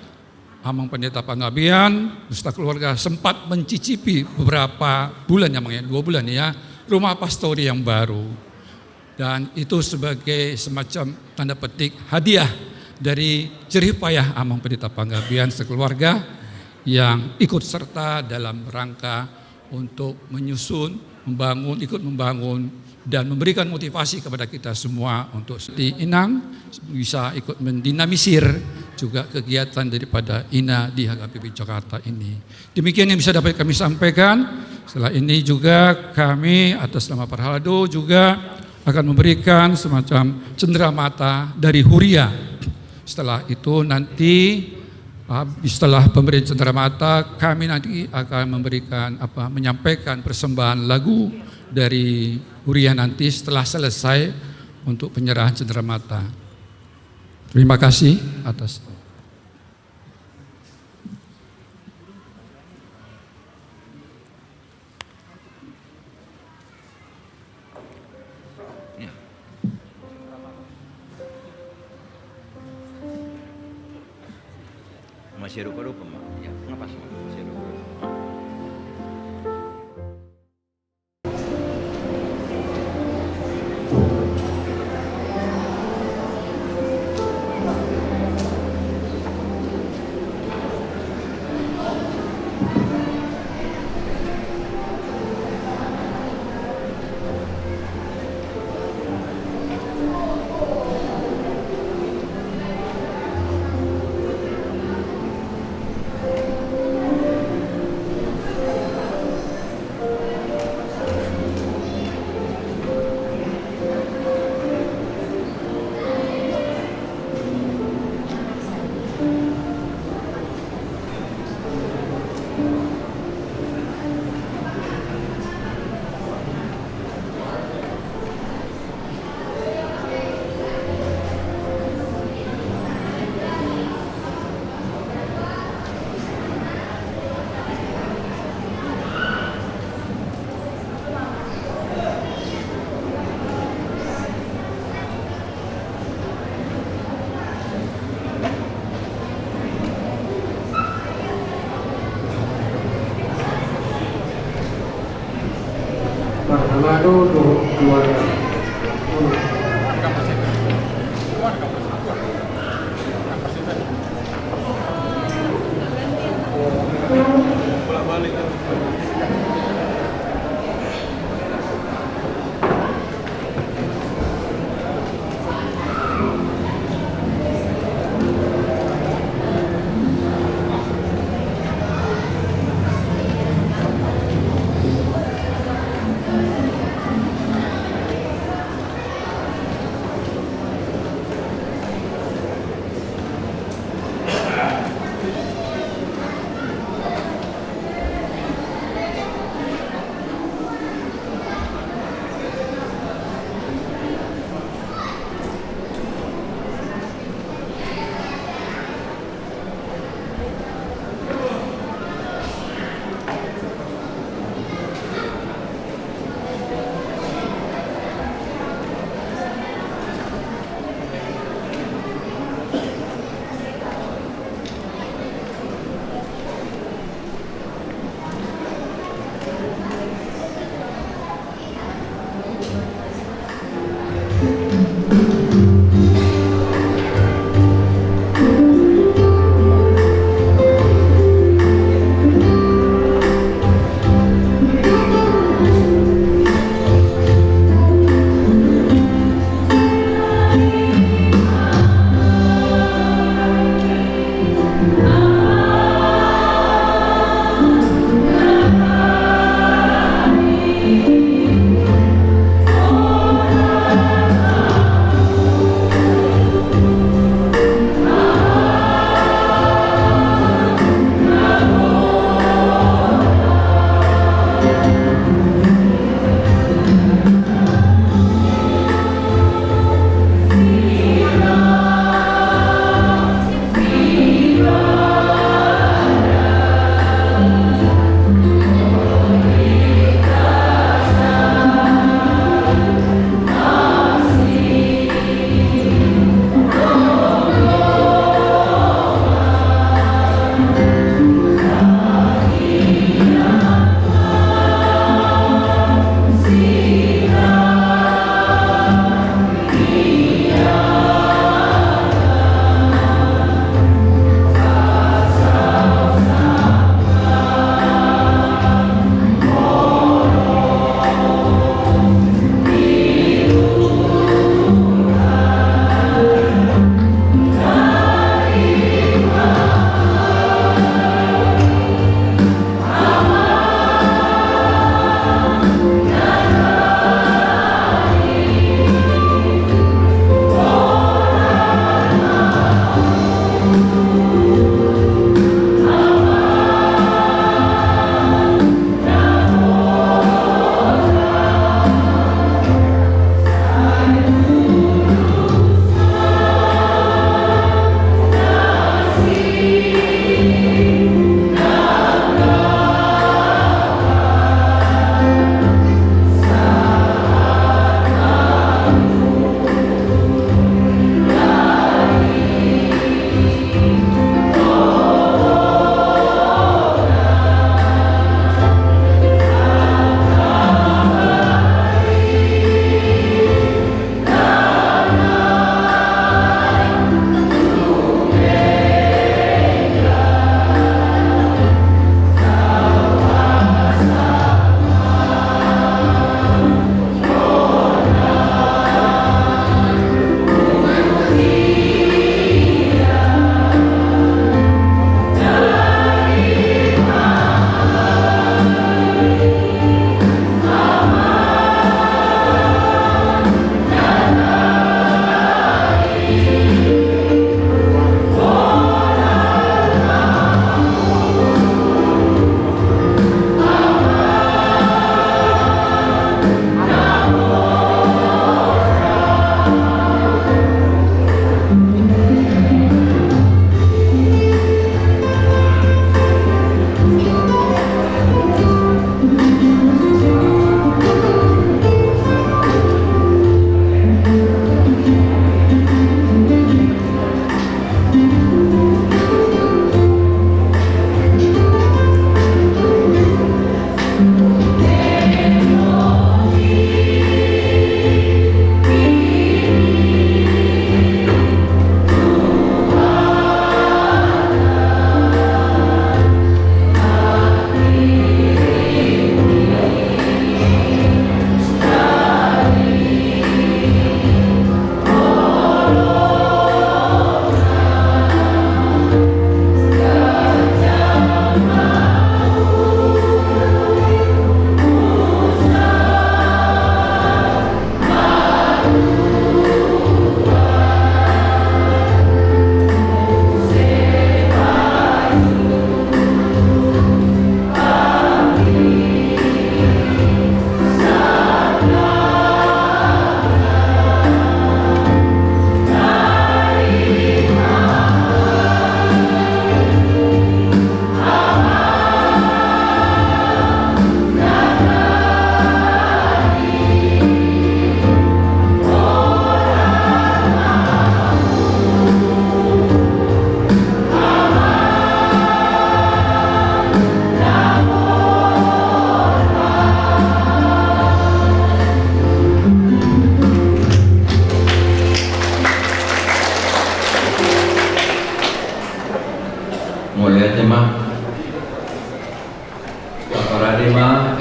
Amang Pendeta Panggabean beserta keluarga sempat mencicipi beberapa bulan, ya, Mang, ya, dua bulan, ya, rumah pastori yang baru. Dan itu sebagai semacam tanda petik hadiah dari jerih payah Amang Pendeta Panggabean sekeluarga yang ikut serta dalam rangka untuk menyusun, membangun, ikut membangun, dan memberikan motivasi kepada kita semua untuk seperti Inang bisa ikut mendinamisir juga kegiatan daripada Ina di H K P P Jakarta ini. Demikian yang bisa dapat kami sampaikan. Setelah ini juga kami atas nama Parhalado juga akan memberikan semacam cenderamata dari Huria. Setelah itu nanti, ah, setelah pemberian cenderamata, kami nanti akan memberikan, apa, menyampaikan persembahan lagu dari Huria nanti setelah selesai untuk penyerahan cenderamata. Terima kasih atas. Ya. Sirupa-rupa ma. Ya, ngapa sih? Sirupa-rupa.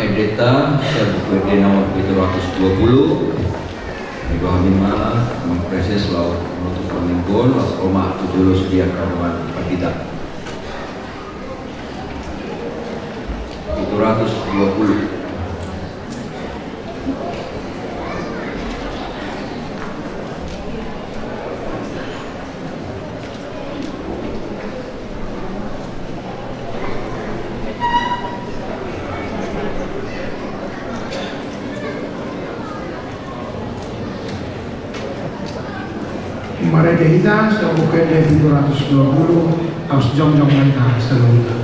Ende ta, sian Buku Ende nomor pitu ratus dua pulu. Nego hami ma mamproseso laho manutup parmingguon, laos ro ma tu jolo sude angka dongan pandita. Pitu ratus dua pulu. Marende hita sian Buku Ende pitu ratus dua pulu, laos jongjong ma hita saluhutna.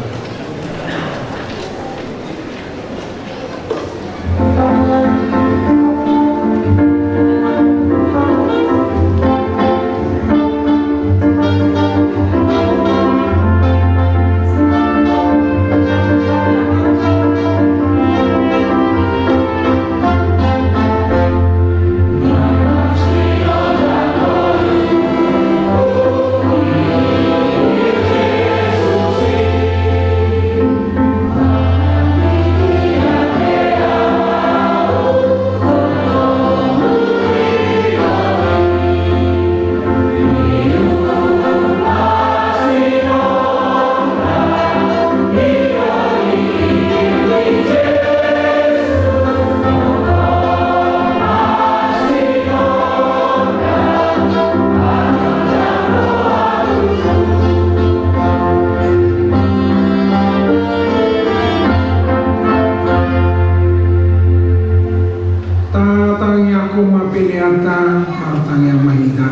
Tatangiangkon ma peleanta, martangiang ma hita.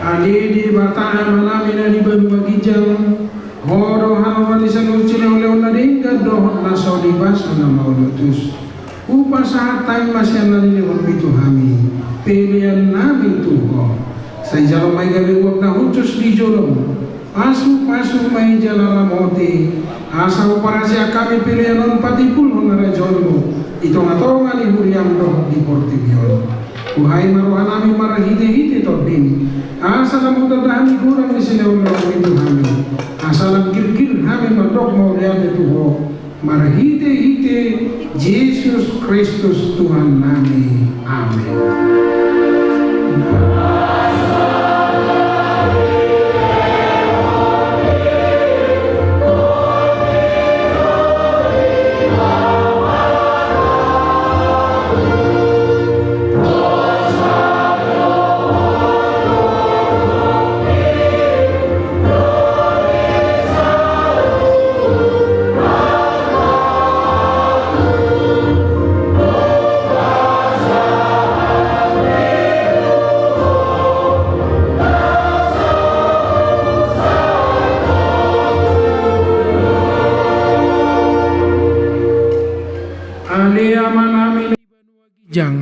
Ale Debata Amanami na di banua ginjang, Ho do haroran ni saluhut silehonlehon na denggan dohot na so dibaso na mauliutus. Hupasahat hami ma sian na nilehonMi tu hami peleannami tu Ho. Sai jalo ma i gabe uap na hushus di jolom. Pasupasu ma i jala ramoti, asa huparajai hami pelean on patimbulhon harajaonMu di tongatonga ni huriaM dohot di portibi on. Buhai ma rohanami marhitehite TondiM, asa lam hutanda hami goran ni silehonlehonMi tu hami, asa lam girgir hami mandok mauliate tu Ho, marhitehite Jesus Kristus Tuhannami. Amen. Ale Amanami na di banua ginjang,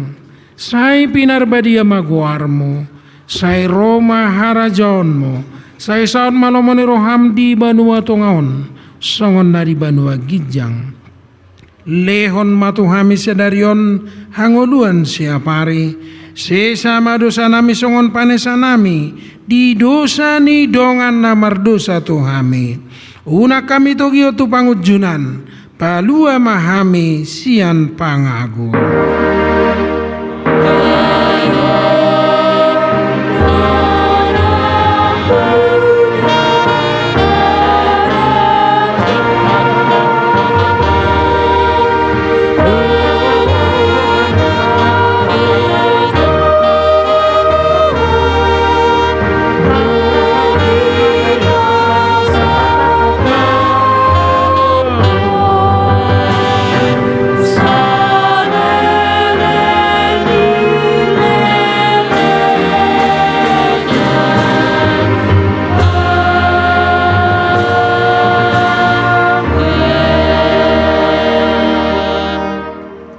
sai pinarbadia ma goarMu, sai ro ma harajaonMu, sai saut ma lomo ni rohaM di banua tonga on, songon na di banua ginjang. Lehon ma tu hami sadari on hangoluan siapari, sesa ma dosanami songon panesanami di dosa ni dongan na mardosa tu hami. Unang hami togihon tu pangunjunan, palua ma hami sian pangago.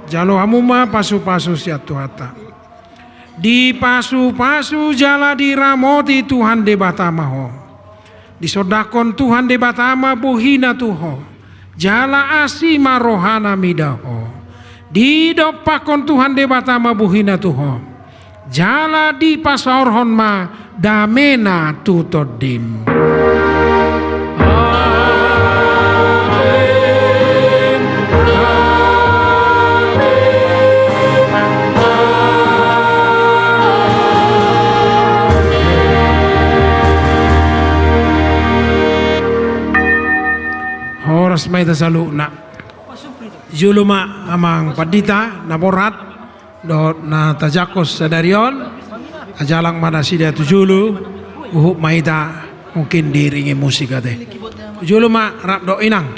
Jalo hamu ma pasupasu sian Tuhanta. Dipasupasu jala diramoti Tuhan Debata ma ho. Disondangkon Tuhan Debata ma bohiNa tu ho, jala asi ma rohaNa mida ho. Didompakkon Tuhan Debata ma bohiNa tu ho, jala dipasaorhon ma dameNa tu tondim. Amen. Mas ma hita saluhutna. Jolo ma amang pandita na borhat dohot na tajangkon sadari on. Ajalang ma nasida tu jolo. Huhut ma hita mungkin diiringi musik ate. Jolo ma rap dohot inang.